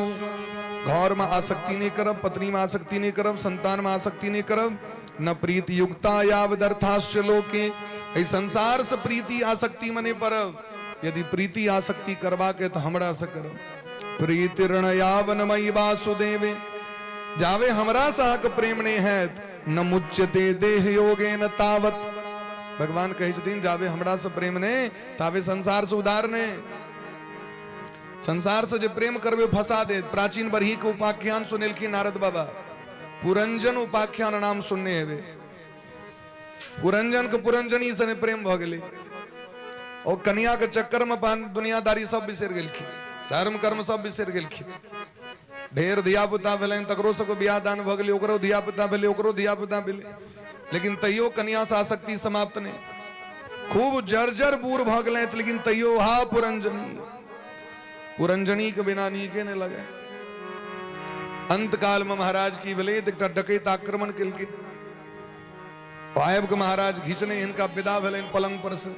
घर में आसक्ति नहीं करब, पत्नी में आसक्ति नहीं करब, संतान में आसक्ति नहीं करब। न प्रीति युक्ता यावदर्थाश्च लोके, एहि संसार से प्रीति आसक्ति में नहीं पड़ब। यदि प्रीति आसक्ति करबाके तऽ हमरा से करब। प्रीति ऋण यावन मयि वासुदेवे, जावे हमरा से अहाँके प्रेम नहीं हैत, न मुच्यते देह योगे न तावत। भगवान कहै छथिन जावे हमरा से प्रेम नहीं तावे संसार से उदार नहीं। संसार से जे प्रेम करबे फंसा देत। प्राचीन बरही के उपाख्यान सुनेलखिन नारद बाबा, पुरंजन उपाख्यान नाम सुनने हेबे। पुरंजन के पुरंजनी से प्रेम भऽ गेलै, ओ कनिया के चक्कर में अपन दुनियादारी सब बिसरि गेलखिन, धर्म कर्म सब बिसरि गेलखिन। ढेर धिया पुता भेलनि, तकरो सबके बियाह दान भऽ गेलै, ओकरो धिया पुता भेलै, ओकरो धिया पुता भेलै, लेकिन तैयो कनिया से आसक्ति समाप्त नहि। खूब जर्जर बूढ़ भऽ गेलथि, लेकिन तैयो हा पुरंजनी, पुरंजनी के बिना नीके नहि लगे। अंत काल में महाराज की भेलै तऽ एकटा डकैत आक्रमण केलकै। आबि कऽ महाराज घिचने हिनका विदा भेलनि पलंग पर से,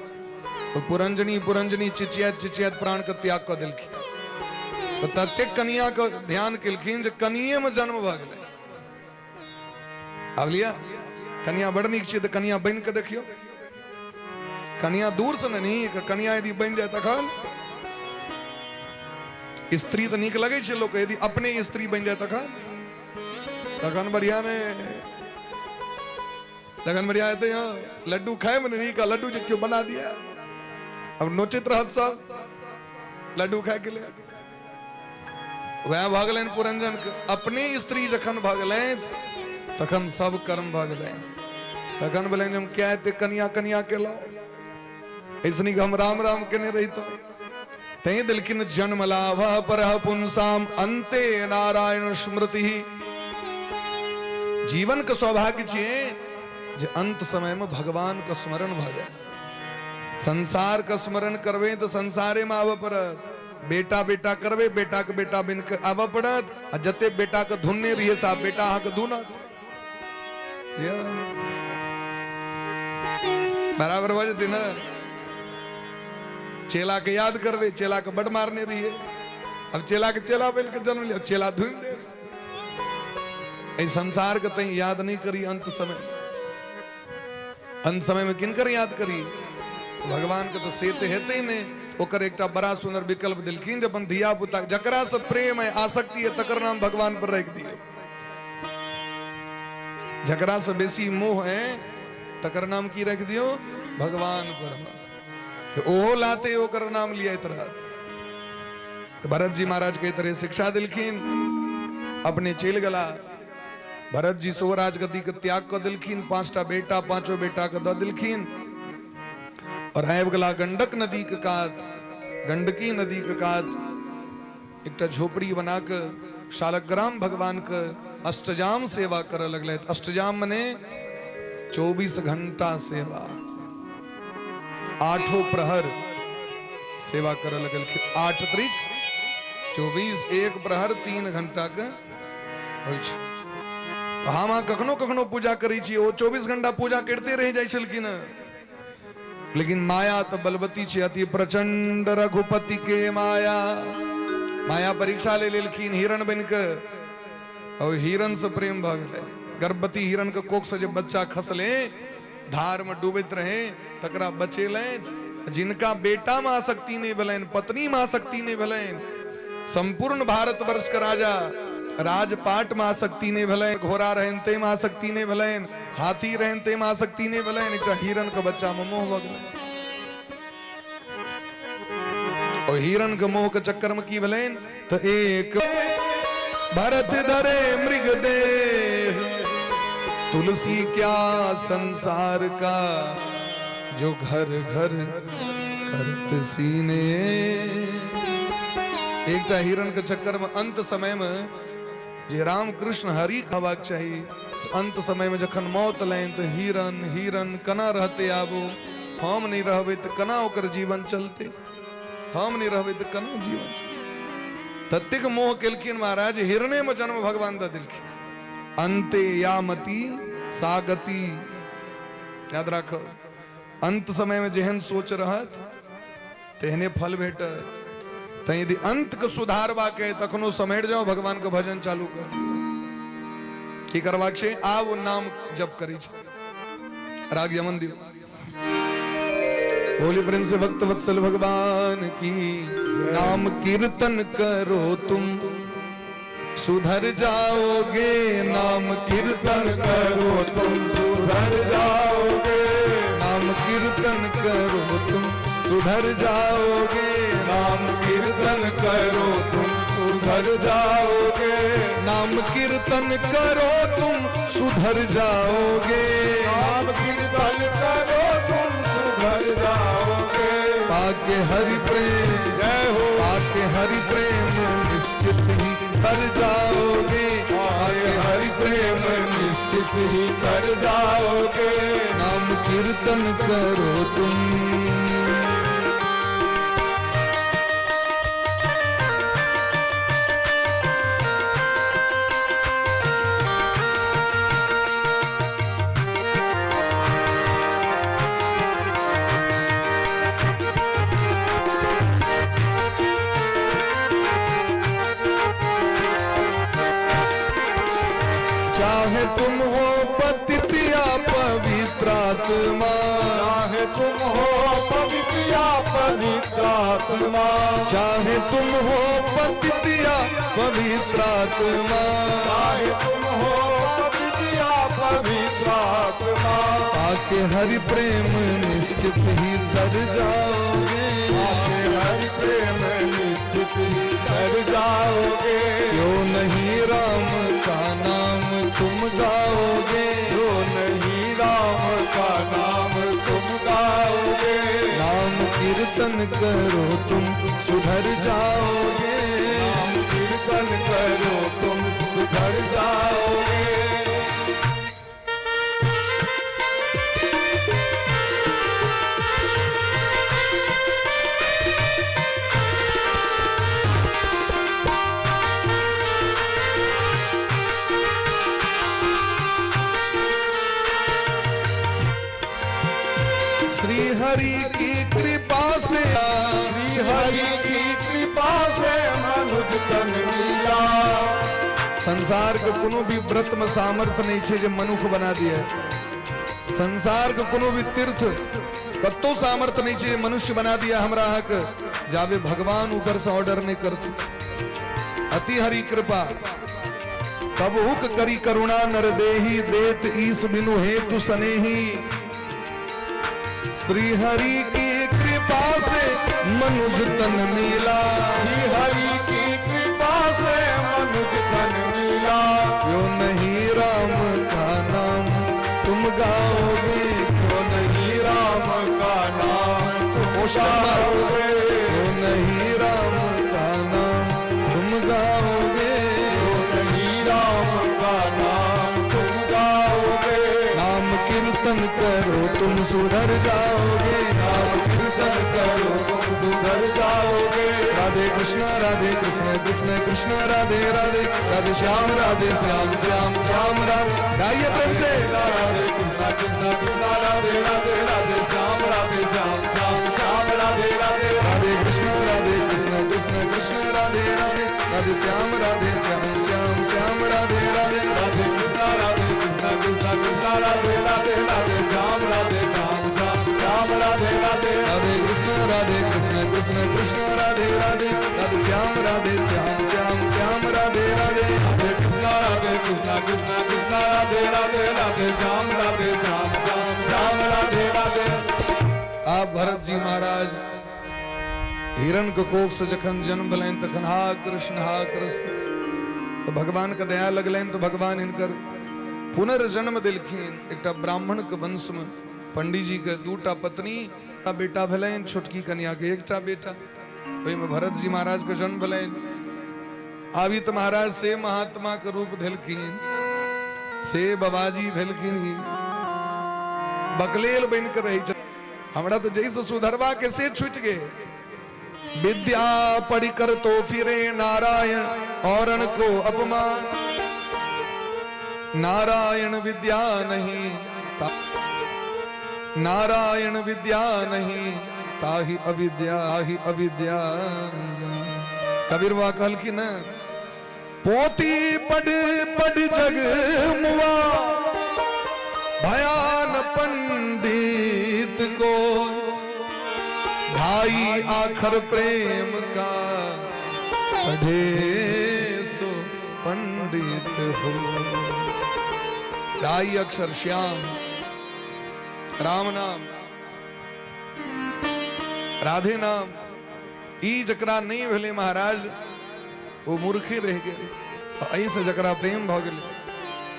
तो पुरंजनी पुरंजनी चिचियात चिचियात प्राण के त्याग कऽ देलखिन। तऽ ततेक कनिया के ध्यान केलखिन जे कनिये में जन्म भऽ गेलै। आब लिया कनिया बड़ नीक छियै तऽ कनिया बनि कऽ देखियौ। कनिया दूर से ने नीक, कनिया यदि बनि जाय तखन स्त्री तऽ नीक लगै छै लोक, यदि अपने स्त्री बनि जाय तखन तखन बढ़िया ने, तखन बढ़िया हेतै। हँ, लड्डू खायमे ने नीक, लड्डू जे केओ बना दिया अब नोचैत रहत सब लड्डू खायके लेल। वएह भऽ गेलनि पुरंजन के, अपने स्त्री जखन भऽ गेलनि तखन सब कर्म भऽ गेलनि। तखन भेलनि हम किया एते कनिया कनिया केलहुँ, ऐसे नीक हम राम राम केने रहितहुँ। तैं देलखिन जन्म लाभ पर पुंसाम अंते नारायण स्मृति। जीवन के सौभाग्य छियै जे अंत समय में भगवान के स्मरण भऽ जाय। संसार के स्मरण करबै तऽ संसारे में आबऽ पड़त, बेटा बेटा करबै बेटा के बेटा बनि के आबऽ पड़त, आ जते बेटा के धुनने रहियै से आब बेटा अहाँके धुनत। बराबर भऽ जेतै ने? चेला के याद करबै, चेला के बड मारने रहियै, अब चेला के चेला बनि के जन्म लिया, चेला धुनि देत। एहि संसार के तैं याद नहीं करी अंत समय। अंत समय में किनकर याद करी? भगवान के तो से तऽ हेतै नहि। ओकर एकटा बड़ा सुंदर विकल्प देलखिन जे अपन धिया पुता जकरा से प्रेम है आसक्ति है तकर नाम भगवान पर राखि दियौ। जकरा से बेसी मोह है तकर नाम की राखि दियौ? भगवान पर। ओहो लाते ओकर नाम लियत रहत। तऽ भरत जी महाराज के तरह शिक्षा देलखिन, अपने चलि गेला। भरत जी सेहो राजगद्दी के त्याग कऽ देलखिन, 5टा बेटा पांचो बेटा के दऽ देलखिन और आबि गेला गंडक नदी के कात। गंडकी नदी के कात एकटा झोपड़ी बना के शालग्राम भगवान के अष्टजाम सेवा करऽ लगलथि। अष्टजाम मने 24 घंटा सेवा, आठों प्रहर सेवा करऽ लगलखिन। 8 त्रिक 24, एक प्रहर 3 घंटा के होइ छै। तऽ हम अहाँ कखनो कखनो पूजा करै छी, ओ 24 घंटा पूजा करिते रहि जाइ छलखिन। लेकिन माया तऽ बलवती छै, अति प्रचंड रघुपति के माया। माया परीक्षा ले लेलखिन हिरण बनि कऽ, और हिरण से प्रेम भऽ गेलै। गर्भवती हिरण के कोख से जे बच्चा खसले, धार में डूबैत रहे, तकरा बचेलथि। जिनका बेटा में आसक्ति नहीं भेलनि, पत्नी में आसक्ति नहीं भेलनि, संपूर्ण भारतवर्ष के राजा राजपाट में आसक्ति नहीं भेलनि, घोड़ा रहनि ताहिमे आसक्ति नहीं भेलनि, हाथी रहनि ताहिमे आसक्ति नहीं भेलनि, एकटा हिरण के बच्चा में मोह भऽ गेलनि। और हिरण के मोह के चक्कर में की भेलनि तऽ एक भरत धरे मृग देह, तुलसी क्या संसार का जो घर घर करत सीने। एकटा हिरण के चक्कर में अंत समय में जे राम कृष्ण हरि कहबाक चाही, अंत समय में जखन मौत लैन तऽ हिरण हिरण केना रहते, आबो हम नहीं रहबै तऽ केना ओकर जीवन चलते, हम नहीं रहबै तऽ केना जीवन चलते। ततेक मोह केलखिन महाराज, हिरणे में जन्म भगवान दऽ देलखिन। अंते यामति सागति, याद राखब, अंत समय में जेहन सोच रहत तेहने फल भेटत। तैं यदि अंत के सुधारबाक है तखनो समेट जाओ, भगवान के भजन चालू कर दियौ। की करबाक छै? आब नाम जप करै छै। राग यमन दियौ। बोली प्रेम से भक्त वत्सल भगवान की। नाम कीर्तन करो तुम सुधर जाओगे, नाम कीर्तन करो तुम सुधर जाओगे, नाम कीर्तन करो तुम सुधर जाओगे, नाम कीर्तन करो तुम सुधर जाओगे, नाम कीर्तन करो तुम सुधर जाओगे, नाम कीर्तन करो तुम सुधर जाओगे, पाके हरि प्रेम जय हो, पाके हरि प्रेम निश्चित ही कर जाओगे, पाके हरि प्रेम निश्चित ही कर जाओगे, नाम कीर्तन करो तुम। चाहे तुम हो पतित या पवित्र आत्मा, चाहे तुम हो पवित्र या पवित्र आत्मा, चाहे तुम हो पतित या पवित्र आत्मा, चाहे तुम हो पवित्र या पवित्र आत्मा, पाके हरि प्रेम निश्चित ही तर जाओगे, पाके हरि प्रेम निश्चित ही तर जाओगे, क्यों नहीं राम का नाम तुम गाओगे, क्यों नहीं राम का नाम तुम गाओगे, नाम कीर्तन करो तुम सुधर जाओगे, नाम कीर्तन करो तुम सुधर जाओगे। श्री हरि की कृपा से, श्री हरि की कृपा से मनुज तन मिला। संसार के कोनो भी व्रत में सामर्थ्य नहीं छे जे मनुख बना दिए। संसार के कोनो भी तीर्थ कतो सामर्थ्य नहीं छे जे मनुष्य बना दिया हमरा हक, जाबे भगवान ऊपर से ऑर्डर नहीं करते। अति हरि कृपा तब हुक करी करुणा नर देही, देत ईस बिनु हेतु सनेही। श्री हरि की कृपा से मनुज तन मिला, श्री हरि की कृपा से मनुज तन मिला, क्यों नहीं राम का नाम तुम गाओगे, क्यों नहीं राम का नाम तुम गाओगे, क्यों नहीं राम का नाम तुम गाओगे, क्यों नहीं राम का कृष्ण राधे कृष्ण कृष्ण कृष्ण राधे राधे राधे श्याम राधे श्याम श्याम श्याम राधे। गाइए प्रेम से। राधे कृष्ण कृष्ण कृष्ण राधे राधे राधे श्याम राधे श्याम श्याम श्याम राधे राधे। राधे कृष्ण राधे कृष्ण कृष्ण कृष्ण राधे राधे राधे श्याम राधे श्याम श्याम श्याम राधे राधे। राधे कृष्ण राधे कृष्ण कृष्ण कृष्ण राधे राधे राधे श्याम राधे श्याम श्याम श्याम राधे राधे। राधे कृष्ण राधे कृष्ण कृष्ण कृष्ण राधे राधे राधे श्याम राधे श्याम श्याम श्याम राधे राधे। राधे कृष्ण राधे कृष्ण कृष्ण कृष्ण राधे राधे राधे श्याम राधे श्याम श्याम श्याम राधे राधे। आब भरत जी महाराज हिरण के कोख से जखन जन्म भेलनि तखन हा कृष्ण हा कृष्ण, तऽ भगवान के दया लगलनि तऽ भगवान हिनकर पुनर्जन्म देलखिन एकटा ब्राह्मण के वंश में। पंडीजी के दूटा पत्नी, बेटा भेलनि, छोटकी कन्या के एकटा बेटा, ओहिमे भरत जी महाराज के जन्म भेलनि। आबी तऽ महाराज से महात्मा के रूप धेलखिन, से बाबाजी भेलखिन, ही बकलेल बनि के रहै छथिन। हमरा तऽ जैसे सुधरवा के से छूटि गेल। विद्या पढ़ि कर तो फिरे नारायण औरन को अपमान, नारायण विद्या नहीं नारायण विद्या नहीं ताहि अविद्या ही अविद्या। कबीर बाबा कहलखिन ने, पोती पढ़ पढ़ जग मुआ भयान पंडित को, भाई आखर प्रेम का पढ़े सो पंडित हो। ढाई अक्षर श्याम राम नाम राधे नाम, ई जकरा नहीं भेलै महाराज ओ मूर्खे रहि गेल। एहिसँ जकरा प्रेम भऽ गेलै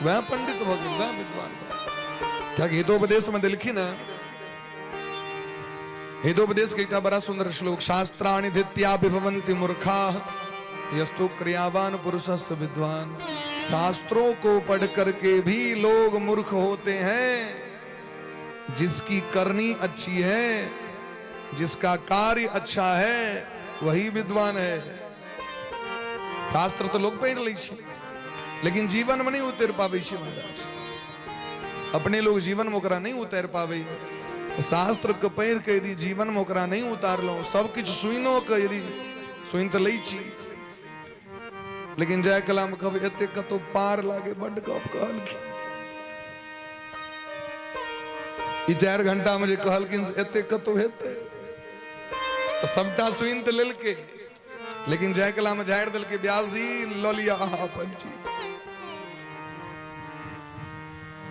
वएह पंडित भऽ गेल, वएह विद्वान भऽ गेल। कियाकि हितोपदेशमे देलखिन हँ, हितोपदेश के एकटा बड़ा सुंदर श्लोक, शास्त्राणि धित्या विभवन्ति मूर्खाः यस्तु क्रियावान पुरुषस्य विद्वान। शास्त्रों को पढ़ करके भी लोग मूर्ख होते हैं, जिसकी करनी अच्छी है, जिसका कार्य अच्छा है, वही विद्वान है। शास्त्र तो लोग पढ़ लै छै, लेकिन जीवन में नहीं उतर पाबै छै महाराज। अपने लोग जीवन में ओकरा नहीं उतारि पाबै। शास्त्र के पढ़ि के यदि जीवन में ओकरा नहीं उतारलहुँ, सब किछु सुनिनो के यदि सुनि तऽ लै छी, लेकिन जाय कला में कहबै एते कतौ पार लागे, बड्ड गप कहलखिन। ई 4 घंटा में जे कहलखिन से एते कतौ हेतै, तऽ सबटा सुनि तऽ लेलकै, लेकिन जाय कला में झाड़ि देलकै, व्यास जी लऽ लिअ अहाँ अपन चीज,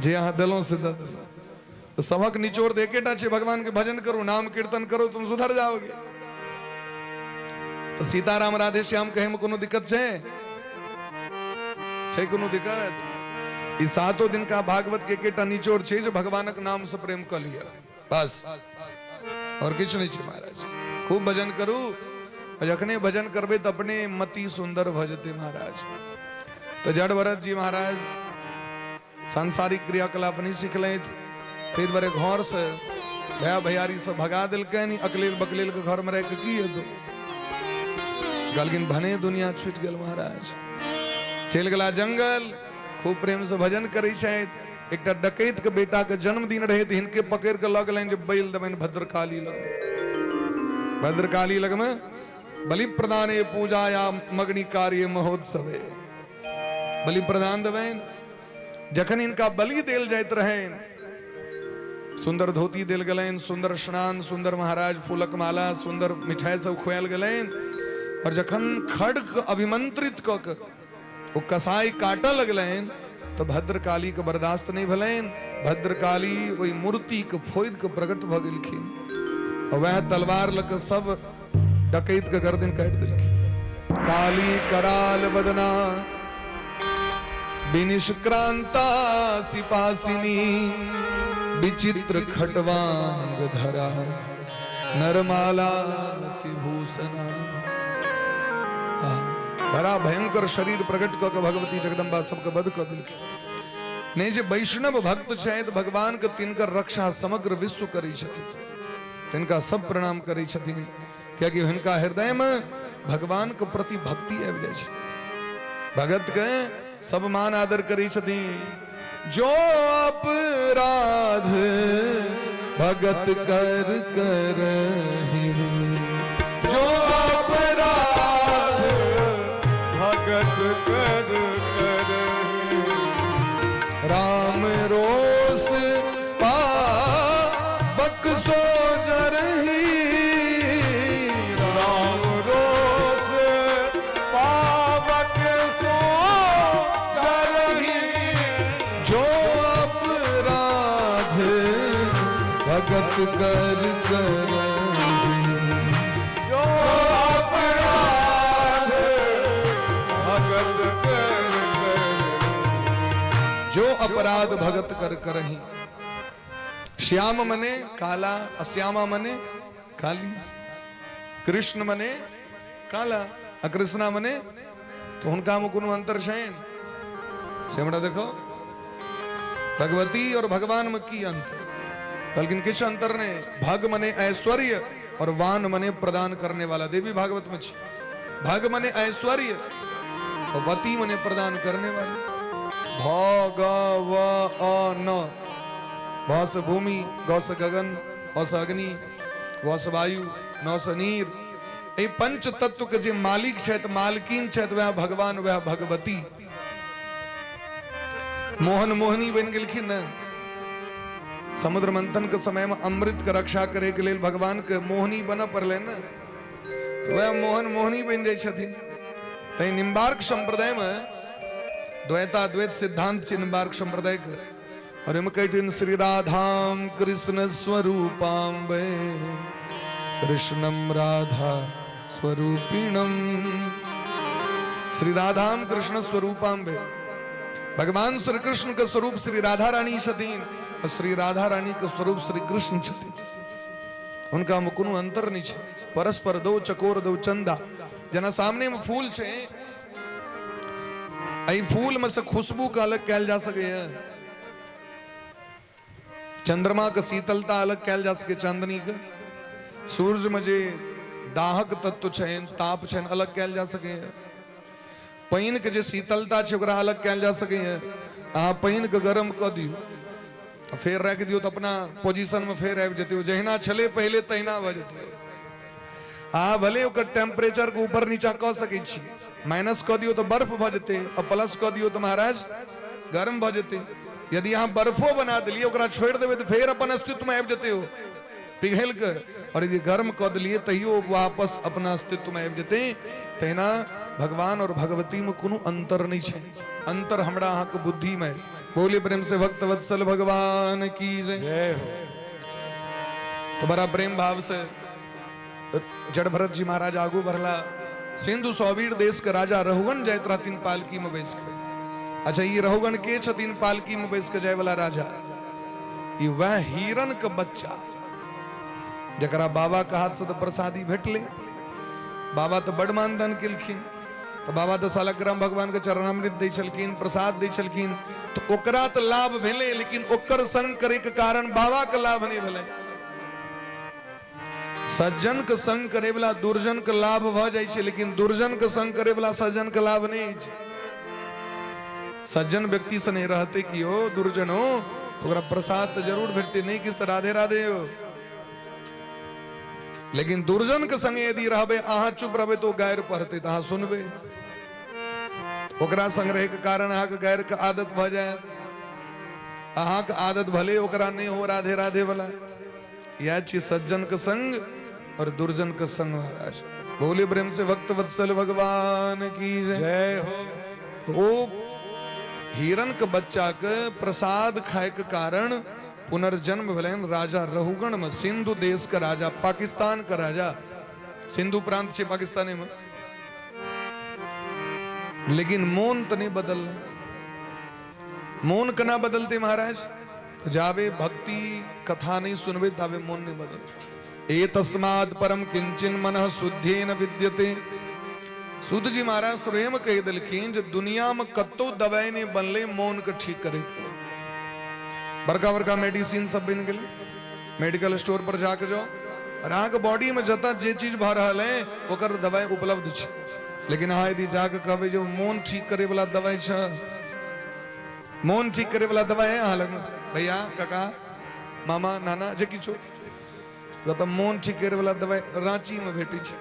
जे अहाँ देलहुँ से दऽ देलहुँ। तऽ सबक निचोड़ तऽ एकेटा छै, भगवान के भजन करू, नाम कीर्तन करू, तुम सुधर जाओगे। तऽ सीताराम राधे श्याम कहै में कोनो दिक्कत छै? छै कोनो दिक्कत? ई सातो दिन का भागवत के एकेटा निचोड़ छै जे भगवानक नाम से प्रेम कऽ लिअ, बस, और किछु नहि छै महाराज। खूब भजन करू, जखने भजन करबै तऽ अपने मति सुंदर भऽ जेतै महाराज। तऽ जड़ भरत जी महाराज सांसारिक क्रियाकलाप नहि सिखलथि, ताहि दुआरे घरसँ भैया भैयारी सब भगा देलकनि। अकलेल बकलेल के घरमे रहि कऽ की हेतौ? कहलखिन भने दुनिया छूटि गेल महाराज। चलि गेला जंगल, खूब प्रेमसँ भजन करै छथि। एकटा डकैत के बेटा के जन्मदिन रहे तऽ हिनके पकड़ि कऽ लऽ गेलनि जे बैल देबनि भद्रकाली लग। भद्रकाली लगमे बलि प्रदाने पूजा या मगनी कार्य महोत्सवे बलि प्रदान देबनि। जखन हिनका बलि देल जाइत रहनि, सुंदर धोती देल गेलनि, सुंदर स्नान, सुंदर महाराज फूलक माला, सुंदर मिठाई सब खुआयल गेलनि, और जखन खड्ग अभिमंत्रित कऽ के ओ कसाई काटऽ लगलनि तऽ भद्रकाली के बर्दाश्त नहि भेलनि। भद्रकाली ओहि मूर्ति के फोड़ि के प्रकट भऽ गेलखिन और वएह तलवार लऽ कऽ सब डकैत के गर्दन काटि देलखिन। काली कराल बदना विनिष्क्रांता सिपासिनी विचित्र खटवांग धरा नरमाला भूषणा। बड़ा भयंकर शरीर प्रकट कऽ के भगवती जगदम्बा सबके वध कऽ देलखिन। नहि जे वैष्णव भक्त छथि भगवान के तिनकर रक्षा समग्र विश्व करै छथिन, तिनका सब प्रणाम करै छथिन, कियाकि हुनका हृदय में भगवान के प्रति भक्ति आबि जाइ छै। भगत के सब मान आदर करै छथिन। जो अपराध भगत कर कर जो अपराध भगत कर कर राम रोस पावक सो जरही राम रोस पावक सो जरही जो अपराध भगत कर कर जो अपराध भगत कर कर जो अपराध भगत कर करही। श्याम मने काला, अश्यामा मने काली, कृष्ण मने काला आ कृष्णा मने, तो हुनका में कोनो अंतर छनि? से हमरा देखो, भगवती और भगवान में की अंतर? कहलखिन किछु अंतर नहीं। भग मने ऐश्वर्य और वान मने प्रदान करने वाला। देवी भागवत में छै, भग मने ऐश्वर्य और वती मने प्रदान करने वाला। भ ग व अ न, भ से भूमि, ग से गगन, अ से अग्नि, व से वायु, न से नीर। एहि पंच तत्व के जे मालिक छथि, मालकिन छथि, वएह भगवान, वएह भगवती। मोहन मोहनी बनि गेलखिन ने। समुद्र मंथन के समय में अमृत के रक्षा करे के लेल भगवान के मोहनी बनऽ पड़लै ने, तो वएह मोहन मोहनी बनि जाइ छथिन। तैं निम्बार्क संप्रदाय में द्वैताद्वैत सिद्धांत छै निम्बार्क संप्रदाय के, और ओहिमे कहै छथिन श्री राधाम कृष्ण स्वरूपाम वे कृष्णम राधा स्वरूपिणम। श्री राधाम कृष्ण स्वरूपाम वे, भगवान श्री कृष्ण के स्वरूप श्री राधा रानी छथिन और श्री राधा रानी के स्वरूप श्री कृष्ण छथिन। हुनका में कोनो अंतर नहीं छै। परस्पर दो चकोर दो चंदा। जेना सामने में फूल छै, एहि फूल में से खुशबू के अलग कयल जा सकैए, चंद्रमा के शीतलता अलग कयल जा सकै चांदनी के, सूर्य में जे दाहक तत्व छनि, ताप छनि, अलग कयल जा सकैए, पानि के जे शीतलता छै ओकरा अलग कयल जा सकैए। अहाँ पानि के गरम कऽ दियौ आ फेर राखि दियौ तऽ अपना पोजिशन में फेर आबि जेतै, जहिना छलै पहिले तहिना भऽ जेतै। अहाँ भले ओकर टेम्परेचर के ऊपर नीचा कऽ सकै छी, माइनस कऽ दियौ तऽ बर्फ भऽ जेतै आ प्लस कऽ दियौ तऽ महाराज गर्म भऽ जेतै। यदि अहाँ बर्फो बना देलियै, ओकरा छोड़ि देबै तऽ फेर अपन अस्तित्वमे आबि जेतै ओ पिघलि कऽ, और यदि गर्म कऽ देलियै तैयो वापस अपना अस्तित्वमे आबि जेतै। तहिना भगवान और भगवतीमे कोनो अंतर नहि छै, अंतर हमरा अहाँके बुद्धिमे। बोले प्रेम से भक्त वत्सल भगवान की जय। जय हो। तो बड़ा प्रेम भाव से जड़ भरत जी महाराज आगू बढ़ला। सिंधु सौवीर देश के राजा रघुगण जाइत रहथिन पालकी में बैस के। अच्छा, ई रघुगण के छथिन पालकी में बैस के जाय वाला राजा? ई वह हिरण के बच्चा जकरा बाबा के हाथ से तो प्रसादी भेटले। बाबा तो बड़ मानधन केलखिन, तो बाबा तो सालग्राम भगवान के चरणामृत दै छलखिन, प्रसाद दै छलखिन, तो ओकरा तो लाभ भेलै, लेकिन ओकर संग करे के कारण बाबा के लाभ नहीं भेलै। सज्जन के संग करे वाला दुर्जन के लाभ भ जाइ छै, लेकिन दुर्जन के संग करे वाला सज्जन के लाभ नहीं होइ छै। सज्जन व्यक्ति से नहीं रहते कि हो दुर्जन हो तो ओकरा प्रसाद तो जरूर भेटते, नहीं किस तऽ राधे राधे हो। लेकिन दुर्जन के संगे यदि रहबे, अहाँ चुप रहबे तो गारि पढ़ते तऽ अहाँ सुनबे। ओकरा संग रहे के कारण अहाँके गारि के आदत भऽ जायत। अहाँके आदत भले ओकरा नहीं हो राधे राधे वाला। यह छी सज्जन के संग और दुर्जन के संग। महाराज बोले प्रेम से भक्त वत्सल भगवान की जय। जय हो। तो ओ हिरण के बच्चा के प्रसाद खाए के कारण पुनर्जन्म भेलनि राजा रघुगण में, सिंधु देश के राजा, पाकिस्तान के राजा, सिंधु प्रांत छै पाकिस्ताने में। लेकिन मोन तो नहीं बदल, मोन केना बदलते महाराज? जाबे भक्ति कथा नहीं सुनबे ताबे मोन नहीं बदल। ए तस्मात् परम किंचन मन शुद्धेन विद्यते। सुध जी महाराज स्वयं कहि देलखिन जे दुनिया में कतौ दवाई नहीं बनले मोन के ठीक करे के। बड़का बड़का मेडिसिन सब बनि गेलै, मेडिकल स्टोर पर जाके जाओ, और अहाँके बॉडीमे जतऽ जे चीज भऽ रहल है ओकर दवाइ उपलब्ध छै। लेकिन अहाँ यदि जाके कहबै जे मोन ठीक करे वाला दवाइ छै, मोन ठीक करे वाला दवाइ है अहाँ लगमे भैया काका मामा नाना जे किछु, तऽ मोन ठीक करे वाला दवाइ रांची में भेटै छै,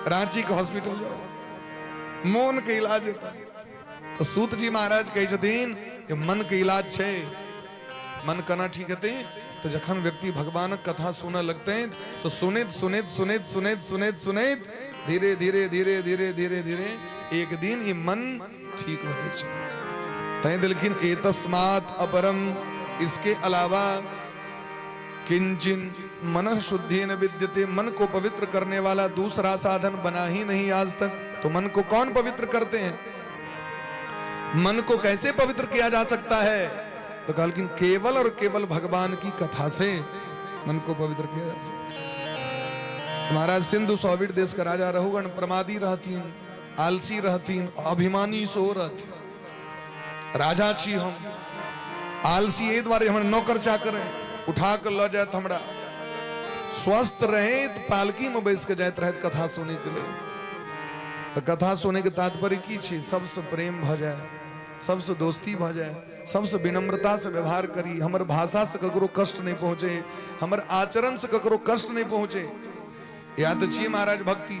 रांची के हॉस्पिटल जाओ मोन के इलाज हेतै। तऽ सूत जी महाराज कहै छथिन जे मन के इलाज छै। मन केना ठीक हेतै? तऽ जखन व्यक्ति भगवानक कथा सुनऽ लगतै तऽ सुनैत सुनैत सुनैत सुनैत सुनैत सुनैत धीरे धीरे धीरे धीरे धीरे धीरे एक दिन ई मन ठीक भऽ जाइ छै। तैं देलखिन एतस्मात् अपरम, इसके अलावा किंचिन मन शुद्धि न विद्यते, मन को पवित्र करने वाला दूसरा साधन बना ही नहीं आज तक। तो मन को कौन पवित्र करते हैं? मन को कैसे पवित्र किया जा सकता है? तो कहलखिन केवल और केवल भगवान की कथा से मन को पवित्र किया जा सकता है। महाराज सिंधु सौवीर देश का राजा रघुगण प्रमादी रहतीन, आलसी रहतीन, अभिमानी सो रहतीन। राजा छी हम, आलसी एहि दुआरे हमर नौकर चाकर है, उठा के लऽ जायत हमरा। स्वस्थ रहैत पालकी में बैस के जाइत रहैत कथा सुनै के लेल। तऽ कथा सुनै के तात्पर्य की छै? सबसँ प्रेम भऽ जाय, सबसँ दोस्ती भऽ जाय, सबसँ विनम्रता से व्यवहार करी, हमर भाषा से ककरो कष्ट नहि पहुँचे, हमर आचरण से ककरो कष्ट नहि पहुँचे। या तऽ छियै महाराज भक्ति।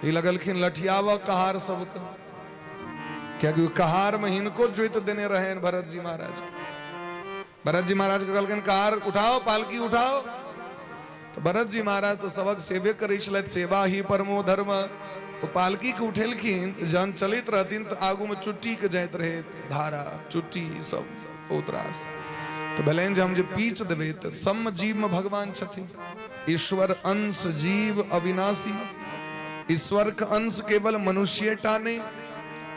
ई लगलखिन लठियाबऽ कहार सबके, कियाकि कहार में हिनको जोइत देने रहे भरत जी महाराज के। भरत जी महाराज के कहलखिन कहार उठाओ, पालकी उठाओ। तो भरत जी महाराज तो सबक सेवे करै छलथि, सेवा ही परमो धर्म। ओ पालकी के उठेलखिन, जहन चलैत रहथिन तऽ आगू में चुट्टी के जाइत रहे धारा, चुट्टी सब बहुत रास। तो भेलनि जे हम जे पीच देबै तऽ सम जीव में भगवान छथिन, ईश्वर अंश जीव अविनाशी। ईश्वर के अंश केवल मनुष्य टा नहीं,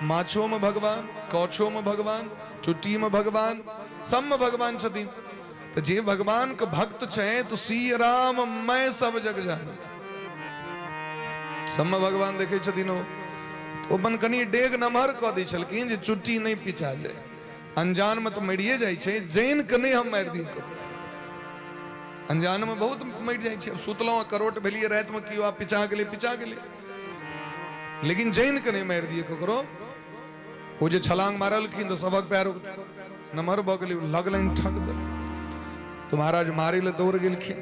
माछो में भगवान, कौछो में भगवान, चुट्टी में भगवान, सब में भगवान छथिन। तो जे भगवान के भक्त छे तो सी राम मैं सब जग जानी, सब में भगवान देखे छथिन। ओ अपन कनी डेग नमहर कऽ दै छलखिन जे चुट्टी नहीं पिचा जाए। अनजान में तो मरिए जाइ छै, जैन के नहीं हम मारि दिए ककरो। अनजान में बहुत मरि जाइ छै, सुतलहुँ करोट भेलियै रातिमे, केओ आब पिचा गेलै पिचा गेलै, लेकिन जैन के नहीं मारि दिए ककरो। ओ जे छलांग मारलखिन तऽ सबक पैर नमहर भऽ गेलै, लगलनि ठक दे। तो महाराज मारे लए दौड़ गेलखिन।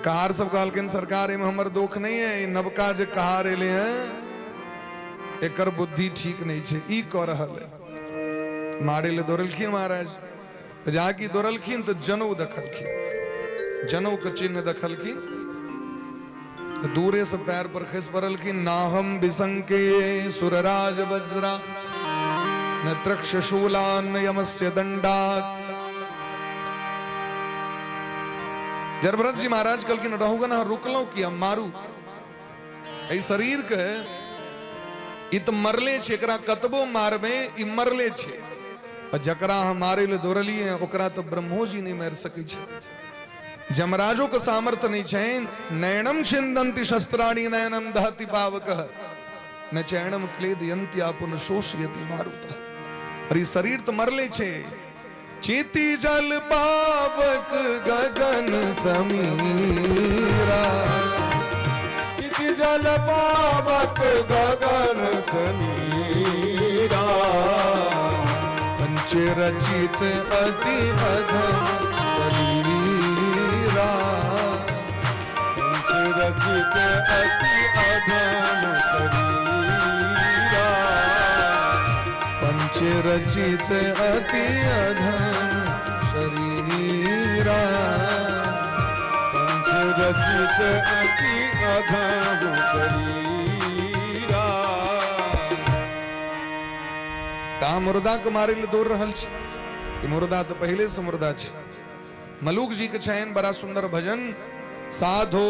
कहार सब कहलखिन सरकार एहिमे हमर दोख नहीं है, ई नवका जे कहार एले हैं एकर बुद्धि ठीक नहीं छै, ई कऽ रहल है। मारे लए दौड़लखिन महाराज, जाकि दौड़लखिन तऽ जनउ देखलखिन, जनउ के चिन्ह देखलखिन, दूरे से पैर पर खसि पड़लखिन। नाहम विसंके सुरराज वज्रा न त्रक्षशूलान यमस्य दंडात। जड़भरत जी महाराज कहलखिन रहुगन अहाँ रुकलहुँ कि हम मारू एहि शरीर के, ई तऽ मरले छै, एकरा कतबो मारबै ई मरले छै, आ जकरा अहाँ मारै लए दौड़लियै ओकरा तऽ ब्रह्मो जी नहि मारि सकै छै, जमराजो के सामर्थ्य नहीं छैन। नयनम छिंदंति शस्त्राणि नयनम दहति पावक न चैनम क्लेदयंति आपुन शोषयति मारुत। अरे शरीर तो मरले छे। चेती जल पावक गगन समीरा, चिति जल पावक गगन समीरा, पंच रचित अति अधम शरीरा, पंच रचित अति अधम शरीरा, पंच रचित अति अधम शरीरा, पंच रचित अति अधम शरीरा। कहाँ मुर्दा के मारे ले दौड़ रहल छी, ई मुर्दा तो पहले से मुर्दा छी। मलूक जी के छैन बड़ा सुंदर भजन, साधो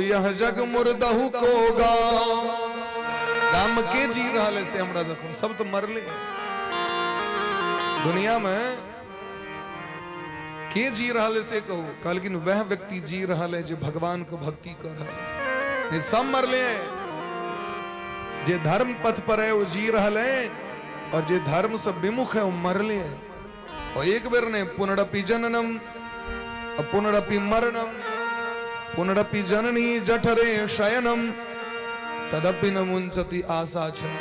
यह जग मुर्दहु को गाँव। गाम के जी रहल है से हमरा देखो, सब तो मरले है। दुनिया में के जी रहल है से कहू, कहलखिन वह व्यक्ति जी रहल है जे भगवान के भक्ति कर रहल है, नहीं सब मरले है। जे धर्म पथ पर है वो जी रहल है, और जे धर्म से विमुख है वो मरले है। और एक बेर नहीं, पुनरपि जननम और पुनरपि मरणम। पुनरपि जननी जठरे शयनम तदपि न मुंचति आशा छन।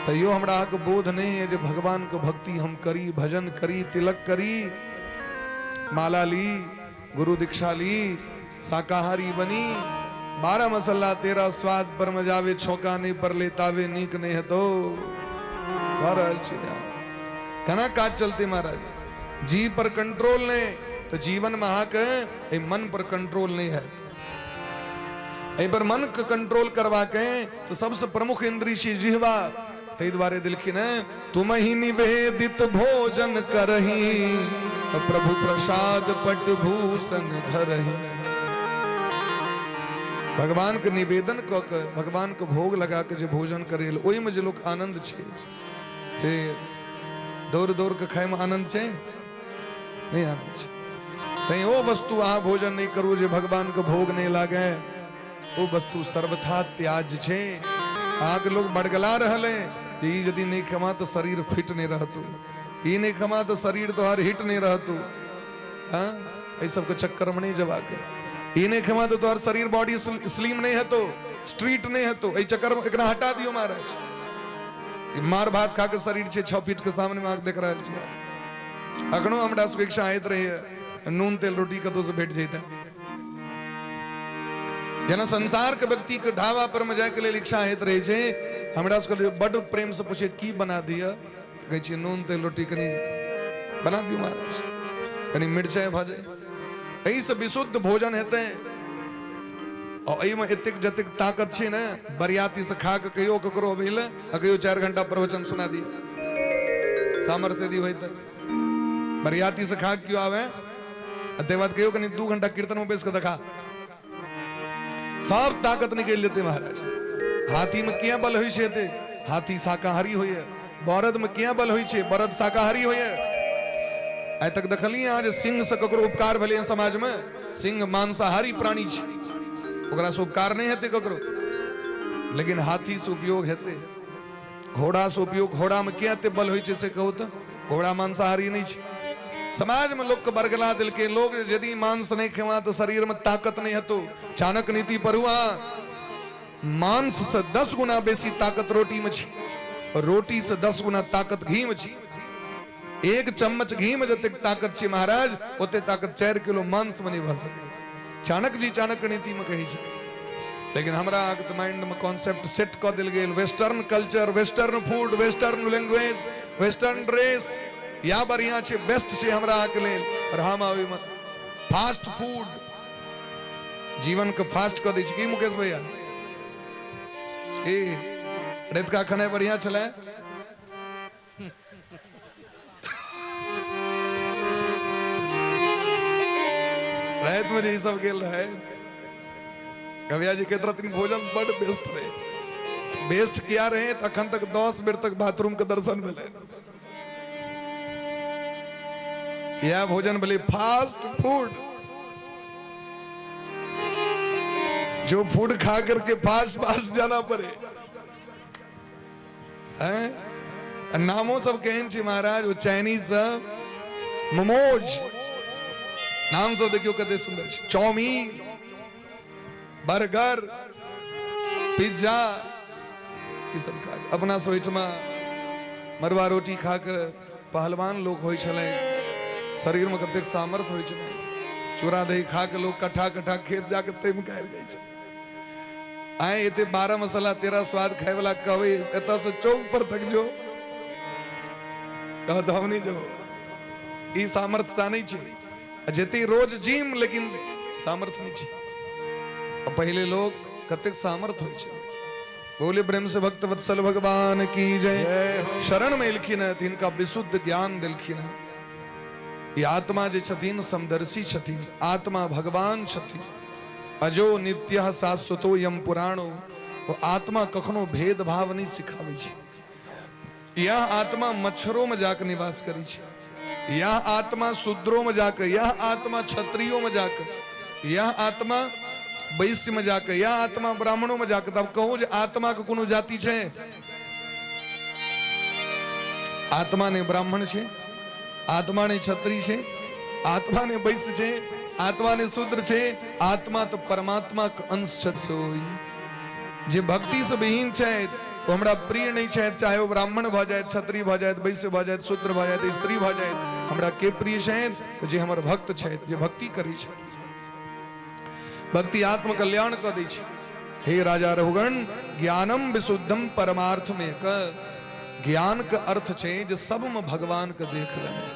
तैयो हमरा अहाँके बोध नहीं है जे भगवान के भक्ति हम करी, भजन करी, तिलक करी, माला ली, गुरु दीक्षा ली, शाकाहारी बनी, 12 मसल्ला 13 स्वाद पर मजावे, छौका नहीं पर लेतावे नीक नहीं है तो भऽ रहल छी यार। केना काज चलते महाराज? जी पर कंट्रोल नहीं तो जीवन में अहाँके एहि मन पर कंट्रोल नहीं है। एहि पर मन के कंट्रोल करबाके तो सबसे प्रमुख इंद्रिय छी जिह्वा। ताहि दुआरे देलखिन हेँ, तुम ही निवेदित भोजन करही, प्रभु प्रसाद पट भूषण धरही। भगवान के निवेदन कऽ के, भगवान के भोग लगा के जे भोजन करै, ओहिमे जे लोक आनंद छै, से दौड़ दौड़ के खायमे आनंद छै नहीं? आनंद छै। तैं ओ वस्तु अहाँ भोजन नहीं करू जे भगवान के भोग नहीं लागे, ओ वस्तु सर्वथा त्याज्य छै। अहाँके लोग बड़गला रहल है जे ई यदि नहीं खेमा तो शरीर फिट नहीं रहतू, ई नहीं खेमा तो शरीर तोहार हिट नहीं रहतू। हाँ, एहि सबके चक्कर में नहीं जबाके। ई नहीं खेमा तो तोहार शरीर बॉडी स्लिम नहीं हेतो, स्ट्रीट नहीं हेतो, एहि चक्कर में एकरा हटा दियो महाराज। ई मार भात खा के शरीर छै 6 फीट के सामने में देख रहल छियै। अखनो हमरा सबके इच्छा होइत रहैए नून तेल रोटी कतौ से भेट जैते। जेना संसार के व्यक्ति के ढाबा पर में जाय के लेल इच्छा होइत रहै छै, हमरा सबके बड्ड प्रेम से पूछे की बना दिअ, तऽ कहै छियै नून तेल रोटी कनि बना दियौ महाराज, कनि मिरचाइ भऽ जाय। एहिसँ विशुद्ध भोजन हेतै और एहिमे एतेक जतेक ताकत छै ने, बरियाती से खा के कहियो ककरो अबै लए आ कहियो 4 घंटा प्रवचन सुना दिए, सामर्थ्य यदि होय तऽ बरियाती से खा के केओ आवे आ ताहि बाद कहियो कनि 2 घंटा कीर्तन में बैस के देखा, सब ताकत निकलि जेतै महाराज। हाथी में किया बल होइ छै एते? हाथी शाकाहारी होइए। बरद में किया बल होइ छै? बरद शाकाहारी होइए। आइ तक देखलियै अहाँ जे सिंह से ककरो उपकार भेलै समाज में? सिंह मांसाहारी प्राणी छै, ओकरा से उपकार नहीं हेतै ककरो, लेकिन हाथी से उपयोग हेतै, घोड़ा से उपयोग। घोड़ा में किया एते बल होइ छै से कहू तऽ? घोड़ा मांसाहारी नहीं छै। समाज में लोग के बरगला देलकै लोग, यदि मांस नहीं खेवा तो शरीर में ताकत नहीं हेतो। चाणक्य नीति पढ़ू अहाँ, मांस से 10 गुना बेसी ताकत रोटी में छै और रोटी से 10 गुना ताकत घी में छै। 1 चम्मच घी में जतेक ताकत छै महाराज, ओते ताकत 4 किलो मांस में नहीं भऽ सकैए। चाणक्य जी चाणक्य नीति में कहै छथिन। लेकिन हमरा अहाँके तऽ माइंड में कॉन्सेप्ट सेट कऽ देल गेल, western culture, western food, western language, western dress, या बढ़िया छै, बेस्ट छै हमरा अहाँके लेल। और हम ओहिमे फास्ट फूड जीवन के फास्ट कऽ दै छी। की मुकेश भैया, की रतिका खेनाइ बढ़िया छलै? राति में जे ई सब गेल रहे, कविया जी कहैत रहथिन भोजन बड बेस्ट रहे। बेस्ट किया रहे? तऽ अखन तक 10 बेर तक बाथरूम के दर्शन भेलै। इएह भोजन भेलै फास्ट फूड, जो फूड खा करके फास्ट फास्ट जाना पड़े। हैं? नामो सब केहन छै महाराज, ओ चाइनीज सब मोमोज, नाम सब देखियौ कते सुंदर छै, चाउमीन, बर्गर, पिज्जा, ई सब खा। अपना सब ओहिठमा मरुआ रोटी खा के पहलवान लोक होइ छलै, शरीर में कतेक सामर्थ्य होइ छलै। चूड़ा दही खा के लोग कट्ठा कट्ठा खेत जाके तैम के आबि जाइ छै। आइ एते 12 मसाला 13 स्वाद खाय वाला कहबै एतऽ से चौक पर तक जो, कहत हम नहीं जेबो। ई सामर्थ्यता नहीं छै। आ जते रोज जिम, लेकिन सामर्थ्य नहीं छै। आ पहिले लोग कतेक सामर्थ्य होइ छलै। बोले प्रेम से भक्त वत्सल भगवान की जय। शरण में एलखिन हँ, तिनका विशुद्ध ज्ञान देलखिन हँ। ई आत्मा जे छथिन समदर्शी छथिन, आत्मा भगवान छथिन। अजो नित्य शाश्वतो यम पुराणो, ओ आत्मा कखनो भेदभाव नहीं सिखाबै छै। यह आत्मा मच्छरों में जाके निवास करै छै, यह आत्मा शूद्रों में जाके, यह आत्मा क्षत्रियों में जाके, यह आत्मा वैश्य में जाके, यह आत्मा ब्राह्मणों में जाके। तब कहू जे आत्मा के कोनो जाति छै? आत्मा ने ब्राह्मण छै, आत्मा ने क्षत्रिय छै, आत्मा ने वैश्य छै। आत्मा नहि शूद्र छै, आत्मा तऽ परमात्माक अंश छथि। सोई जे भक्ति से विहीन छथि ओ हमरा प्रिय नहि छथि, चाहे ओ ब्राह्मण भऽ जायत, क्षत्रिय भऽ जायत, वैश्य भऽ जायत, शूद्र भऽ जायत, स्त्री भऽ जायत, हमरा के प्रिय छथि? तऽ जे हमर भक्त छथि, जे भक्ति करै छथि। भक्ति आत्म कल्याण कऽ दै छै। हे राजा रघुगण, ज्ञानम विशुद्धम परमार्थ में क ज्ञान के अर्थ छै जे सबमे भगवान के देख लेनाइ।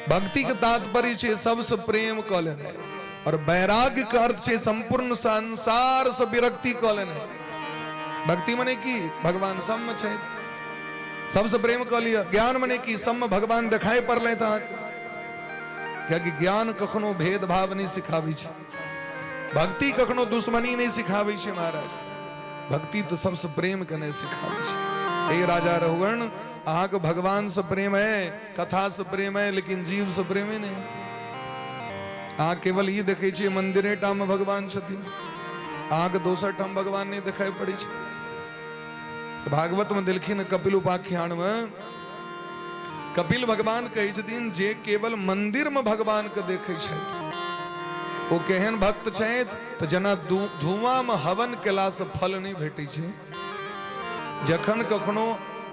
भक्ति के तात्पर्य छै सबसे प्रेम कऽ लेनाइ, और वैराग्य के अर्थ छै संपूर्ण संसार से विरक्ति कऽ लेनाइ। भक्ति मने की? भगवान सबमे छै, सबसे प्रेम कऽ लिअ। ज्ञान मने की? सबमे भगवान देखाइ पड़लै अहाँके, कियाकि ज्ञान कखनो भेदभाव नहि सिखाबै छै, भक्ति कखनो दुश्मनी नहि सिखाबै छै महाराज, भक्ति तऽ सबसँ प्रेम केनाइ सिखाबै छै। हे राजा रघुगण, अहाँके भगवान से प्रेम है, कथा से प्रेम है, लेकिन जीव से प्रेमे नहि। अहाँ केवल ई देखै छियै मंदिरे टा मे भगवान छथिन, अहाँके दोसर ठाम भगवान नहि देखाइ पड़ै छै। तऽ भागवत मे देलखिन कपिल उपाख्यान मे, कपिल भगवान कहै छथिन जे केवल मंदिर मे भगवान के देखै छथि ओ केहन भक्त छथि? तऽ जेना धुआं मे हवन केला से फल नहि भेटै छै। जखन कखनो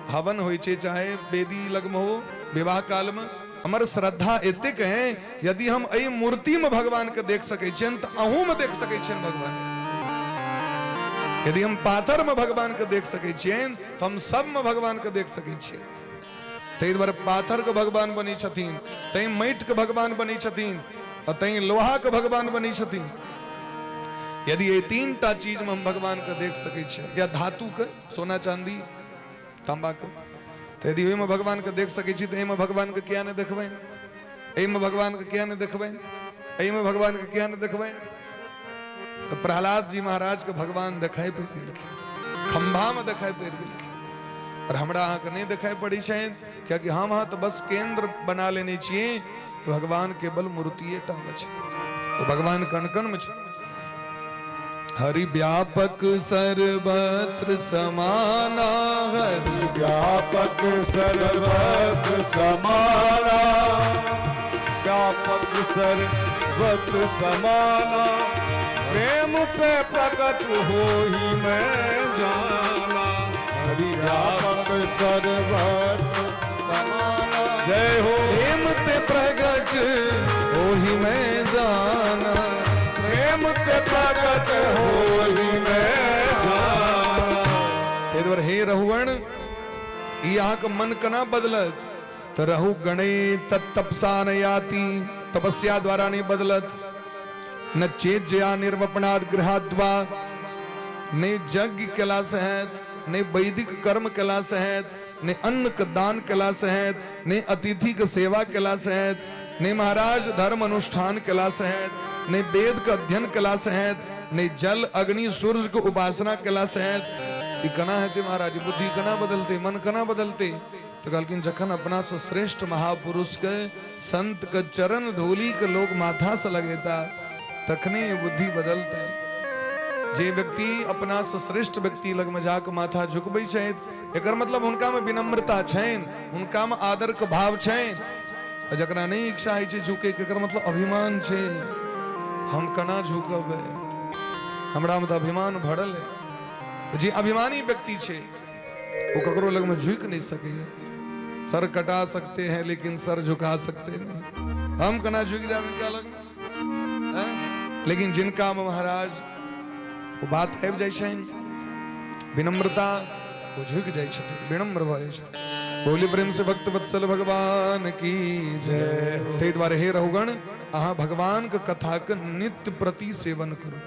हवन होइ छै, चाहे वेदी लगमे हो, विवाह काल मे, हमर श्रद्धा एतेक है, यदि हम एहि मूर्ति मे भगवान के देख सकै छियनि तऽ अहूँ मे देख सकै छियनि भगवान के। यदि हम पाथर मे भगवान के देख सकै छियनि तऽ हम सब मे भगवान के देख सकै छियै। ताहि दुआरे पाथर के भगवान बनै छथिन, तैं माटि के भगवान बनै छथिन, आ तैं लोहा के भगवान बनै छथिन। यदि एहि तीन टा चीज में हम भगवान के देख सकै छियै, या धातु के, सोना चांदी तांबा के, तऽ यदि ओहिमे भगवान के देख सकै छी तऽ एहिमे भगवान के किया नहि देखबै? एहिमे भगवान के किया नहि देखबै? एहिमे भगवान के किया नहि देखबै? तऽ प्रहलाद जी महाराज के भगवान देखाई पड़ि गेलखिन, खंभा में देखाई पड़ि गेलखिन, और हमरा अहाँके नहि देखाई पड़ै छनि, कियाकि हम अहाँ तऽ बस केंद्र बना लेने छियै, भगवान केवल मूर्तिए टा मे छै, ओ भगवान कण कण में छै। हरि व्यापक सर्वत्र समाना, हरि व्यापक सर्वत्र समाना, व्यापक सर्वत्र समाना, प्रेम पे प्रकट हो ही मैं जाना, हरि व्यापक सर्वत्र समाना, जय हो, प्रेम ते प्रगट होहि मैं जाना, प्रेम ते प्रकट हो ही मैं जाना। ताहि दुआरे हे रघुगण, ई अहाँके मन केना बदलत? तऽ रहु गणे तत्तपसा न याति, तपस्या द्वारा नहि बदलत, न चेत जया निर्वपणाद गृहाद्वा, नहि यज्ञ केलासँ हैत, नहि वैदिक कर्म केलासँ हैत, नहि अन्न के दान केलासँ हैत, नहि अतिथि के सेवा केलासँ हैत, नहि महाराज धर्म अनुष्ठान केलासँ हैत, नहि वेद के अध्ययन केलासँ हैत, नहि जल अग्नि सूर्य के उपासना केलासँ हैत। ई केना हेतै महाराज? बुद्धि केना बदलतै? मन केना बदलतै? तऽ कहलखिन जखन अपना से श्रेष्ठ महापुरुष के, संत के चरण धूलि के लोग माथा से लगेता, तखने बुद्धि बदलतै। जे व्यक्ति अपना से श्रेष्ठ व्यक्ति लग में जाके माथा झुकबै छथि, एकर मतलब हुनका में विनम्रता छनि, हुनका में आदर के भाव छनि। आ जकरा नहि इच्छा होइ छै झुकै के, एकर मतलब अभिमान छै, हम केना झुकबै, हमरा में तऽ अभिमान भरल है। तऽ जे अभिमानी व्यक्ति छै ओ ककरो लग में झुकि नहीं सकैया। सर कटा सकते हैं लेकिन सर झुका सकते नहीं। हम केना झुकि जाब इनका लग में? हैं? लेकिन जिनका में महाराज ओ बात आबि जाइ छनि विनम्रता, ओ झुकि जाइ छथिन, विनम्र भऽ जाइ छथिन। बोली प्रेम से भक्त वत्सल भगवान की जय। ताहि दुआरे हे रघुगण, अहाँ भगवान के कथा के नित्य प्रति सेवन करू,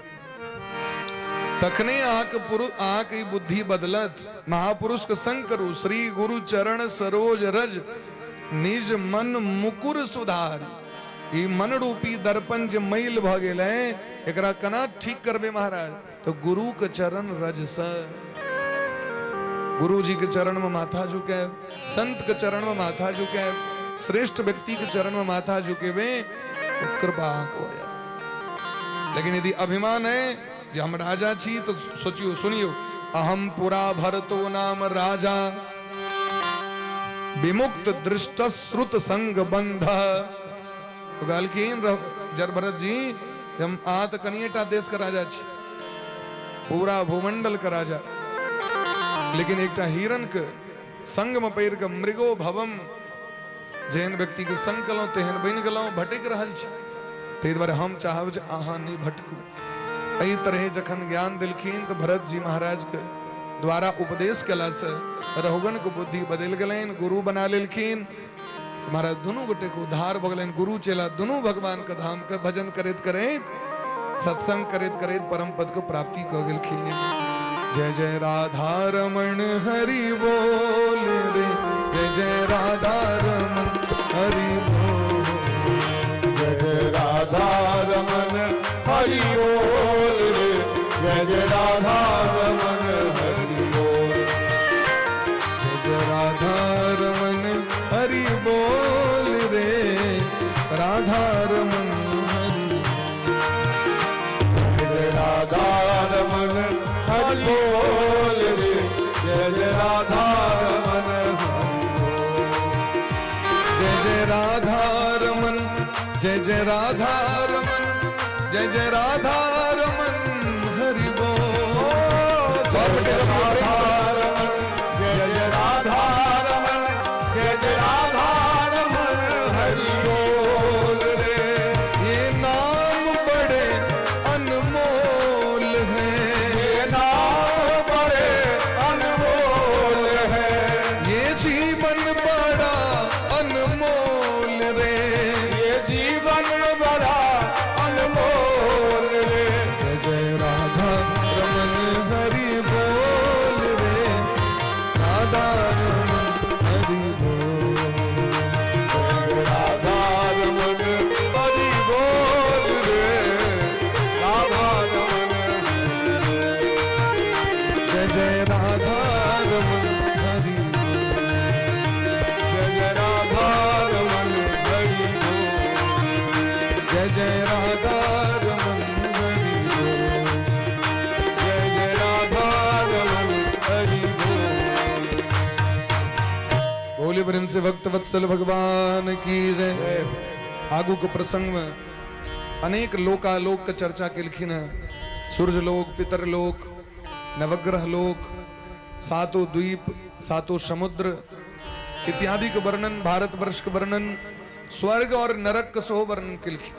तखने अहाँके पुरुष अहाँके ई बुद्धि बदलत। महापुरुष के संग करू। श्री गुरु चरण सरोज रज निज मन मुकुर सुधार। ई मन रूपी दर्पण जे मैल भऽ गेल है, एकरा केना ठीक करबै महाराज? तो गुरु के चरण रज से, गुरु जी के चरण में माथा झुकायब, संत के चरण में माथा झुकायब, श्रेष्ठ व्यक्ति के चरण में माथा झुकेबे तो कृपा अहाँके हो जायत। लेकिन यदि अभिमान है जे हम राजा छी, तो सोचियो सुनियो, अहम पुरा भरतो नाम राजा विमुक्त दृष्ट श्रुत संग बंध। तो कहलखिन जड़ भरत जी, हम अहाँ तऽ कनिएटा देश के राजा छी, पूरा भूमंडल के राजा, लेकिन एकटा हिरण के संग में पड़ि कऽ मृगो भवम, जेहन व्यक्ति के संग केलहुँ तेहन बनि गेलहुँ, भटकि रहल छी। ताहि दुआरे हम चाहब जे अहाँ नहि भटकू। एहि तरहे जखन ज्ञान देलखिन तऽ भरत जी महाराज के द्वारा उपदेश केलासँ रघुगण के बुद्धि बदलि गेलनि, गुरु बना लेलखिन। महाराज दुनू गोटे के उद्धार भऽ गेलनि। गुरु चेला दुनू भगवान के धाम के भजन करैत करैत सत्संग करैत करैत परम पद के प्राप्ति कऽ गेलखिन। जय जय राधा रमण हरि बोल रे, जय जय राधा रमण हरि बोल, जय जय राधा रमन हरि बोल रे, जय जय राधा रमन हरि बोल, जय जय राधा रमन हरि बोल रे, राधा रमन हरि, जय जय राधा रमन हरि बोल रे, जय जय राधा रमन हरि बोल, जय जय राधा रमन, जय जय राधा रमन, जय जय राधा रमन हरि बोल। सब गोटे के प्रेम से रमन जय जय राधा रमन, जय जय राधा रमन हरि बोल रे। ये नाम बड़े अनमोल है, ये नाम बड़े अनमोल है, ये जीवन बड़ा अनमोल रे, ये जीवन बड़ा अनमोल रे। जय जय राधा रमन हरि बोल रे, राधा रमन हरि बोल, जय राधा रमन हरि बोल रे, राधा रमन, जय जय राधा रमन हरि, जय जय राधा रमन हरि बोल, जय जय राधा रमन हरि बोल, जय जय राधा रमन हरि बोल। बोले प्रेम से भक्त वत्सल भगवान की जय। आगू के प्रसंग में अनेक लोकालोक के चर्चा केलखिन हैं। सूर्य लोक, पितर लोक, नवग्रह लोक, सातों द्वीप, सातों समुद्र इत्यादि के वर्णन, भारतवर्ष के वर्णन, स्वर्ग और नरक के सेहो वर्णन केलखिन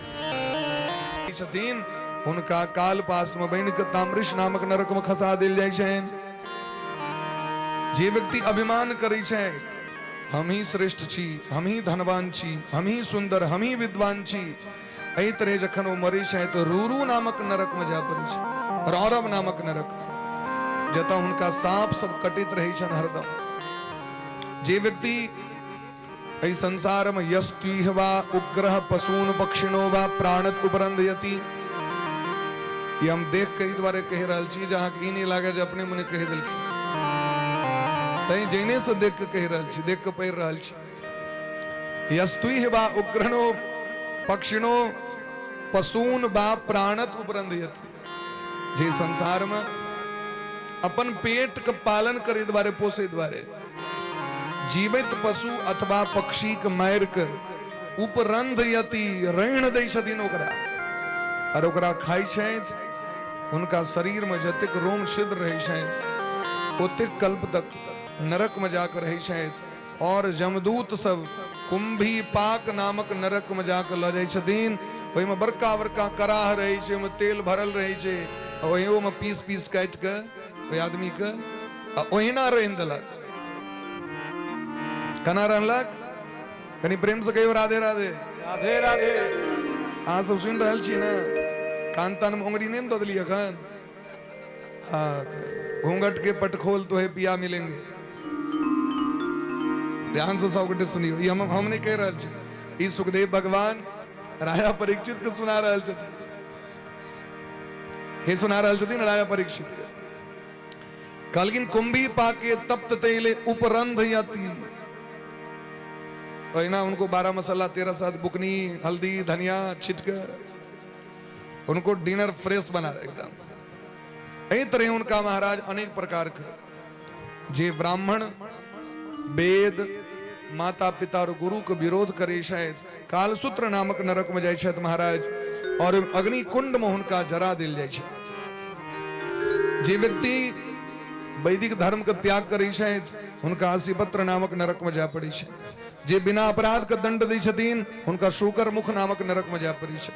छथिन। हुनका काल पास में बनि के ताम्रिश नामक नरक में खसा देल जाइ छनि। जे व्यक्ति अभिमान करै छै हम ही श्रेष्ठ छी, हम ही धनवान छी, हम ही सुंदर, हम ही विद्वान छी, एहि तरह जखन ओ मरै छै तऽ रूरू नामक नरक में जाय पड़ै छै, रौरव नामक नरक, जतऽ हुनका साँप सब कटैत रहै छनि हरदम। जे व्यक्ति एहि संसार में यस्त्विह वा उग्रह पशून पक्षिणो वा प्राणत उपरंधयति, ई हम देख के एहि दुआरे कहि रहल छी जे अहाँके ई नहि लागय जे अपने मने कहि देलखिन, तैं जैने से देख के कहि रहल छी, देख के पढ़ि रहल छी। यस्तुह वा उग्रणो पक्षिणो पशून वा प्राणत उपरंधयति, जे संसार में अपन पेट के पालन करे द्वारे, पोसे द्वारे जीवित पशु अथवा पक्षी के मारि के उपरंधयति, रैण दै छथिन ओकरा और ओकरा खाइ छथि, हुनका शरीर में जतेक रोम छिद्र रहै छनि ओतेक कल्प तक नरक में जाके रहै छथि और जमदूत सब कुंभी पाक नामक नरक में जाके लऽ जाइ छथिन। ओहिमे बड़का बड़का कराह रहै छै, ओहिमे तेल भरल रहै छै, ओहिओमे पीस पीस काटि कऽ ओहि आदमीके आ ओहिना रहि देलक। केना रहलक? कनि प्रेम से कहियो राधे राधे। राधे राधे। अहाँ सब सुनि रहल छी ने? कान तान में उंगली नहीं दऽ देलियै एखन? हाँ, घूंघट के पटखोल तो है पिया मिलेंगे। ध्यान से सब गोटे सुनियो, ई हम नहीं कहि रहल छी, ई सुखदेव भगवान राजा परीक्षित के सुना रहल छथिन। हे सुना रहल छथिन राजा परीक्षित के। कहलखिन कुंभी पाके तप्त तैले उपरंध यति, ओहिना उनको 12 मसाला 13 सात बुकनी हल्दी धनिया छिटके उनको डिनर फ्रेश बना दे एकदम। एहि तरह उनका महाराज अनेक प्रकार के जे ब्राह्मण वेद माता पिता और गुरु के विरोध करै छथि, कालसूत्र नामक नरक में जाइ छथि महाराज, और अग्नि कुंड में हुनका जरा देल जाइ छै। जे व्यक्ति वैदिक धर्म के त्याग करै छथि हुनका असिपत्र नामक नरक में जाय पड़ै छै। जे बिना अपराध के दंड दै छथिन हुनका शुकर मुख नामक नरक में जाय पड़ै छै।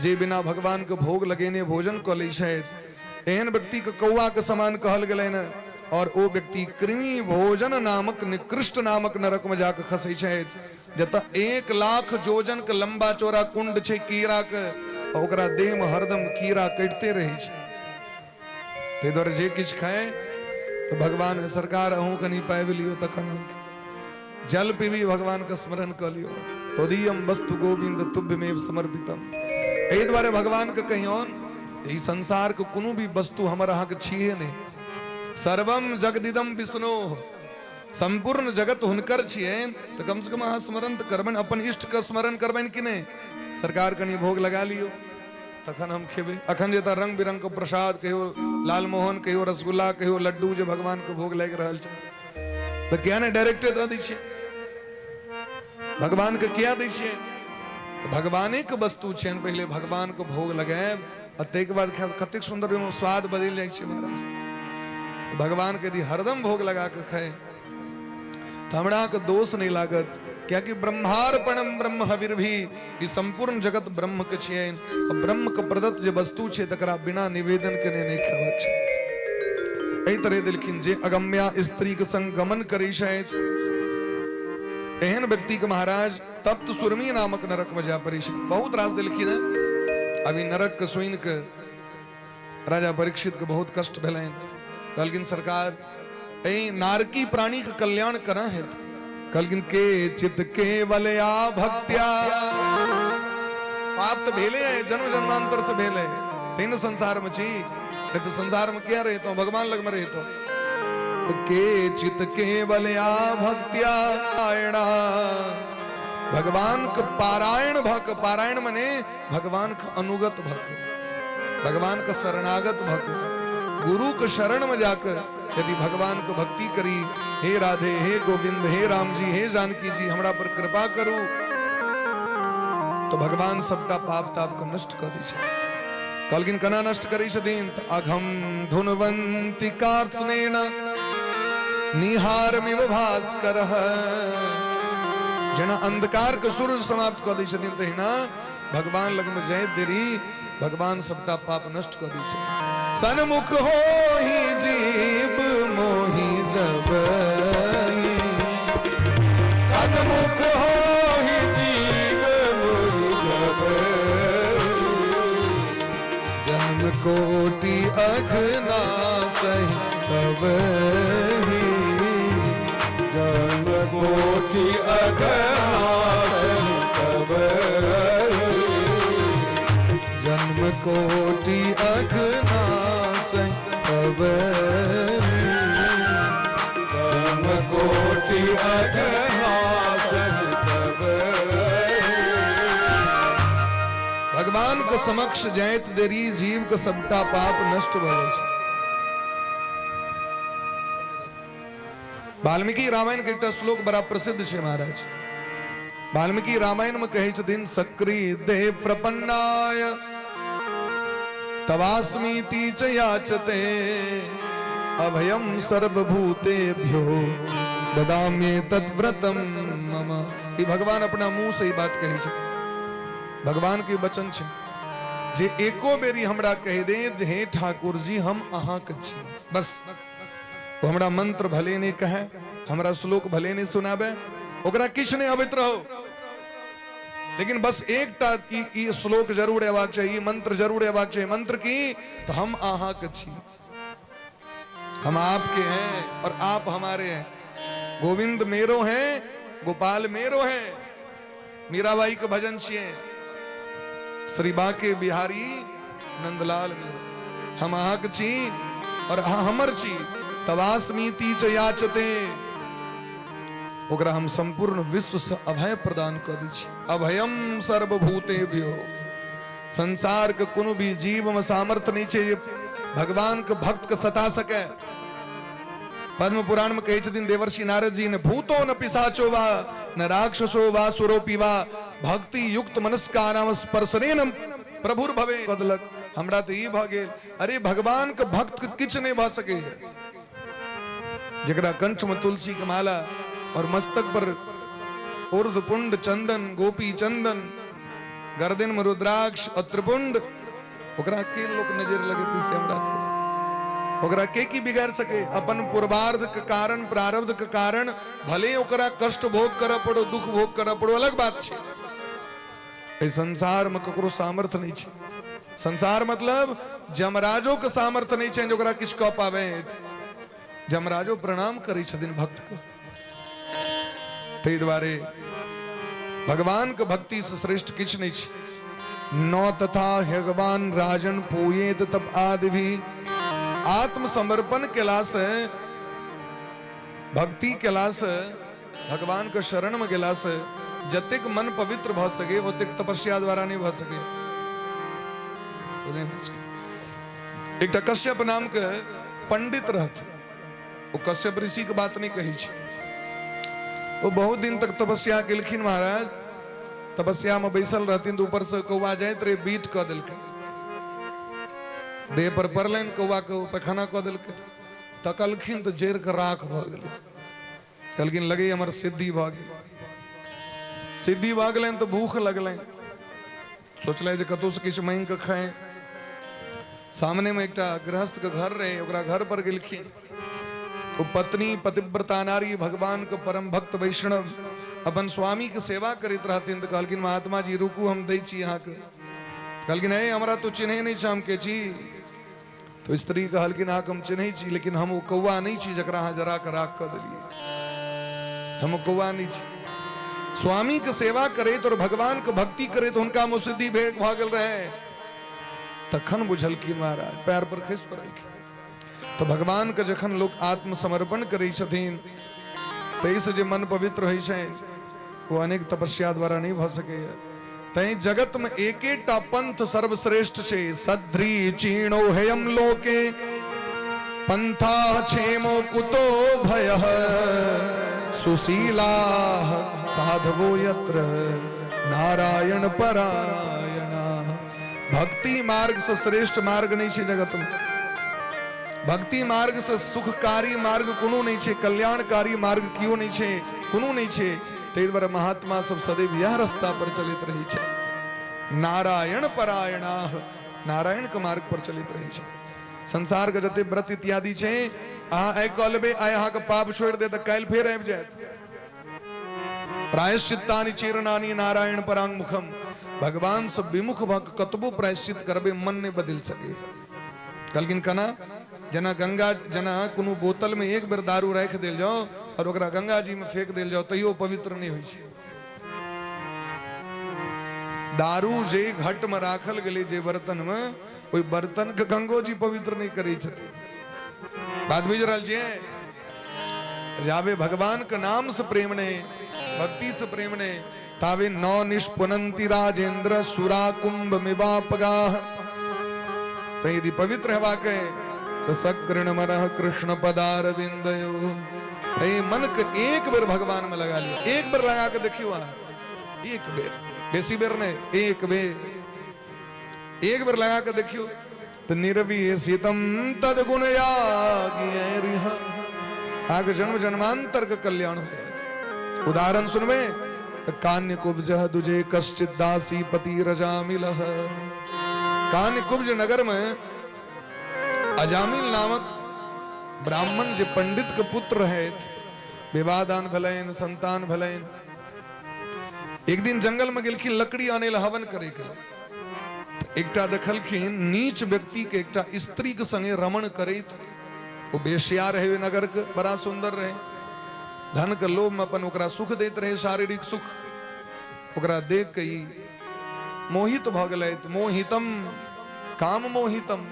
जे बिना भगवान के भोग लगेने भोजन कऽ लै छथि एहन व्यक्ति के कौआ के समान कहल गेलनि और ओ व्यक्ति कृमि भोजन नामक निकृष्ट नामक नरक में जाके खसै छथि, जतऽ 1 लाख जोजन के लंबा चौड़ा कुंड छै कीड़ा के, ओकरा देह में हरदम कीड़ा कटिते रहै छै। ताहि दुआरे जे किछु खाय तऽ भगवान सरकार अहूँ कनि पाबि लियौ, तखन हम जल पीबी भगवान के स्मरण कऽ लियौ। तोदीयम वस्तु गोविंद तुभ्यमेव समर्पितम। एहि दुआरे भगवान के कहियौन ई संसार के कोनो भी वस्तु हमर अहाँके छियै नहि। सर्वम जगदिदम विष्णु, संपूर्ण जगत हुनकर छियनि, तऽ कम से कम अहाँ स्मरण तऽ करबनि, अपन इष्ट के स्मरण करबनि कि नहि? सरकार कनि भोग लगा लियौ तखन हम खेबै। अखन जे तऽ रंग बिरंग के प्रसाद, कहियो लालमोहन, कहियो रसगुल्ला, कहियो लड्डू जे भगवान के भोग लागि रहल छै, तऽ किया नहि डायरेक्टे दऽ दै छियै भगवान के? किया दै छियै? तऽ भगवाने के वस्तु छियनि, पहिले भगवान के भोग लगायब आ ताहिके बाद खायब। कतेक सुन्दर ओहिमे स्वाद बदलि जाइ छै महाराज। तऽ भगवान के यदि हरदम भोग लगा कऽ खाय तऽ हमरा अहाँके दोष नहि लागत, कियाकि ब्रह्मार्पणम ब्रह्म हविर्भी, ई संपूर्ण जगत ब्रह्म के छियनि आ ब्रह्म के प्रदत्त जे वस्तु छै तकरा बिना निवेदन केने नहि खेबाक छै। एहि तरह देलखिन जे अगम्या स्त्री के संग गमन करै छथि एहन व्यक्ति के महाराज तप्त सुरमी नामक नरक में जाय पड़ै छै। बहुत रास देलखिन हेँ। अभी नरक के सुनि के राजा परीक्षित के बहुत कष्ट भेलनि। कहलखिन सरकार एहि नारकी प्राणी के कल्याण करा हेतु। कहलखिन के चित केवलया भक्त्या, पाप तऽ भेले है, जन्म जन्मांतर से भेले है, तेन संसार में छी, नहीं तो संसार में क्या रहतो, भगवान लग में रहतो। तो के चित केवलया भक्त्या आयणा, भगवान के पारायण भक, पारायण मने भगवान के अनुगत भक, भगवान के शरणागत भक, गुरु के शरण में जाकर यदि भगवान के भक्ति करी, हे राधे हे गोविंद हे राम जी हे जानकी जी हमरा पर कृपा करू, तो भगवान सबटा पाप ताप के नष्ट कर दै छथिन। कहलखिन केना नष्ट करै छथिन? तऽ अघम धुनवंती कार्त्स्नेन निहारमिव भास्कर, जेना अंधकार के सूर्य समाप्त कऽ दै छथिन तहिना भगवान लग में जाइत देरी भगवान सबटा पाप नष्ट कऽ दै छथिन। सन्मुख हो ही जीव मोहि जब, सन्मुख हो ही जीव मोहि जब, जन्म कोटि अघना सही तब ही, जन्म कोटि अघना सही तब ही, जन्म कोटि अघना सही तब ही, जन्म कोटि अघना सही तब ही। भगवान के समक्ष जाइत देरी जीव के सबटा पाप नष्ट भऽ जाइ छै। वाल्मीकि रामायण के एकटा श्लोक बड़ा प्रसिद्ध छै महाराज। वाल्मीकि रामायण में कहै छथिन सक्री देह प्रपन्नाय तवास्मीति च याचते अभयम सर्वभूतेभ्यो ददाम्ये तद्व्रतम मम। ई भगवान अपना मुंह से ई बात कहै छथिन। भगवान के वचन छै जे एको बेरी हमरा कहि दे जे हे ठाकुर जी हम अहाँके छी, बस ओ हमरा मंत्र भले नहीं कहे, हमरा श्लोक भले नहीं सुनाबे, ओकरा किछु नहीं अबैत रहो, लेकिन बस एकटा ई श्लोक जरूर अयबाक चाही, ई मंत्र जरूर अयबाक चाही। मंत्र की? तो हम अहाँके छी, हम आपके हैं और आप हमारे हैं, गोविंद मेरो हैं, गोपाल मेरो हैं। मीराबाई के भजन छिए श्री बाके बिहारी नंदलाल मेरो, हम अहाँके छी और अहाँ हमर छी। तवास्मीति च याचते, ओकरा हम संपूर्ण विश्व से अभय प्रदान कऽ दै छी। अभयम सर्वभूतेभ्यो, संसार के कोनो भी जीव में सामर्थ्य नहीं छै जे भगवान के भक्त के सता सके। पद्म पुराण में कहै छथिन देवर्षि नारद जी ने भूतो न पिशाचो वा न राक्षसो वा सुरोपि वा भक्ति युक्त मनस्कानाम स्पर्शनेन प्रभुर भवे बदलक हमरा तऽ ई भऽ गेल। अरे भगवान के भक्त के किछु नहि भऽ सकैए। जकरा कंठ में तुलसी के माला और मस्तक पर ऊर्ध्वपुंड चंदन, गोपी चंदन, गर्दन में रुद्राक्ष और त्रिपुंड, ओकरा के लोक नजर लगेतै से हमरा ओकरा के की बिगाड़ सके? अपन पूर्वार्ध के कारण, प्रारब्ध के कारण भले ओकरा कष्ट भोग करऽ पड़ो, दुख भोग करऽ पड़ो, अलग बात छै। एहि संसार में ककरो सामर्थ्य नहीं छै। संसार मतलब जमराजो के सामर्थ्य नहीं छै जे ओकरा किछु कऽ पाबै। जमराजो प्रणाम करै छथिन भक्त के। ताहि दुआरे भगवान के भक्ति से श्रेष्ठ किछु नहीं छै। न तथा भगवान राजन पूयेत तप आदि भी आत्मसमर्पण केला से, भक्ति केला से, भगवान के शरण में गेला से जतेक मन पवित्र भऽ सके ओतेक तपस्या द्वारा नहीं भऽ सके। एकटा कश्यप नाम के पंडित रहथिन। ओ कश्यप ऋषि के बात नहीं कहै छै। ओ बहुत दिन तक तपस्या केलखिन महाराज। तपस्या में बैसल रहथिन तऽ ऊपर से कौआ जाइत रहे, बीट कऽ देलकै, देह पर पड़लनि कौआ के, पैखाना कऽ देलकै। तकलखिन तऽ जरि कऽ राख भऽ गेलै। कहलखिन लगै हमर सिद्धि भऽ गेल। सिद्धि भऽ गेलनि तऽ भूख लगलनि। सोचलनि जे कतहुसँ किछु मांगि कऽ खाइ। सामनेमे एकटा गृहस्थके घर रहै, ओकरा घर पर गेलखिन। ओ पत्नी पतिव्रता नारी, भगवानके परम भक्त वैष्णव, अपन स्वामीके सेवा करैत रहथिन। तऽ कहलखिन महात्मा जी रुकू, हम दै छी अहाँके। कहलखिन हे हमरा तो चिन्है नहि छै, हम के छी? तो स्त्री कहलखिन अहाँके हम चिन्है छी, लेकिन हम ओ कौआ नहि छी जकरा अहाँ जरा कऽ राख कऽ देलियै। हम ओ कौआ नहि छी। स्वामीके सेवा करैत और भगवानके भक्ति करैत हुनका मे सिद्धि भेट भऽ गेल रहै। तखन बुझलखिन महाराज, पैर पर खसि पड़लखिन। तऽ भगवानके जखन लोक आत्मसमर्पण करै छथिन ताहिसँ जे मन पवित्र होइ छै ओ अनेक तपस्या द्वारा नहि भऽ सकैए। तैं जगत में एकेटा पंथ सर्वश्रेष्ठ छै। सध्री चीणो हेयम लोके पंथा क्षेमो कुतो भय सुशीला साधवो यत्र नारायण परायणा। भक्ति मार्ग से श्रेष्ठ मार्ग नहीं छै जगत में। भक्ति मार्ग से सुखकारी मार्ग कोनो नहीं छै, कल्याणकारी मार्ग कियो नहीं छै, कोनो नहीं छै। ताहि दुआरे महात्मा सब सदैव यह रास्ता पर चलैत रहै छै। नारायण परायणा, नारायण के मार्ग पर चलैत रहै छै। संसार के जते व्रत इत्यादि छै, अहाँ आइ कऽ लेबै, आइ अहाँके पाप छोड़ि देत, तऽ काल्हि फेर आबि जायत। प्रायश्चित्तानि चीर्णानि नारायण परांगमुखम। भगवान से विमुख भऽ कऽ कतबो प्रायश्चित करबै मन नहि बदलि सकै। कहलखिन केना? जेना गंगा, जेना कोनो बोतल में एक बेर दारू राखि देल जाओ और ओकरा गंगा जी में फेंक देल जाओ तैयो पवित्र नहीं होइ छै। दारू जे घट में राखल गेलै, जे बर्तन में, ओहि बर्तन के गंगो जी पवित्र नहीं करै छथिन। बात बुझि रहल छियै? जाबे भगवान के नाम से प्रेम नहीं, भक्ति से प्रेम नहीं, तावे न निष्पुनंति राजेंद्र सुरा कुंभ मिवापगाह। तो यदि पवित्र हेबा के तो सकृण मनः कृष्ण पदारविंदयो। एहि मन के एक बेर भगवान में लगा लियो, एक बेर लगा के देखियो अहाँ, एक बेर, बेसी बेर नहीं, एक बेर, एक बेर लगा के देखियो तो निर्वेशितम तदगुण यागियरिह। आगे जन्म जन्मांतर के कल्याण हो जाए। उदाहरण सुनबे तो कान्य कुब्ज दुजे कश्चित दासी पति रजामिल। कान्य कुब्ज नगर में अजामिल नामक ब्राह्मण जे पंडित के पुत्र रहे, विवाह दान भलैन, संतान भलैन। एक दिन जंगल में गेलखिन लकड़ी आने ला, हवन करे के लिए। एकटा देखलखिन नीच व्यक्ति के एकटा स्त्री के संगे रमण करैत। ओ बेश्या रहे ओहि नगर के, बड़ा सुंदर रहे। धन के लोभ में अपन ओकरा सुख दैत रहे, शारीरिक सुख। ओकरा देख के ई मोहित भऽ गेलथि। मोहितम काम मोहितम,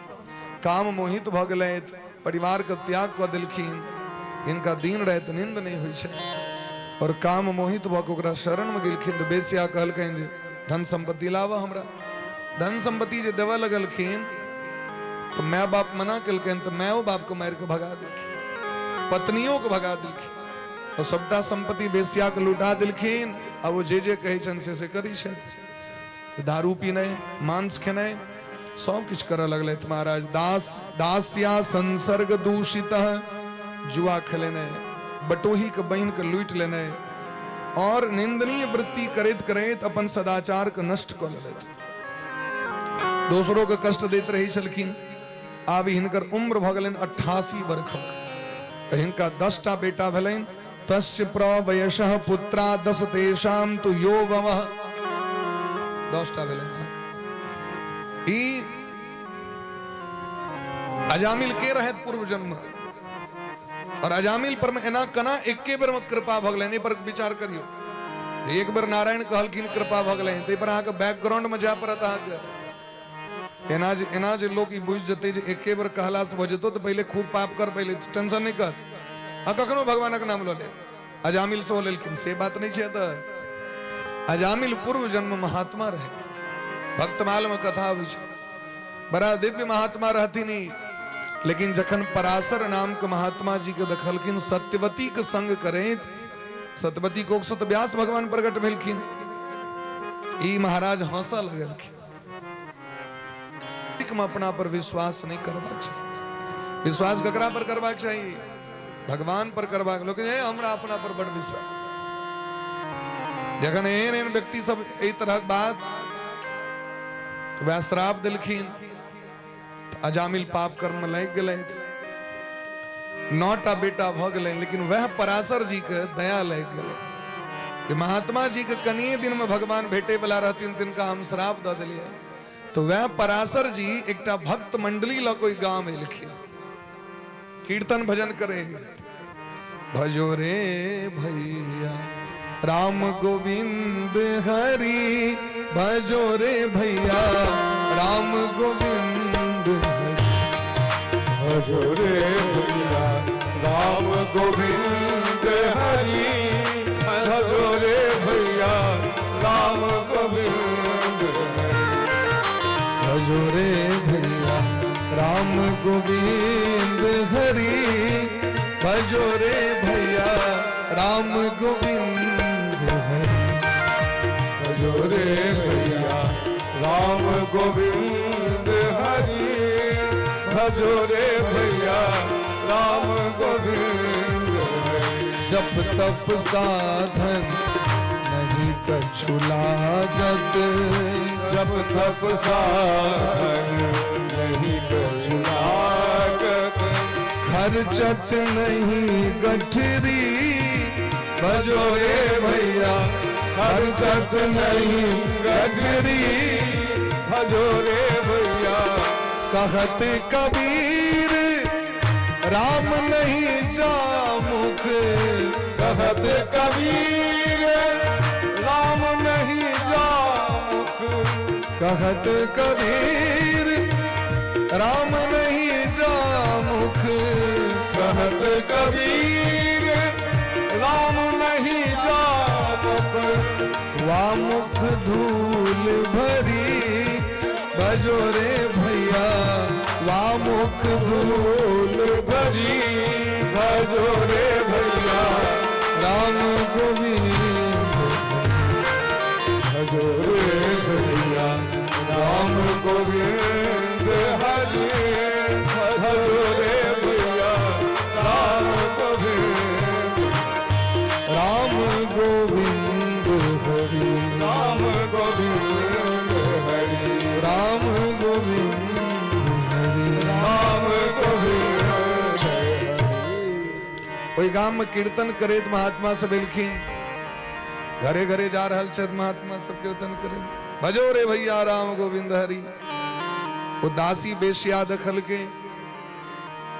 काम मोहित भऽ गेलथि, परिवार के त्याग कऽ देलखिन। हिनका दिन राति नींद नहि होइ छै और काम मोहित भऽ के ओकरा शरण में गेलखिन। तऽ बेश्या कहलखिन जे धन संपत्ति लाबऽ हमरा। धन संपत्ति जे देबऽ लगलखिन तऽ my बाप मना केलखिन, तऽ मायो बाप के मारि के भगा देलखिन। पत्नियों के भगा देलखिन और सबटा संपत्ति वेश्या के लुटा देलखिन। आ ओ जे जे कहै छनि से से करै छथि। दारू पीनाइ, मांस खेनाइ, सब किछु करऽ लगलथि महाराज। दास दास्या संसर्ग दूषित, जुआ खेलेनाइ, बटोही के बहिन के लूटि लेनाइ और निंदनीय वृत्ति करैत करैत अपन सदाचार के नष्ट कऽ लेलथि। दोसरों के कष्ट दैत रहै छलखिन। आब हिनकर उम्र भऽ गेलनि 88 बरखक। तऽ हिनका 10टा बेटा भेलनि। तस्य प्रवयसः पुत्रा 10 तेषां तु यो वमः, 10टा भेलनि। ई अजामिल के रहत पूर्व जन्म, और अजामिल पर में एना कना एके बेर में कृपा भऽ गेलनि, एहि पर विचार करियौ। एक बेर नारायण कहलखिन कृपा भऽ गेलनि, ताहि पर अहाँके बैकग्राउंड में जाय पड़त अहाँके। एना जे एना जे लोक ई बुझि जेतै जे एके बेर कहलासँ भऽ जेतौ, तऽ पहिले खूब पाप कर, पहिले टेंशन नहि कर, आ कखनो भगवानक नाम लऽ ले। अजामिल सेहो लेलखिन, से बात नहि छै। तऽ अजामिल पूर्व जन्म महात्मा रहथि, भक्तमाल में कथा अबै छै, बड़ा दिव्य महात्मा रहथिन ई। लेकिन जखन पराशर नाम के महात्मा जी के देखलखिन सत्यवती के संग करैत, सत्यवती कोख से तऽ व्यास भगवान प्रकट भेलखिन, ई महाराज हंसऽ लगलखिन। में अपना पर विश्वास नहीं करबाक चाही। विश्वास ककरा पर करबाक चाही? भगवान पर करबाक। लोक हे हमरा अपना पर बड़ विश्वास। जखन एहन एहन व्यक्ति सब एहि तरहक बात, तऽ वएह श्राप देलखिन, तऽ अजामिल पाप कर्म में लागि गेलथि। 9टा बेटा भऽ गेलनि, लेकिन वएह पराशर जी के दया लागि गेलै कि महात्मा जी के कनिए दिन में भगवान भेटे वाला रहथिन, तिनका हम श्राप दऽ देलियै। तो वएह पराशर जी एकटा भक्त मंडली लऽ कोई गाम एलखिन, कीर्तन भजन करे, भजो रे भैया राम गोविंद हरि, भजो रे भैया राम गोविंद हरि, भजो रे भैया राम गोविंद हरि, भजो रे भैया राम गोविंद हरि, भजो रे भैया राम गोविंद हरि, भजो रे भैया राम गोविंद हरि, भजो रे भैया राम गोविंद हरि, भजो रे भैया राम गोविंद हरि। जप तप साधन नहीं कछु लागत, जप तप साधन नहीं कछु लागत, खर्चत नहीं गठरी, भजो रे भैया खर्चत नहीं गठरी, भजो रे भैया। कहत कबीर राम नहीं जामुख, कहत कबीर राम नहीं जामुख, कहत कबीर राम नहीं जामुख, कहत कबीर राम नहीं जामुख, वामुख धूल भरी, भजो रे भैया वामुख धूल भरी, भजो रे भैया राम गोविंद, भजो रे भैया राम गोविंद हरि, भजो रे भैया राम गोविंद, राम गोविंद हरि, राम गोविंद हरि, राम गोविंद हरि, राम गोविंद हरि। ओहि गाम में कीर्तन करैत महात्मा सब एलखिन, घरे घरे जा रहल छथि महात्मा सब कीर्तन करैत, भजो रे भैया राम गोविंद हरि। ओ दासी बेश्या देखलकै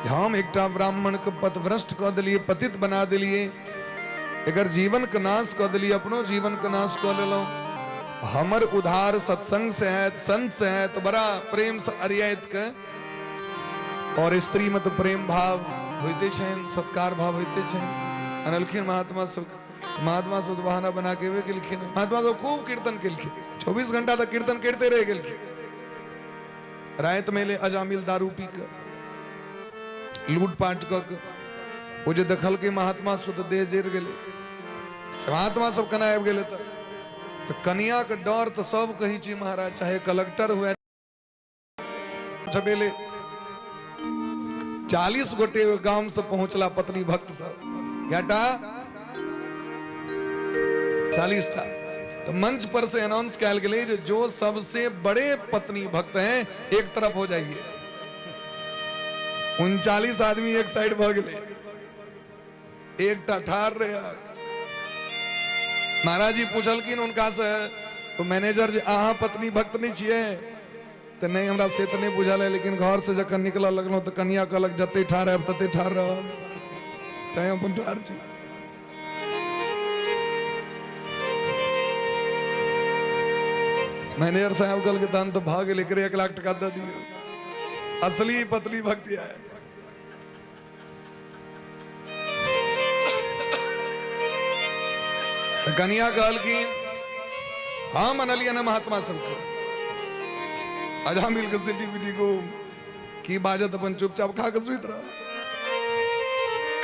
हम एकटा ब्राह्मण के पथभ्रष्ट कऽ देलियै, पतित बना देलियै, एकर जीवन के नाश कऽ देलियै, अपनो जीवन के नाश कऽ लेलहुँ, हमर उधार सत्संग से हैत, संत से हैत। बड़ा प्रेम से अरियाइत के, और स्त्री में तो प्रेम भाव होइते छनि, सत्कार भाव होइते छनि, अनलखिन महात्मा सब। महात्मा सब बहाना बना के एबे केलखिन। महात्मा सब खूब कीर्तन केलखिन, 24 घंटा तक कीर्तन करिते रहि गेलखिन। राति में एलै अजामिल दारू पी के, लूटपाट कऽ के ओ जे देखलकै महात्मा सबके तऽ देह जरि गेलै। महात्मा सब केना आबि गेलै? तऽ तऽ कनियाके डर तऽ सब कहै छै महाराज, चाहे कलेक्टर हुए। झमेले 40 गोटे गाम से पहुंचला पत्नी भक्त सब, घाटा 40 टा। तो मंच पर से अनाउंस कयल गेलै जे जो सबसे बड़े पत्नी भक्त हैं एक तरफ हो जाइए। 39 आदमी एक साइड भ गेलै, एकटा ठार रहे। महाराज जी पूछलखिन हुनका से, तो मैनेजर जे अहाँ पत्नी भक्त नहीं छियै? तऽ नहि, हमरा से तऽ नहि बुझल है, लेकिन घर से जखन निकलऽ लगलहुँ तऽ कनिया कहलक जते ठार हैब तते ठार रहब, तैं अपन ठार छी। मैनेजर साहब कहलकै तहन तऽ भऽ गेल, एकरे 1 लाख टका दऽ दियौ, असली पत्नी भक्ति है। तऽ कनिया कहलखिन हम मनलियै ने महात्मा सबके, अजामिल के सिटी पिटी को की बाजत, अपन चुपचाप खा के सुति रह।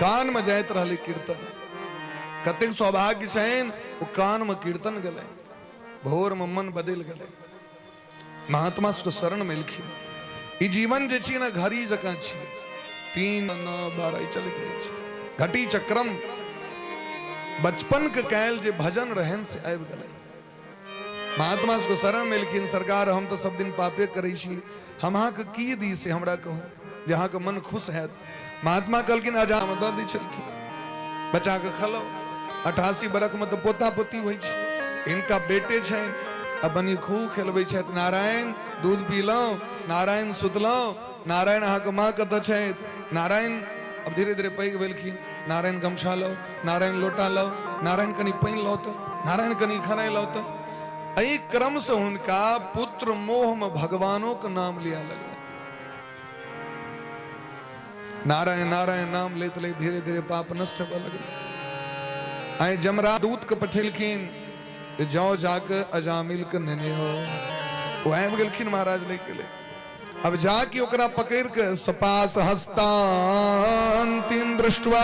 कान में जाइत रहलै कीर्तन। कतेक सौभाग्य छनि ओ कान में कीर्तन गेलै, भोर में मन बदलि गेलै, महात्मा सबके शरण में एलखिन। ई जीवन जे छी ने घड़ी जकाँ छी, 3 9 12 ई चलैत रहै छै घटी चक्रम। बचपन के कैल जे भजन रहन से आबि गेलै। महात्मा सबके शरण में एलखिन, सरकार हम तऽ सब दिन पापे करै छी, हम अहाँके की दी से हमरा कहू जे अहाँके मन खुश हैत। महात्मा कहलखिन अजाम दऽ दै छलखिन, बच्चा के खलो। 88 बरख में तऽ पोता पोती होइ छै, हिनका बेटे छनि, अपन ई खूब खेलबै छथि। नारायण दूध पीलहुँ, नारायण सुतलहुँ, नारायण अहाँके माँ कतऽ छथि, नारायण। अब धीरे धीरे पैघ भेलखिन, नारायण गमछा लाउ, नारायण लोटा लाउ, नारायण कनि पानि लाउ, तऽ नारायण कनि खेनाइ लाउ। तऽ एहि क्रमसँ हुनका पुत्र मोहमे भगवानोके नाम लिअ लगलै। नारायण नारायण नाम लैत लैत धीरे धीरे पाप नष्ट होबऽ लगलै। आइ जमरा दूत के पठेलखिन, जाओ जाके अजामिल के नेने हो। ओ आबि गेलखिन महाराज लै के लेल। अब जाके ओकरा पकड़ के सपास हस्तांतिम दृष्टवा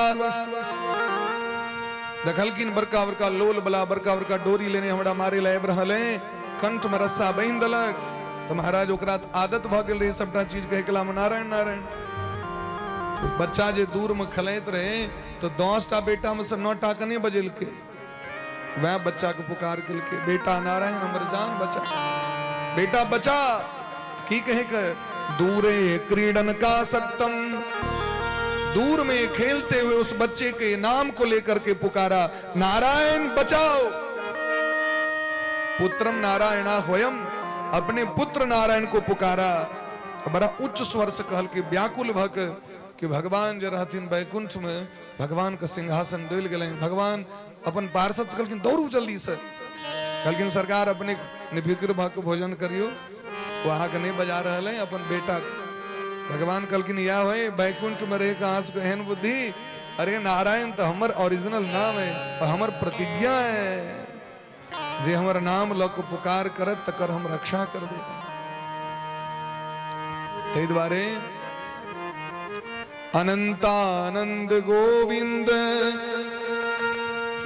देखलखिन बड़का बड़का लोल बला बड़का बड़का डोरी लेने हमरा मारे लए आबि रहल है, कंठ में रस्सा बांधि देलक। तऽ महाराज ओकरा तऽ आदत भऽ गेल रहै सबटा चीज कहै कला मे नारायण नारायण। तो बच्चा जे दूर में खेलाइत रहे तऽ 10 टा बेटा में से 9 टा के नहि बजेलकै, वएह बच्चा के पुकार केलकै, बेटा नारायण हमर जान बचा, बेटा बचा। की कहे के दूरे क्रीडन का सक्तम, दूर में खेलते हुए उस बच्चे के नाम को लेकर के पुकारा, नारायण बचाओ। पुत्रम नारायणा होयम, अपने पुत्र नारायण को पुकारा। बड़ा उच्च स्वर से कहल कि व्याकुल भक कि भगवान जे रहथिन वैकुंठ में, भगवान के सिंहासन डोल गेलनि। भगवान अपन पार्षद से कहलखिन दौड़ू जल्दी से। कहलखिन सरकार अपने निफिक्र भऽ के भोजन करियौ, ओ अहाँके नहि बजा रहल है अपन बेटा। भगवान कहलखिन इएह होय वैकुंठ में रह के अहाँ सबके एहन बुद्धि? अरे नारायण तऽ हमर ओरिजिनल नाम है और हमर प्रतिज्ञा है, जे हमर नाम लऽ कऽ पुकार करत तकर हम रक्षा करबै। ताहि दुआरे अनंतानंद गोविंद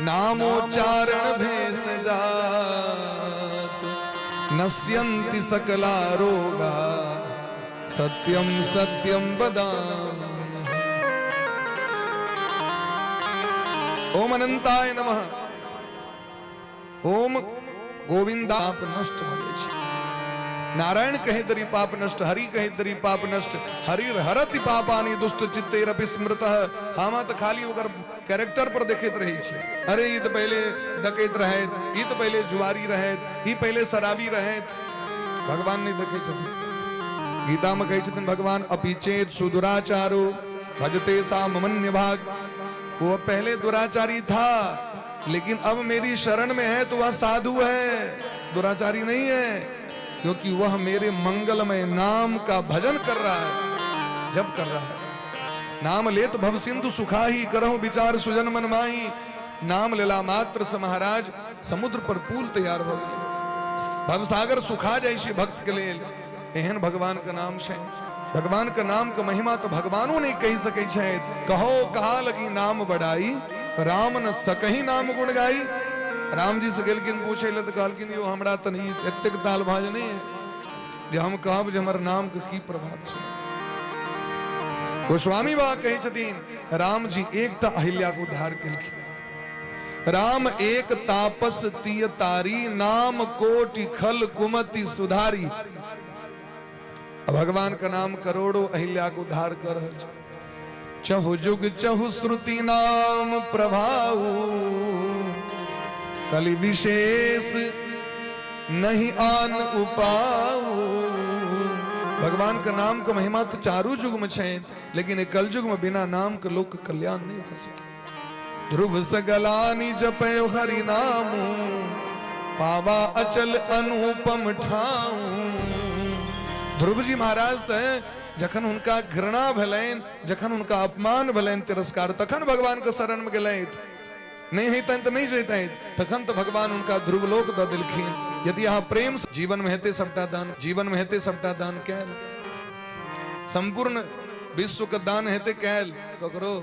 नामोच्चारण भेष जात, नश्यन्ति सकला रोगा सत्यम सत्यम वदामि। ओम अनंताय नमः, ओम गोविंदा। पाप नष्ट भऽ जाइ छै। नारायण कहे दरी पाप नष्ट, हरि कहे दरी पाप नष्ट, हरि हरति पापानि दुष्ट चित्तेरपि स्मृत। हम तऽ खाली ओकर कैरेक्टर पर देखैत रहै छी, अरे ई तऽ पहिले डकैत रहैत, ई तऽ पहिले जुआरी रहैत, ई पहिले शराबी रहैत। भगवान नहि देखै छथिन। गीता में कहै छथिन भगवान, अपिचेत सुदुराचारो भजते सा ममन्य भाग। वो पहले दुराचारी था, लेकिन अब मेरी शरण में है तो वह साधु है, दुराचारी नहीं है, क्योंकि वह मेरे मंगलमय नाम का भजन कर रहा है, जप कर रहा है। नाम लेत भव सिंधु सुखाही, करहु विचार सुजन मन माही। नाम लेला मात्र से महाराज समुद्र पर पुल तैयार हो गए, भवसागर सुखा जाइ छै भक्त के लेल। एहन भगवान के नाम छै। भगवान के नाम के महिमा तो भगवानो नहीं कहि सकै छथि। कहो कहा लगी नाम बढ़ाई, राम न सकही नाम गुण गाई। राम जी से गेलखिन पूछे ले तो कहलखिन यो हमरा तऽ नहीं एतेक ताल भाज नहीं है जे हम कहब जे हमर नाम के की प्रभाव छै। गोस्वामी बाबा कहै छथिन राम जी एकटा अहिल्या के उद्धार केलखिन। राम एक तापस तिय तारी, नाम कोटि खल कुमति सुधारी। भगवान के नाम करोड़ों अहिल्या के उद्धार कर रहल छै। चहु जुग चहु श्रुति नाम प्रभाऊ, कलि विशेष नहीं आन उपाऊ। भगवान के नाम के महिमा तो चारू युग में छै, लेकिन कलयुग में बिना नाम के लोक के कल्याण नहीं भऽ सके। ध्रुव सगलानी जपे हरि नामू, पावा अचल अनुपम ठाऊ। ध्रुव जी महाराज तऽ जखन हुनका घृणा भेलनि, जखन हुनका अपमान भेलनि, तिरस्कार, तखन भगवान के शरण में गेलथि। नहीं हेतनि तऽ नहीं जैतथि, तखन तऽ भगवान हुनका ध्रुवलोक दऽ देलखिन। यदि अहाँ प्रेम जीवन में हेतै सबटा दान, जीवन में हेतै सबटा दान कयल, संपूर्ण विश्व के दान हेतै कयल, ककरो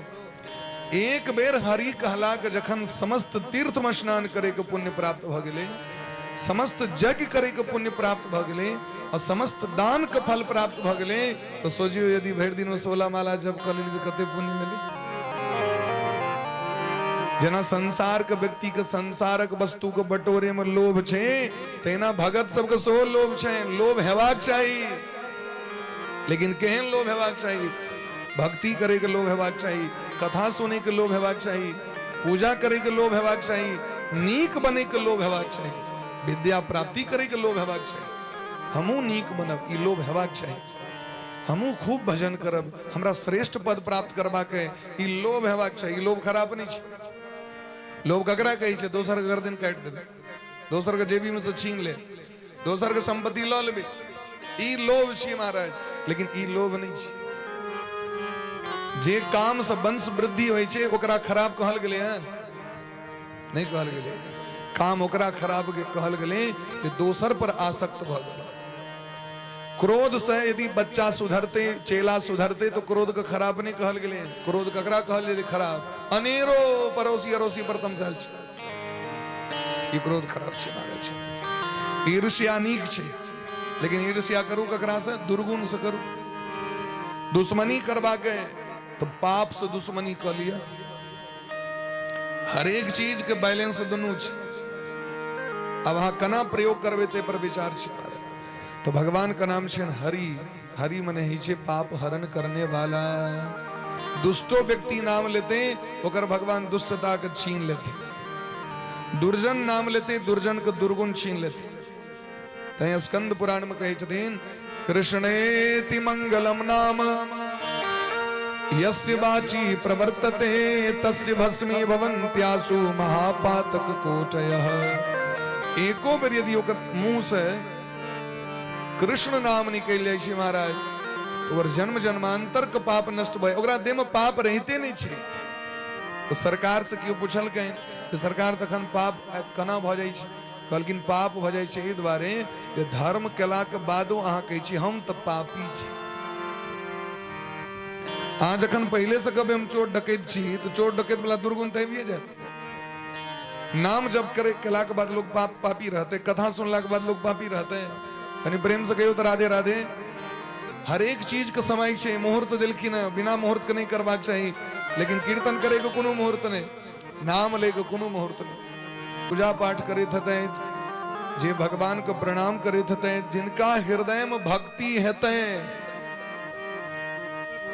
एक बेर हरि कहला के जखन समस्त तीर्थ में स्नान करे के पुण्य प्राप्त भ गेलै, समस्त यज्ञ करे के पुण्य प्राप्त भ गेलै और समस्त दान के फल प्राप्त भ गेलै, तो सोचियो यदि भरि दिन में 16 माला जप कर लेली तो कते पुण्य भेलै। जेना संसार के व्यक्ति के संसारक वस्तु के बटोरे में लोभ छै, तहिना भगत सबके सेहो लोभ छै। लोभ हेबाक चाही, लेकिन केहन लोभ हेबाक चाही? भक्ति करे के लोभ हेबाक चाही, कथा सुने के लोभ हेबाक चाही, पूजा करे के लोभ हेबाक चाही, नीक बने के लोभ हेबाक चाही, विद्या प्राप्ति करे के लोभ हेबाक चाही। हमहूँ नीक बनब, ई लोभ हेबाक चाही। हमहूँ खूब भजन करब, हमरा श्रेष्ठ पद प्राप्त करबाक है, ई लोभ हेबाक चाही। ई लोभ खराब नहीं छै। लोभ ककरा कहै छै? दोसर के गर्दन काटि देबै, दोसर के जेबी में से छीन ले, दोसर के संपत्ति लऽ लेबै, ई लोभ छी महाराज। लेकिन ई लोभ नहीं छै। जे काम से वंश वृद्धि होइ छै ओकरा खराब कहल गेलै हँ? नहीं कहल गेलै। काम ओकरा खराब कहल गेलै जे दोसर पर आसक्त भऽ गेल। क्रोध से यदि बच्चा सुधरते, चेला सुधरते, तो क्रोध के खराब नहीं कहल गेलै। क्रोध ककरा कहल गेलै खराब? अनेरो पड़ोसी अड़ोसी पर तमसायल छै, ई क्रोध खराब छै महाराज। ईर्ष्या नीक छै, लेकिन ईर्ष्या करू ककरा से? दुर्गुण से करू। दुश्मनी करबाक है तो पाप से दुश्मनी कऽ लिअ। हरेक चीज के बैलेंस दुनू छै। अब अहाँ केना प्रयोग करबै ताहि पर विचार छै महाराज। तो भगवान के नाम छै हरि। हरि मने ही छै पाप हरण करने वाला। दुष्टो व्यक्ति नाम लेते ओकर भगवान दुष्टता के छीन लेते, दुर्जन नाम लेते दुर्जन के दुर्गुण छीन लेते। तैं स्कंद पुराण में कहै छथिन कृष्णेति मंगलम नाम यस्य वाची प्रवर्तते तस्य भस्मी भवन्त्यासु महापातक कोटयः। एको बेर यदि ओकर मुंह से कृष्ण नाम निकलि जाइ छै महाराज, तऽ ओकर जन्म जन्मांतर के पाप नष्ट भऽ, ओकरा देह में पाप रहिते नहि छै। तऽ सरकार से केओ पुछलकनि जे सरकार तखन पाप केना भऽ जाइ छै? कहलखिन पाप भऽ जाइ छै एहि दुआरे जे धर्म केलाके बादो अहाँ कहै छी हम तऽ पापी छी। अहाँ जखन पहिले से कहबै हम चोर डकैत छी, तऽ चोर डकैत वाला दुर्गुण तऽ आबिए जायत। नाम जप करे केलाके बाद लोग पाप पापी रहते, कथा सुनलाके बाद लोग पापी रहते। कनि प्रेम से कहियो तऽ राधे राधे। हरेक चीज के समय छै, मुहूर्त देलखिन हँ, बिना मुहूर्त के नहीं करबाक चाही, लेकिन कीर्तन करे के कोनो मुहूर्त नहीं, नाम ले के कोनो मुहूर्त नहीं। पूजा पाठ करैत हेतै, जे भगवान के प्रणाम करैत हेतै, जिनका हृदय में भक्ति हेतै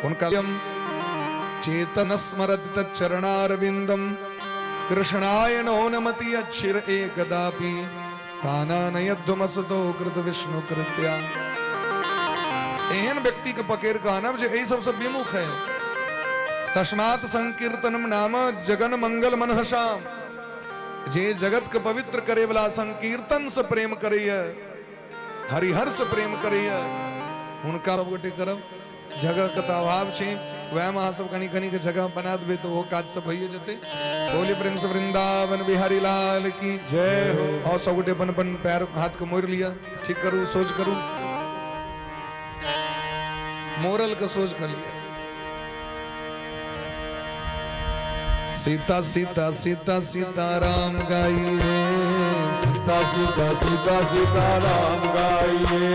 हुनका चेतन स्मरति तच्चरणारविंदम कृष्णाय नो नमति अक्षिर एकदापि तानानयध्वमसतो कृत विष्णु कृत्या। एहन व्यक्ति के पकड़ के आनब जे एहि सबसे विमुख है। तस्मात् संकीर्तनम नाम जगन मंगल मनहसाम। जे जगत के पवित्र करे वाला संकीर्तन से प्रेम करैया, हरिहर से प्रेम करैया, हुनका सब गोटे करब। जगह के तऽ अभाव छै, वएह में अहाँ सब कनि कनि के जगह बना देबै तऽ ओहो काज सब भइए जेतै। बोली प्रेम से वृंदावन बिहारी लाल की जय हो। और सब गोटे अपन अपन पैर हाथ के मोड़ लिया, ठीक करू, सोच करू। मोरल के सोच कहलियै। सीता सीता सीता सीता राम गाइए, सीता सीता सीता सीता राम गाइए,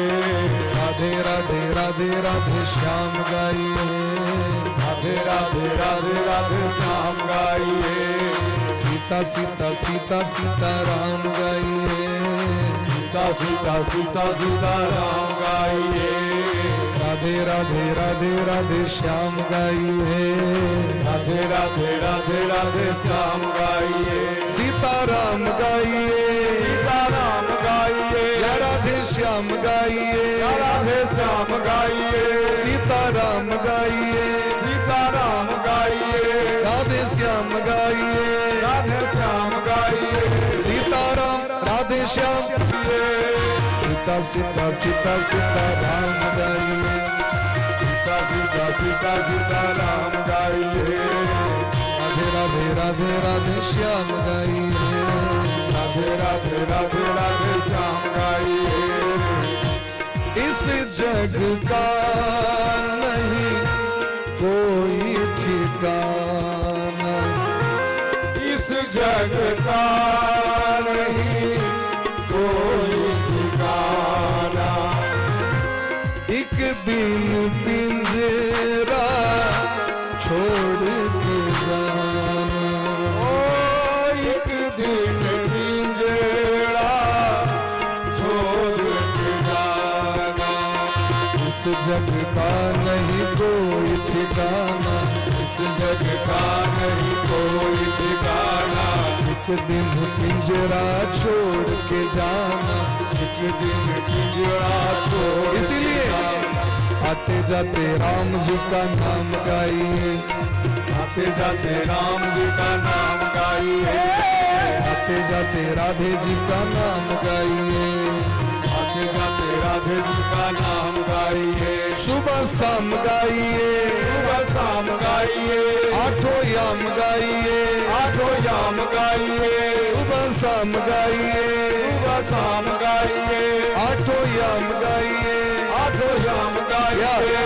राधे राधे राधे राधे श्याम गाइए, राधे राधे राधे राधे श्याम गाइए, सीता सीता सीता सीता राम गाइए, सीता सीता सीता सीता राम गाइए, राधे राधे राधे राधे श्याम गाइए, राधे राधे राधे राधे श्याम गाइए, सीता राम गाइए, सीता राम गाइए, या राधे श्याम गाइए, या राधे श्याम गाइए, सीता राम गाइए, सीता राम गाइए, राधे श्याम गाइए, राधे श्याम गाइए, सीता राम राधे श्याम, सीता सीता सीता सीता राम गाइए, सीता सीता सीता सीता राम गाइए, राधे राधे राधे राधे श्याम गाइए, राधे राधे राधे राधे श्याम गाइए। इस जग का नहीं कोई ठिकाना, इस जग का नहीं कोई ठिकाना, एक दिन पिंजरा छोड़ के जाना, ओ एक दिन पिंजरा छोड़ के जाना, इस जग का नहीं कोई ठिकाना, इस जग का नहीं कोई ठिकाना, एक दिन पिंजरा छोड़ के जाना, एक दिन पिंजरा छोड़, इसीलिए आते जाते राम जी का नाम गाइए, आते जाते राम जी का नाम गाइए, आते जाते राधे जी का नाम गाइए, आते जाते राधे जी का नाम गाइए, सुबह शाम गाइए, सुबह शाम गाइए, आठों याम गाइए, आठों याम गाइए, सुबह शाम गाइए, सुबह शाम गाइए, आठों याम गाइए, आठों याम गाइए,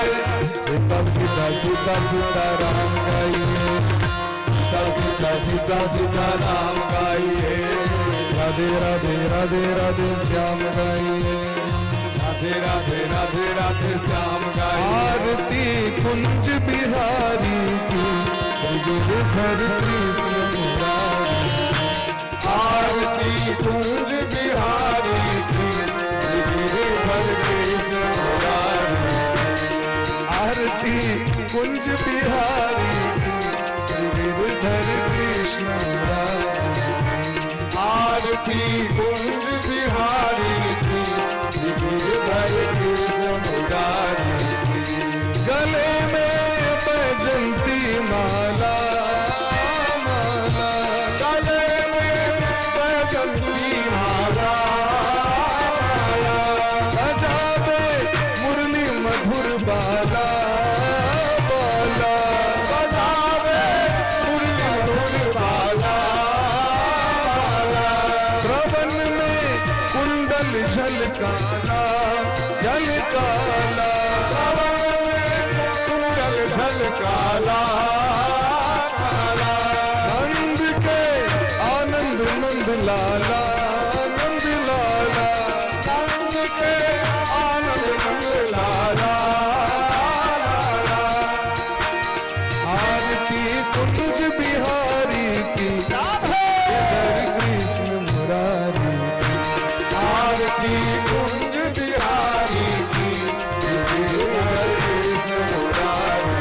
सीता सीता सीता सीता राम गाइए, सीता सीता सीता सीता राम गाइए, राधे राधे राधे राधे श्याम गाइए, राधे राधे राधे राधे श्याम गाइए। आरती कुंज बिहारी की, श्री गिरधर कृष्ण मुरारी, आरती कुंज बिहारी की, श्री गिरधर कृष्ण मुरारी, आरती कुंज बिहारी की, श्री गिरधर कृष्ण मुरारी, आरती कुंज बिहारी की, श्री गिरधर कृष्ण मुरारी की। गले में बजंती माला, माला, गले में बजंती माला, माला, बजावे मुरली मधुर बाला, बाला, बजावे मुरली मधुर बाला, बाला, श्रवण में कुंडल झलकाला, झलकाला, श्रवण में कुंडल झलकाला, काला, नंद के आनंद नंद लाला, नंद लाला, नंद के आनंद नंद लाला, लाला। आरती कुंज बिहारी की, गिरधर कृष्ण मुरारी की, आरती कुंज बिहारी की, गिरधर कृष्ण मुरारी,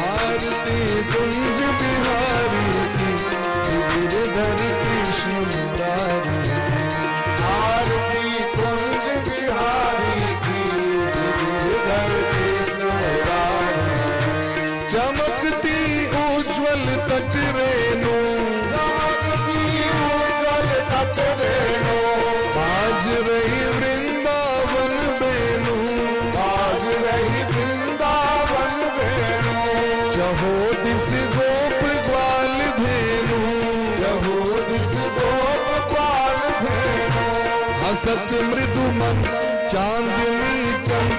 आरती कुंज बिहारी की, गिरधर कृष्ण मुरारी की, आरती कुंज बिहारी की, गिरधर कृष्ण मुरारी। चमकती उज्ज्वल तट रेणु, चमकती उज्ज्वल तट रेणु, बाज रही वृंदावन बेनु, बाज रही वृंदावन वेणु, चहो दिस गोप ग्वाल धेनु, जहो दिस गोप ग्वाल धेनु, हसत मृदु मन चांदनी चंद,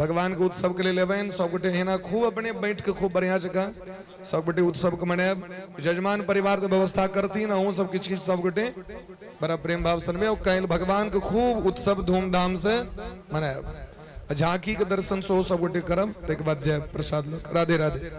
भगवान के उत्सव के लेल एबनि सब गोटे एहिना खूब अपने बैठ के खूब बढ़िया जकाँ सब गोटे उत्सव के मनायब। यजमान परिवार के व्यवस्था करथिन, अहूँ सब किछु किछु सब गोटे बड़ा प्रेम भाव सन में काल्हि भगवान के खूब उत्सव धूमधाम से मनायब। झांकी के दर्शन सेहो सब गोटे करब, ताहिके बाद जायब प्रसाद लऽ। राधे राधे।